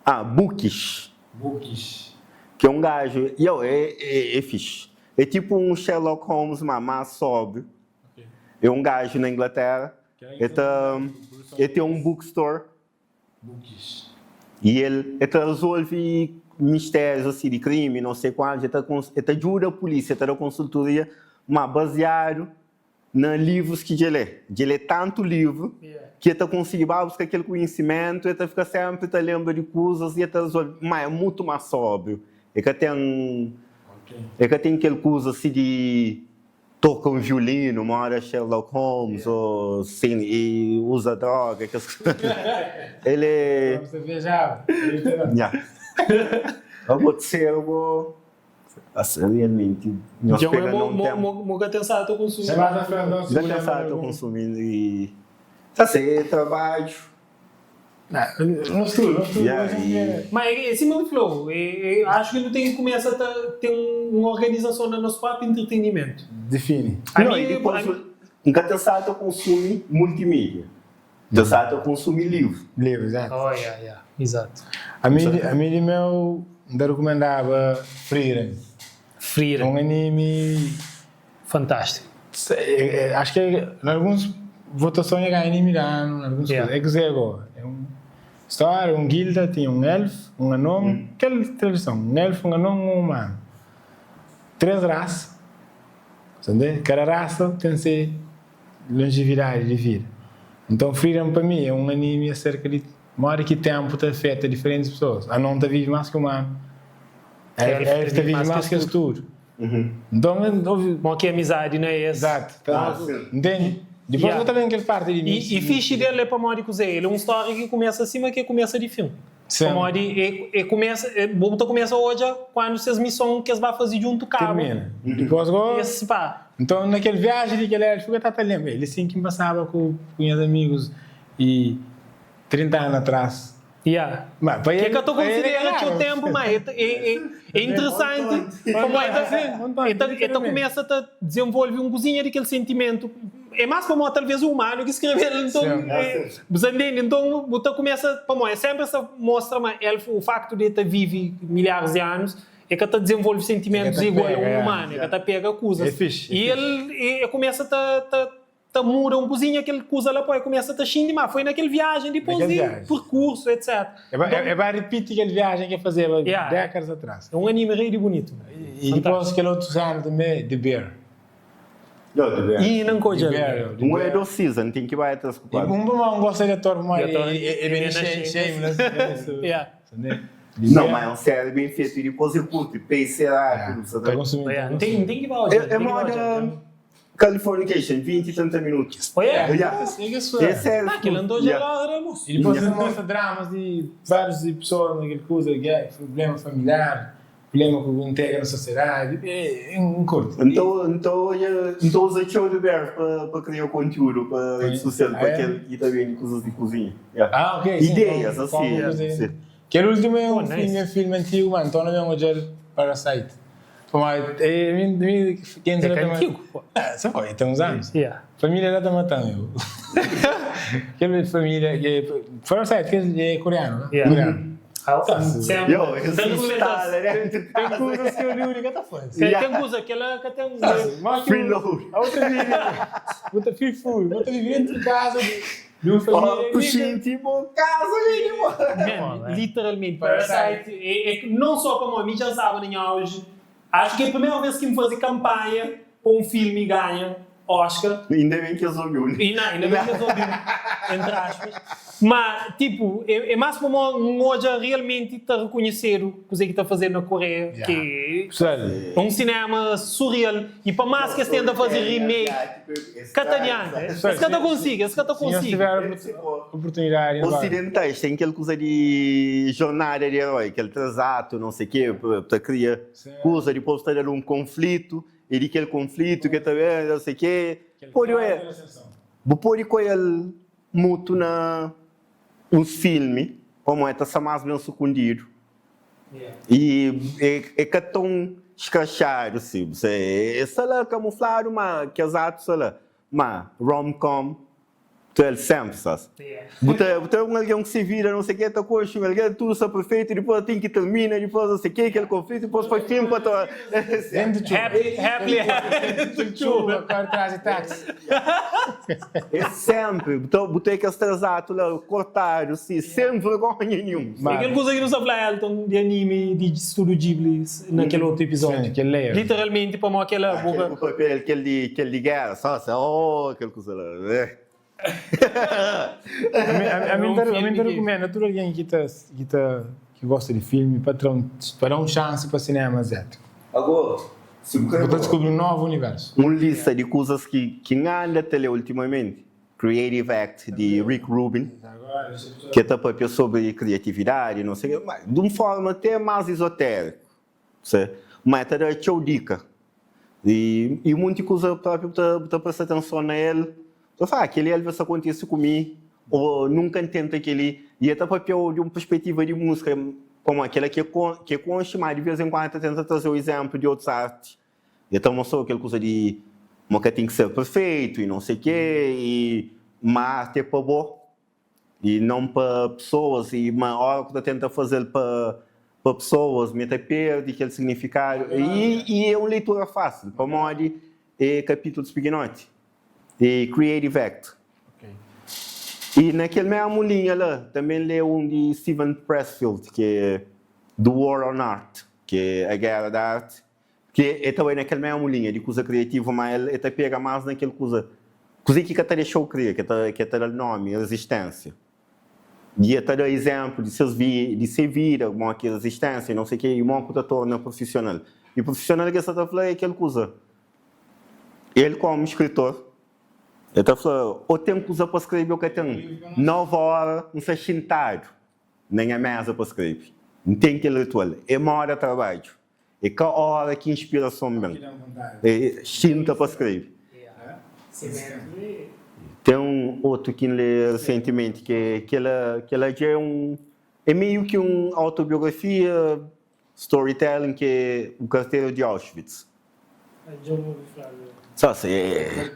ah, bookish. Bookish. Ki é un gajo, yo, é é é fixe. É tipo um Sherlock Holmes, ma más sóbrio. É un gajo na Inglaterra, el ta el ten un bookstore. I el el ta rezolve mistérius asi di krimi, não sei kuantus, el ta el ta djuda pulísia, el ta da konsultoria, má baziadu na livrus ki dja lé. Dja lé tantu livru ki el ta konsigi ba buska kel konhisimentu, el ta fika sénpri ta lenbra di kuzas i el ta rezolve. Má é mutu más sóbriu, el ka ten el ka ten kel kuza asi di Toka un violinu moda Sherlock Holmes o sin i uza droga kes kuza el é nha abo terceru bo asa realmenti nhos pega na un tempu Mo ka ten sa ta konsumi Ka ten sa ta konsumi i sa se trabadju Ma é sima bu fla-u, acho ki nu ten ki kumesa ta ten un organizason na nos propi entretenimentu. Define. Não, e dipôs N ka ta sa ta konsumi multimídia, N ta sa ta konsumi livru. Livru, exato. Oh, yeah, yeah, exato. Ami, ami di meu, N ta rekumendaba Frieren. Frieren. É un anime. Fantástico. Acho que na alguns votason é ganha anime di anu, na alguns kuza. É kuzê go? É un stória, un guilda tinha un elf, un anon, kel tradison, un elf, un anon, un umanu. 3 rasa, sa ntende? Kada rasa ten se lonjevidadi di vida. Nton Freedom pa mi é un anime aserka di modi ki tenpu ta afeta diferentis pesoas. Anon ta vive más ki umanu, elf ta vive más ki es tudu. Nton, ovi. Mo ki amizadi na es. Exato. Ta, ntende? Dipôs bu ta ben kel parti di I, i fixi del é pamodi kuzê? El é un stória ki kumesa sima ki kumesa di fin. Pamodi e e kumesa bo ta kumesa odja kuandu ses mison ki es ba faze djuntu kaba. Termina. Dipôs go. Es pa. Nton na kel viaji di kel elfu ka ta ta lenbra el sin ki N pasaba ku ku nhas amigus i 30 anu atras. Ya. Ma pa Ke el ka ta pa el é konsidera txeu klaru. ténpu ma e ta e e é interesanti pamodi e ta Sin, un e tonti ta e ta literalmenti. kumesa ta dizenvolve un kuzinha di kel sentimentu. É más pamodi talvês é umanu ki skrebe-l nton Sin. e bu ta ntende? Nton bu ta kumesa pamodi sénpri es ta mostra ma elfu o faktu di e ta vive milharis di anus E ka ta dizenvolve E ka sentimentus ta igual a pega, un ya. umanu, e ka ta pega É kuzas. fixe, é I fixe. el e kumesa ta ta ta muda un kuzinha, kel kuza la poi e kumesa ta xinti ma foi na kel viajen dipôs Naquel di viajen. perkursu etc. E ba, Nton, e ba ripiti kel viajen ki e fazeba ya, dékadas atrás. é un anime rei di bunitu. I dipôs Fantástiku. kel otu séna tanbê, The Bear. Yo, The Bear. I nan ka The odja-l. Bear, yo, The Un é Bear. dos season, ten ki bai atrás ku E 4. un pamodi N gosta di ator pamodi Di ator, e e e ben ben na Shameless. Shameless. Shameless. Ya. Não, mas é um série bem feito e depois eu curto, pace rápido, Ta sabe? konsumi, ta N ten konsumi. n ten ki ba odja-l, É, n é ten ki ba moda odja-l. Californication, 20 e 30 minutos. Oi, é? Yeah. É que sua. É série. Ah, kel N ta odja Yeah. la ora almosu. E depois ele mostra dramas di vários di pessoas naquele coisa, guerra, problema familiar, problema ku integra na sociedade. É, é um curto. Então, então, então usa txeu de Bear pa, pa kria conteúdo pa rede social, Ah, pa é? kel ki ta bende kuzas di kuzinha. Yeah. Ah, ok. Sim, Ideias, como, assim. como Yeah. coisa. Sim. Kel último é Oh, um filme, nice. é filme antigo, mano. Então não mesmo olhar Parasite. Mas é, mim, mim, quem É que tá é antigo, pô. Ah, só foi, tem uns anos. Yeah. Família lá tá matando eu. Aquela família que Parasite, que é coreano, né? Yeah. Coreano. Ah, Tá, sempre. Yo, esse Tem instala dentro de Tem casa. coisas que eu li que tá fã. Tem tem coisa que ela que tem. Mas que o- Freeload. A outra vive, outra vive fui, outra vive dentro de casa de, de uma família Oh, rica. puxinho, tipo, casa, gente, Man, Come on, literalmente, Parasite. Parasite é, é que não só para mim, já sabe nem hoje. Acho que é a primeira vez que me fazem campanha para um filme e ganha Oscar. Ainda bem que resolveu, né? E não, ainda bem que resolvi, entre aspas. Mas, tipo, é, é mais como um hoje realmente te reconhecer o que está fazendo na Coreia, Yeah. que Pessoal, é um cinema surreal. E para mais que eles tentam fazer remake, cataniano. Esse que eu consigo, esse que eu se nós consigo. tiver oportunidade agora. Ocidentais têm aquele coisa de jornada de herói, aquele transato, não sei o quê, para criar Sim. coisa, depois está um conflito, e de aquele conflito que também, não sei o quê. Pode, é, vou pôr com ele muito na um filme, como é, está mais bem escondido. E é, é que é tão escrachado, assim, você, é, é lá camuflado, mas que exato, sei lá, mas rom-com, tu é sempre, sabe? Yeah. Botar um alguém que se vira, não sei o que, tá coxa, um alguém, tudo está perfeito, depois tem que termina, depois não sei o que, aquele conflito, depois foi filme para tua. Dentro de chuva. Happy, happy, happy. Chuva, agora traz táxi. É sempre, botei aquele transato lá, cortado, assim, sem vergonha nenhuma. Mas- Aquele coisa que não sabe falar, Elton, de anime, de Estúdio Ghibli, naquele outro episódio. Sim, aquele layer. Literalmente, para mim, aquela Aquele, boca. papel, aquele, de, aquele de guerra, só assim, oh, aquele coisa lá. É. A mim, a, a É mim um te, a filme mim te que- recomendo a todo alguém que tá, que tá, que gosta de filme para ter um, para dar um chance para cinema asiático. Agora, se Para descobrir um novo universo. Uma lista de coisas que, que anda a ler ultimamente. Creative Act, de Rick Rubin, que está papel sobre criatividade, não sei o quê, mas de uma forma até mais esotérica. Certo? Mas está dando tchau dica. E, e muita coisa própria para prestar atenção nele. Eu falo, ah, aquele Elvis acontece comigo, ou nunca tenta aquele. E até papel de uma perspectiva de música, como aquela que é, que é conche, mas de vez em quando tenta trazer o exemplo de outras artes. Então mostrou aquela coisa de uma que tem que ser perfeito e não sei o quê, e uma arte é para boa e não para pessoas, e uma hora que tenta fazer para para pessoas, mete perde aquele significado. E, e é uma leitura fácil, para modo é capítulos pequenotes. É Creative Act. E naquele mesmo linha lá, também leu um de Steven Pressfield, que é The War on Art, que é a guerra da arte, que é também naquele mesmo linha de coisa criativa, mas ele até pega mais naquele coisa, coisa que até deixou criar, que até, que até dá nome, resistência. E até dá exemplo de, seus vi, de ser vida, como que resistência, não sei o quê, e como que te torna profissional. E profissional que você está falando é aquele coisa. Ele como escritor, ele está falando, ou tem coisa para escrever, ou que tem 9 horas, não sei sentado. na nha meza pa skrebe. N ten kel ritual. É moda trabadju. É ka ora ki inspirason ben. É xinta pa skrebe. Ten un otu ki N lé resentimenti ki é kel-la, kel-la dja é un, é meiu ki un autobiografia, storytelling ki é O Carteiro de Auschwitz. Sas, é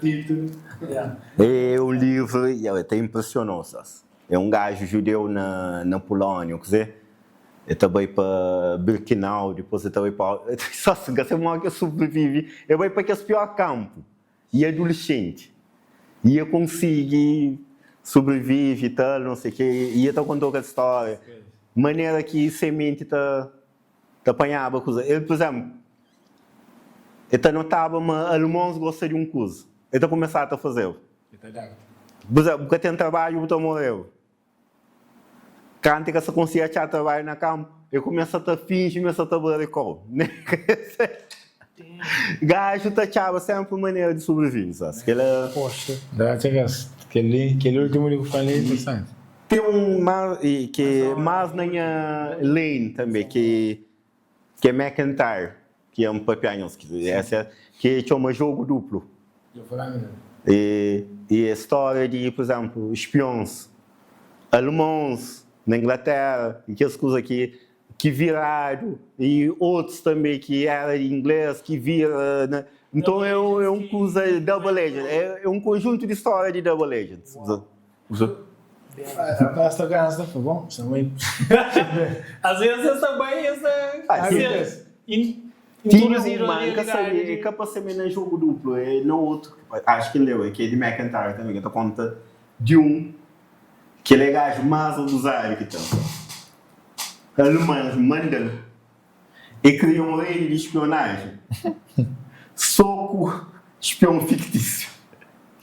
é un livru, ta inpresionou, sas. É un gaju judeu na na Pulónia, kuzê, el ta bai pa Birkenau, dipôs el ta bai pa Sas, N ka sabe modi ki el sobrivive, el bai pa kes pior kanpu. E adulescenti e e konsigi sobrevive e tal não sei ke e e ta kontou kel storia manera ki se menti ta ta panhaba kuza el por exemplo e ta notaba ma alemons gosta di un kuza e ta kumesa ta fazeba por exemplo bu ka ten trabadju bu ta moreba. Kantu e ka sa konsigi atxa trabadju na kanpu, e kumesa ta finji ma e sa ta bari kau. Gaju ta atxaba senpri manera di sobrivivi, sabes? Kel-la. Poxa. Da txeka-s. Kel-li, kel últimu li ku fla li é interesanti. Ten un más, ki é más na nha lane tanbe, ki Ki é McIntyre ki N papia nhos ki essa ki txoma jogo duplu. E e é stória di por exemplo espions alemons na Inglaterra e kes kuza ki ki viradu e otus tanbe ki era di inglês ki vira na nton é um é um kuza double agent é um konjuntu di stória di double agents. Rapaz ta gasta fla bom sa mai. Às vezes es ta bai es ta ser Tinha un ma N ka sabe é ka pa ser me na jogo duplo é na otu acho ki N leu é ki é di McIntyre tanbe ki ta konta di un kel é gajo mas abuzadu ki ten alemãs manda-l e kria un redi di spionajen so ku spion fiktísiu.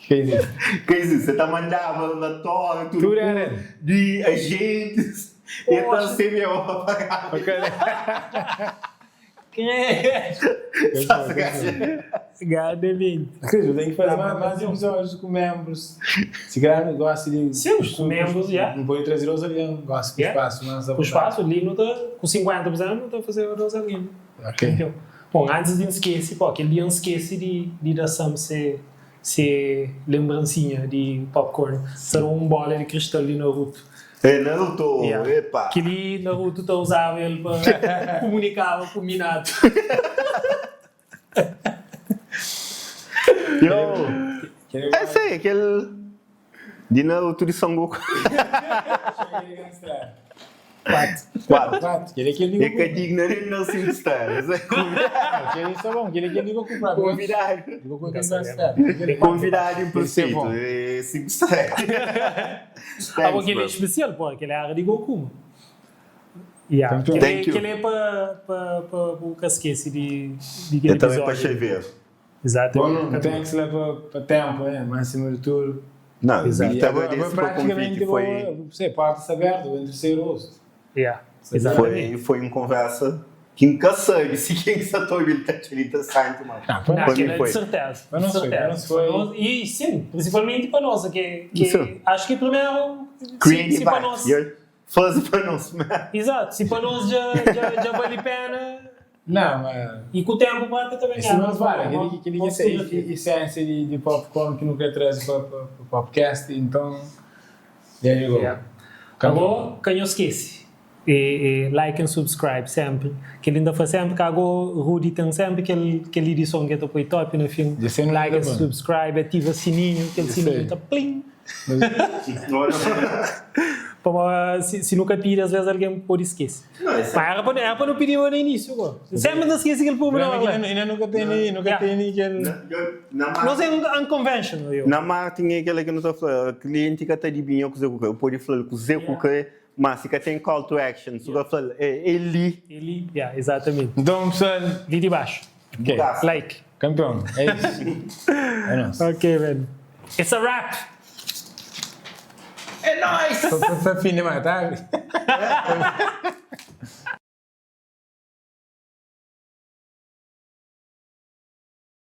Ka izisti. Ka izisti. E ta mandaba relatóriu tudu Tudu era el. di ajentis e ta resebeba pa pagaba. Pa kal. Gada mente. Cris, bu ten ki faze mais episódios ku membros. Si calhar nu gosta di. Sim, ku membros, yeah. Nu pode traze dos algen, gosta ku spasu mas Ku spasu, li nu ta, ku 50 por exemplo, nu ta faze dos algen. Ok. Bom, antis di N skese, pó, kel dia N skese di di da Sam se se lembransinha di popcorn. Ser un bola di kristal di Naruto. É Naruto, Yeah. epa! Kel-li Naruto ta uzaba el pa kumunikaba ku Minato. Yo, é sei, kel di Naruto di Son Goku. 4. 4. 4. Kel é kel di É Goku. ka digna nem na 5 strelas. Kel é bom, kel é kel di Goku próprio. Convidado. Di Goku é kel strelas. Convidado Esse é imperfeito. bom. É 5 estrelas. Ah, bom, Thanks, kel é bro. especial, pô, kel era di Goku. Mano. Yeah. Campeão. Kel é, Thank you. kel é pa, pa, pa bu ka skese di, di kel É também pa episódio. Xavier. Bom, Exatamente. não thanks lá pa, pa tempo, né? Mas acima de tudo. Não, Exato. e E te agora, agradeço agora pelo convite. praticamente Foi, vou, você, porta aberta, vou entre ser host. Yeah. Exatamente. foi, foi uma conversa que nunca sabe se quem está a ouvir está te interessante, mano. Ah, foi Não, Para aquilo mim é foi. de certeza. Para de nós foi, certeza. para nós foi. Para nós- E sim, principalmente para nós, que, que Isso. acho que primeiro, se, Creative se para Act. nós, Yeah. Faz para nós, man. exato, se para nós já, já, já vale a pena Não, mas. e com o tempo vai também Isso não vale, aquele aquele que é essência de, de popcorn que nunca traz para o podcast, então. There you go. Yeah. Agora, quem eu esquece, e, e like and subscribe sempre. Que ele ainda faz sempre, que agora o Rudy tem sempre aquele, aquele edição que eu põe top no fim. De ser Like and bom. subscribe, ativa o sininho, aquele Isso sininho aí. tá plim. Pô, se, se nunca pedir, às vezes alguém pode esquecer. Não, isso Mas era para, era para não pedir no início, pô. Sempre não esquece aquele Problema pormenor. é que né? ainda nunca tem nem, nunca Yeah. tem nem aquele. Na, mar Nós é un- unconventional, eu. na marketing é aquela que eu não estou a falar. Cliente que está de bem, eu eu pode falar com o Zé Yeah. mas se tem call to action, se eu falar, é ele. Ele, yeah, exatamente. Então, pessoal, Ali de baixo. ok. Like. Campeão, é isso. É nosso. Ok, velho. It's a wrap. É nóis! Tá fim demais, tá?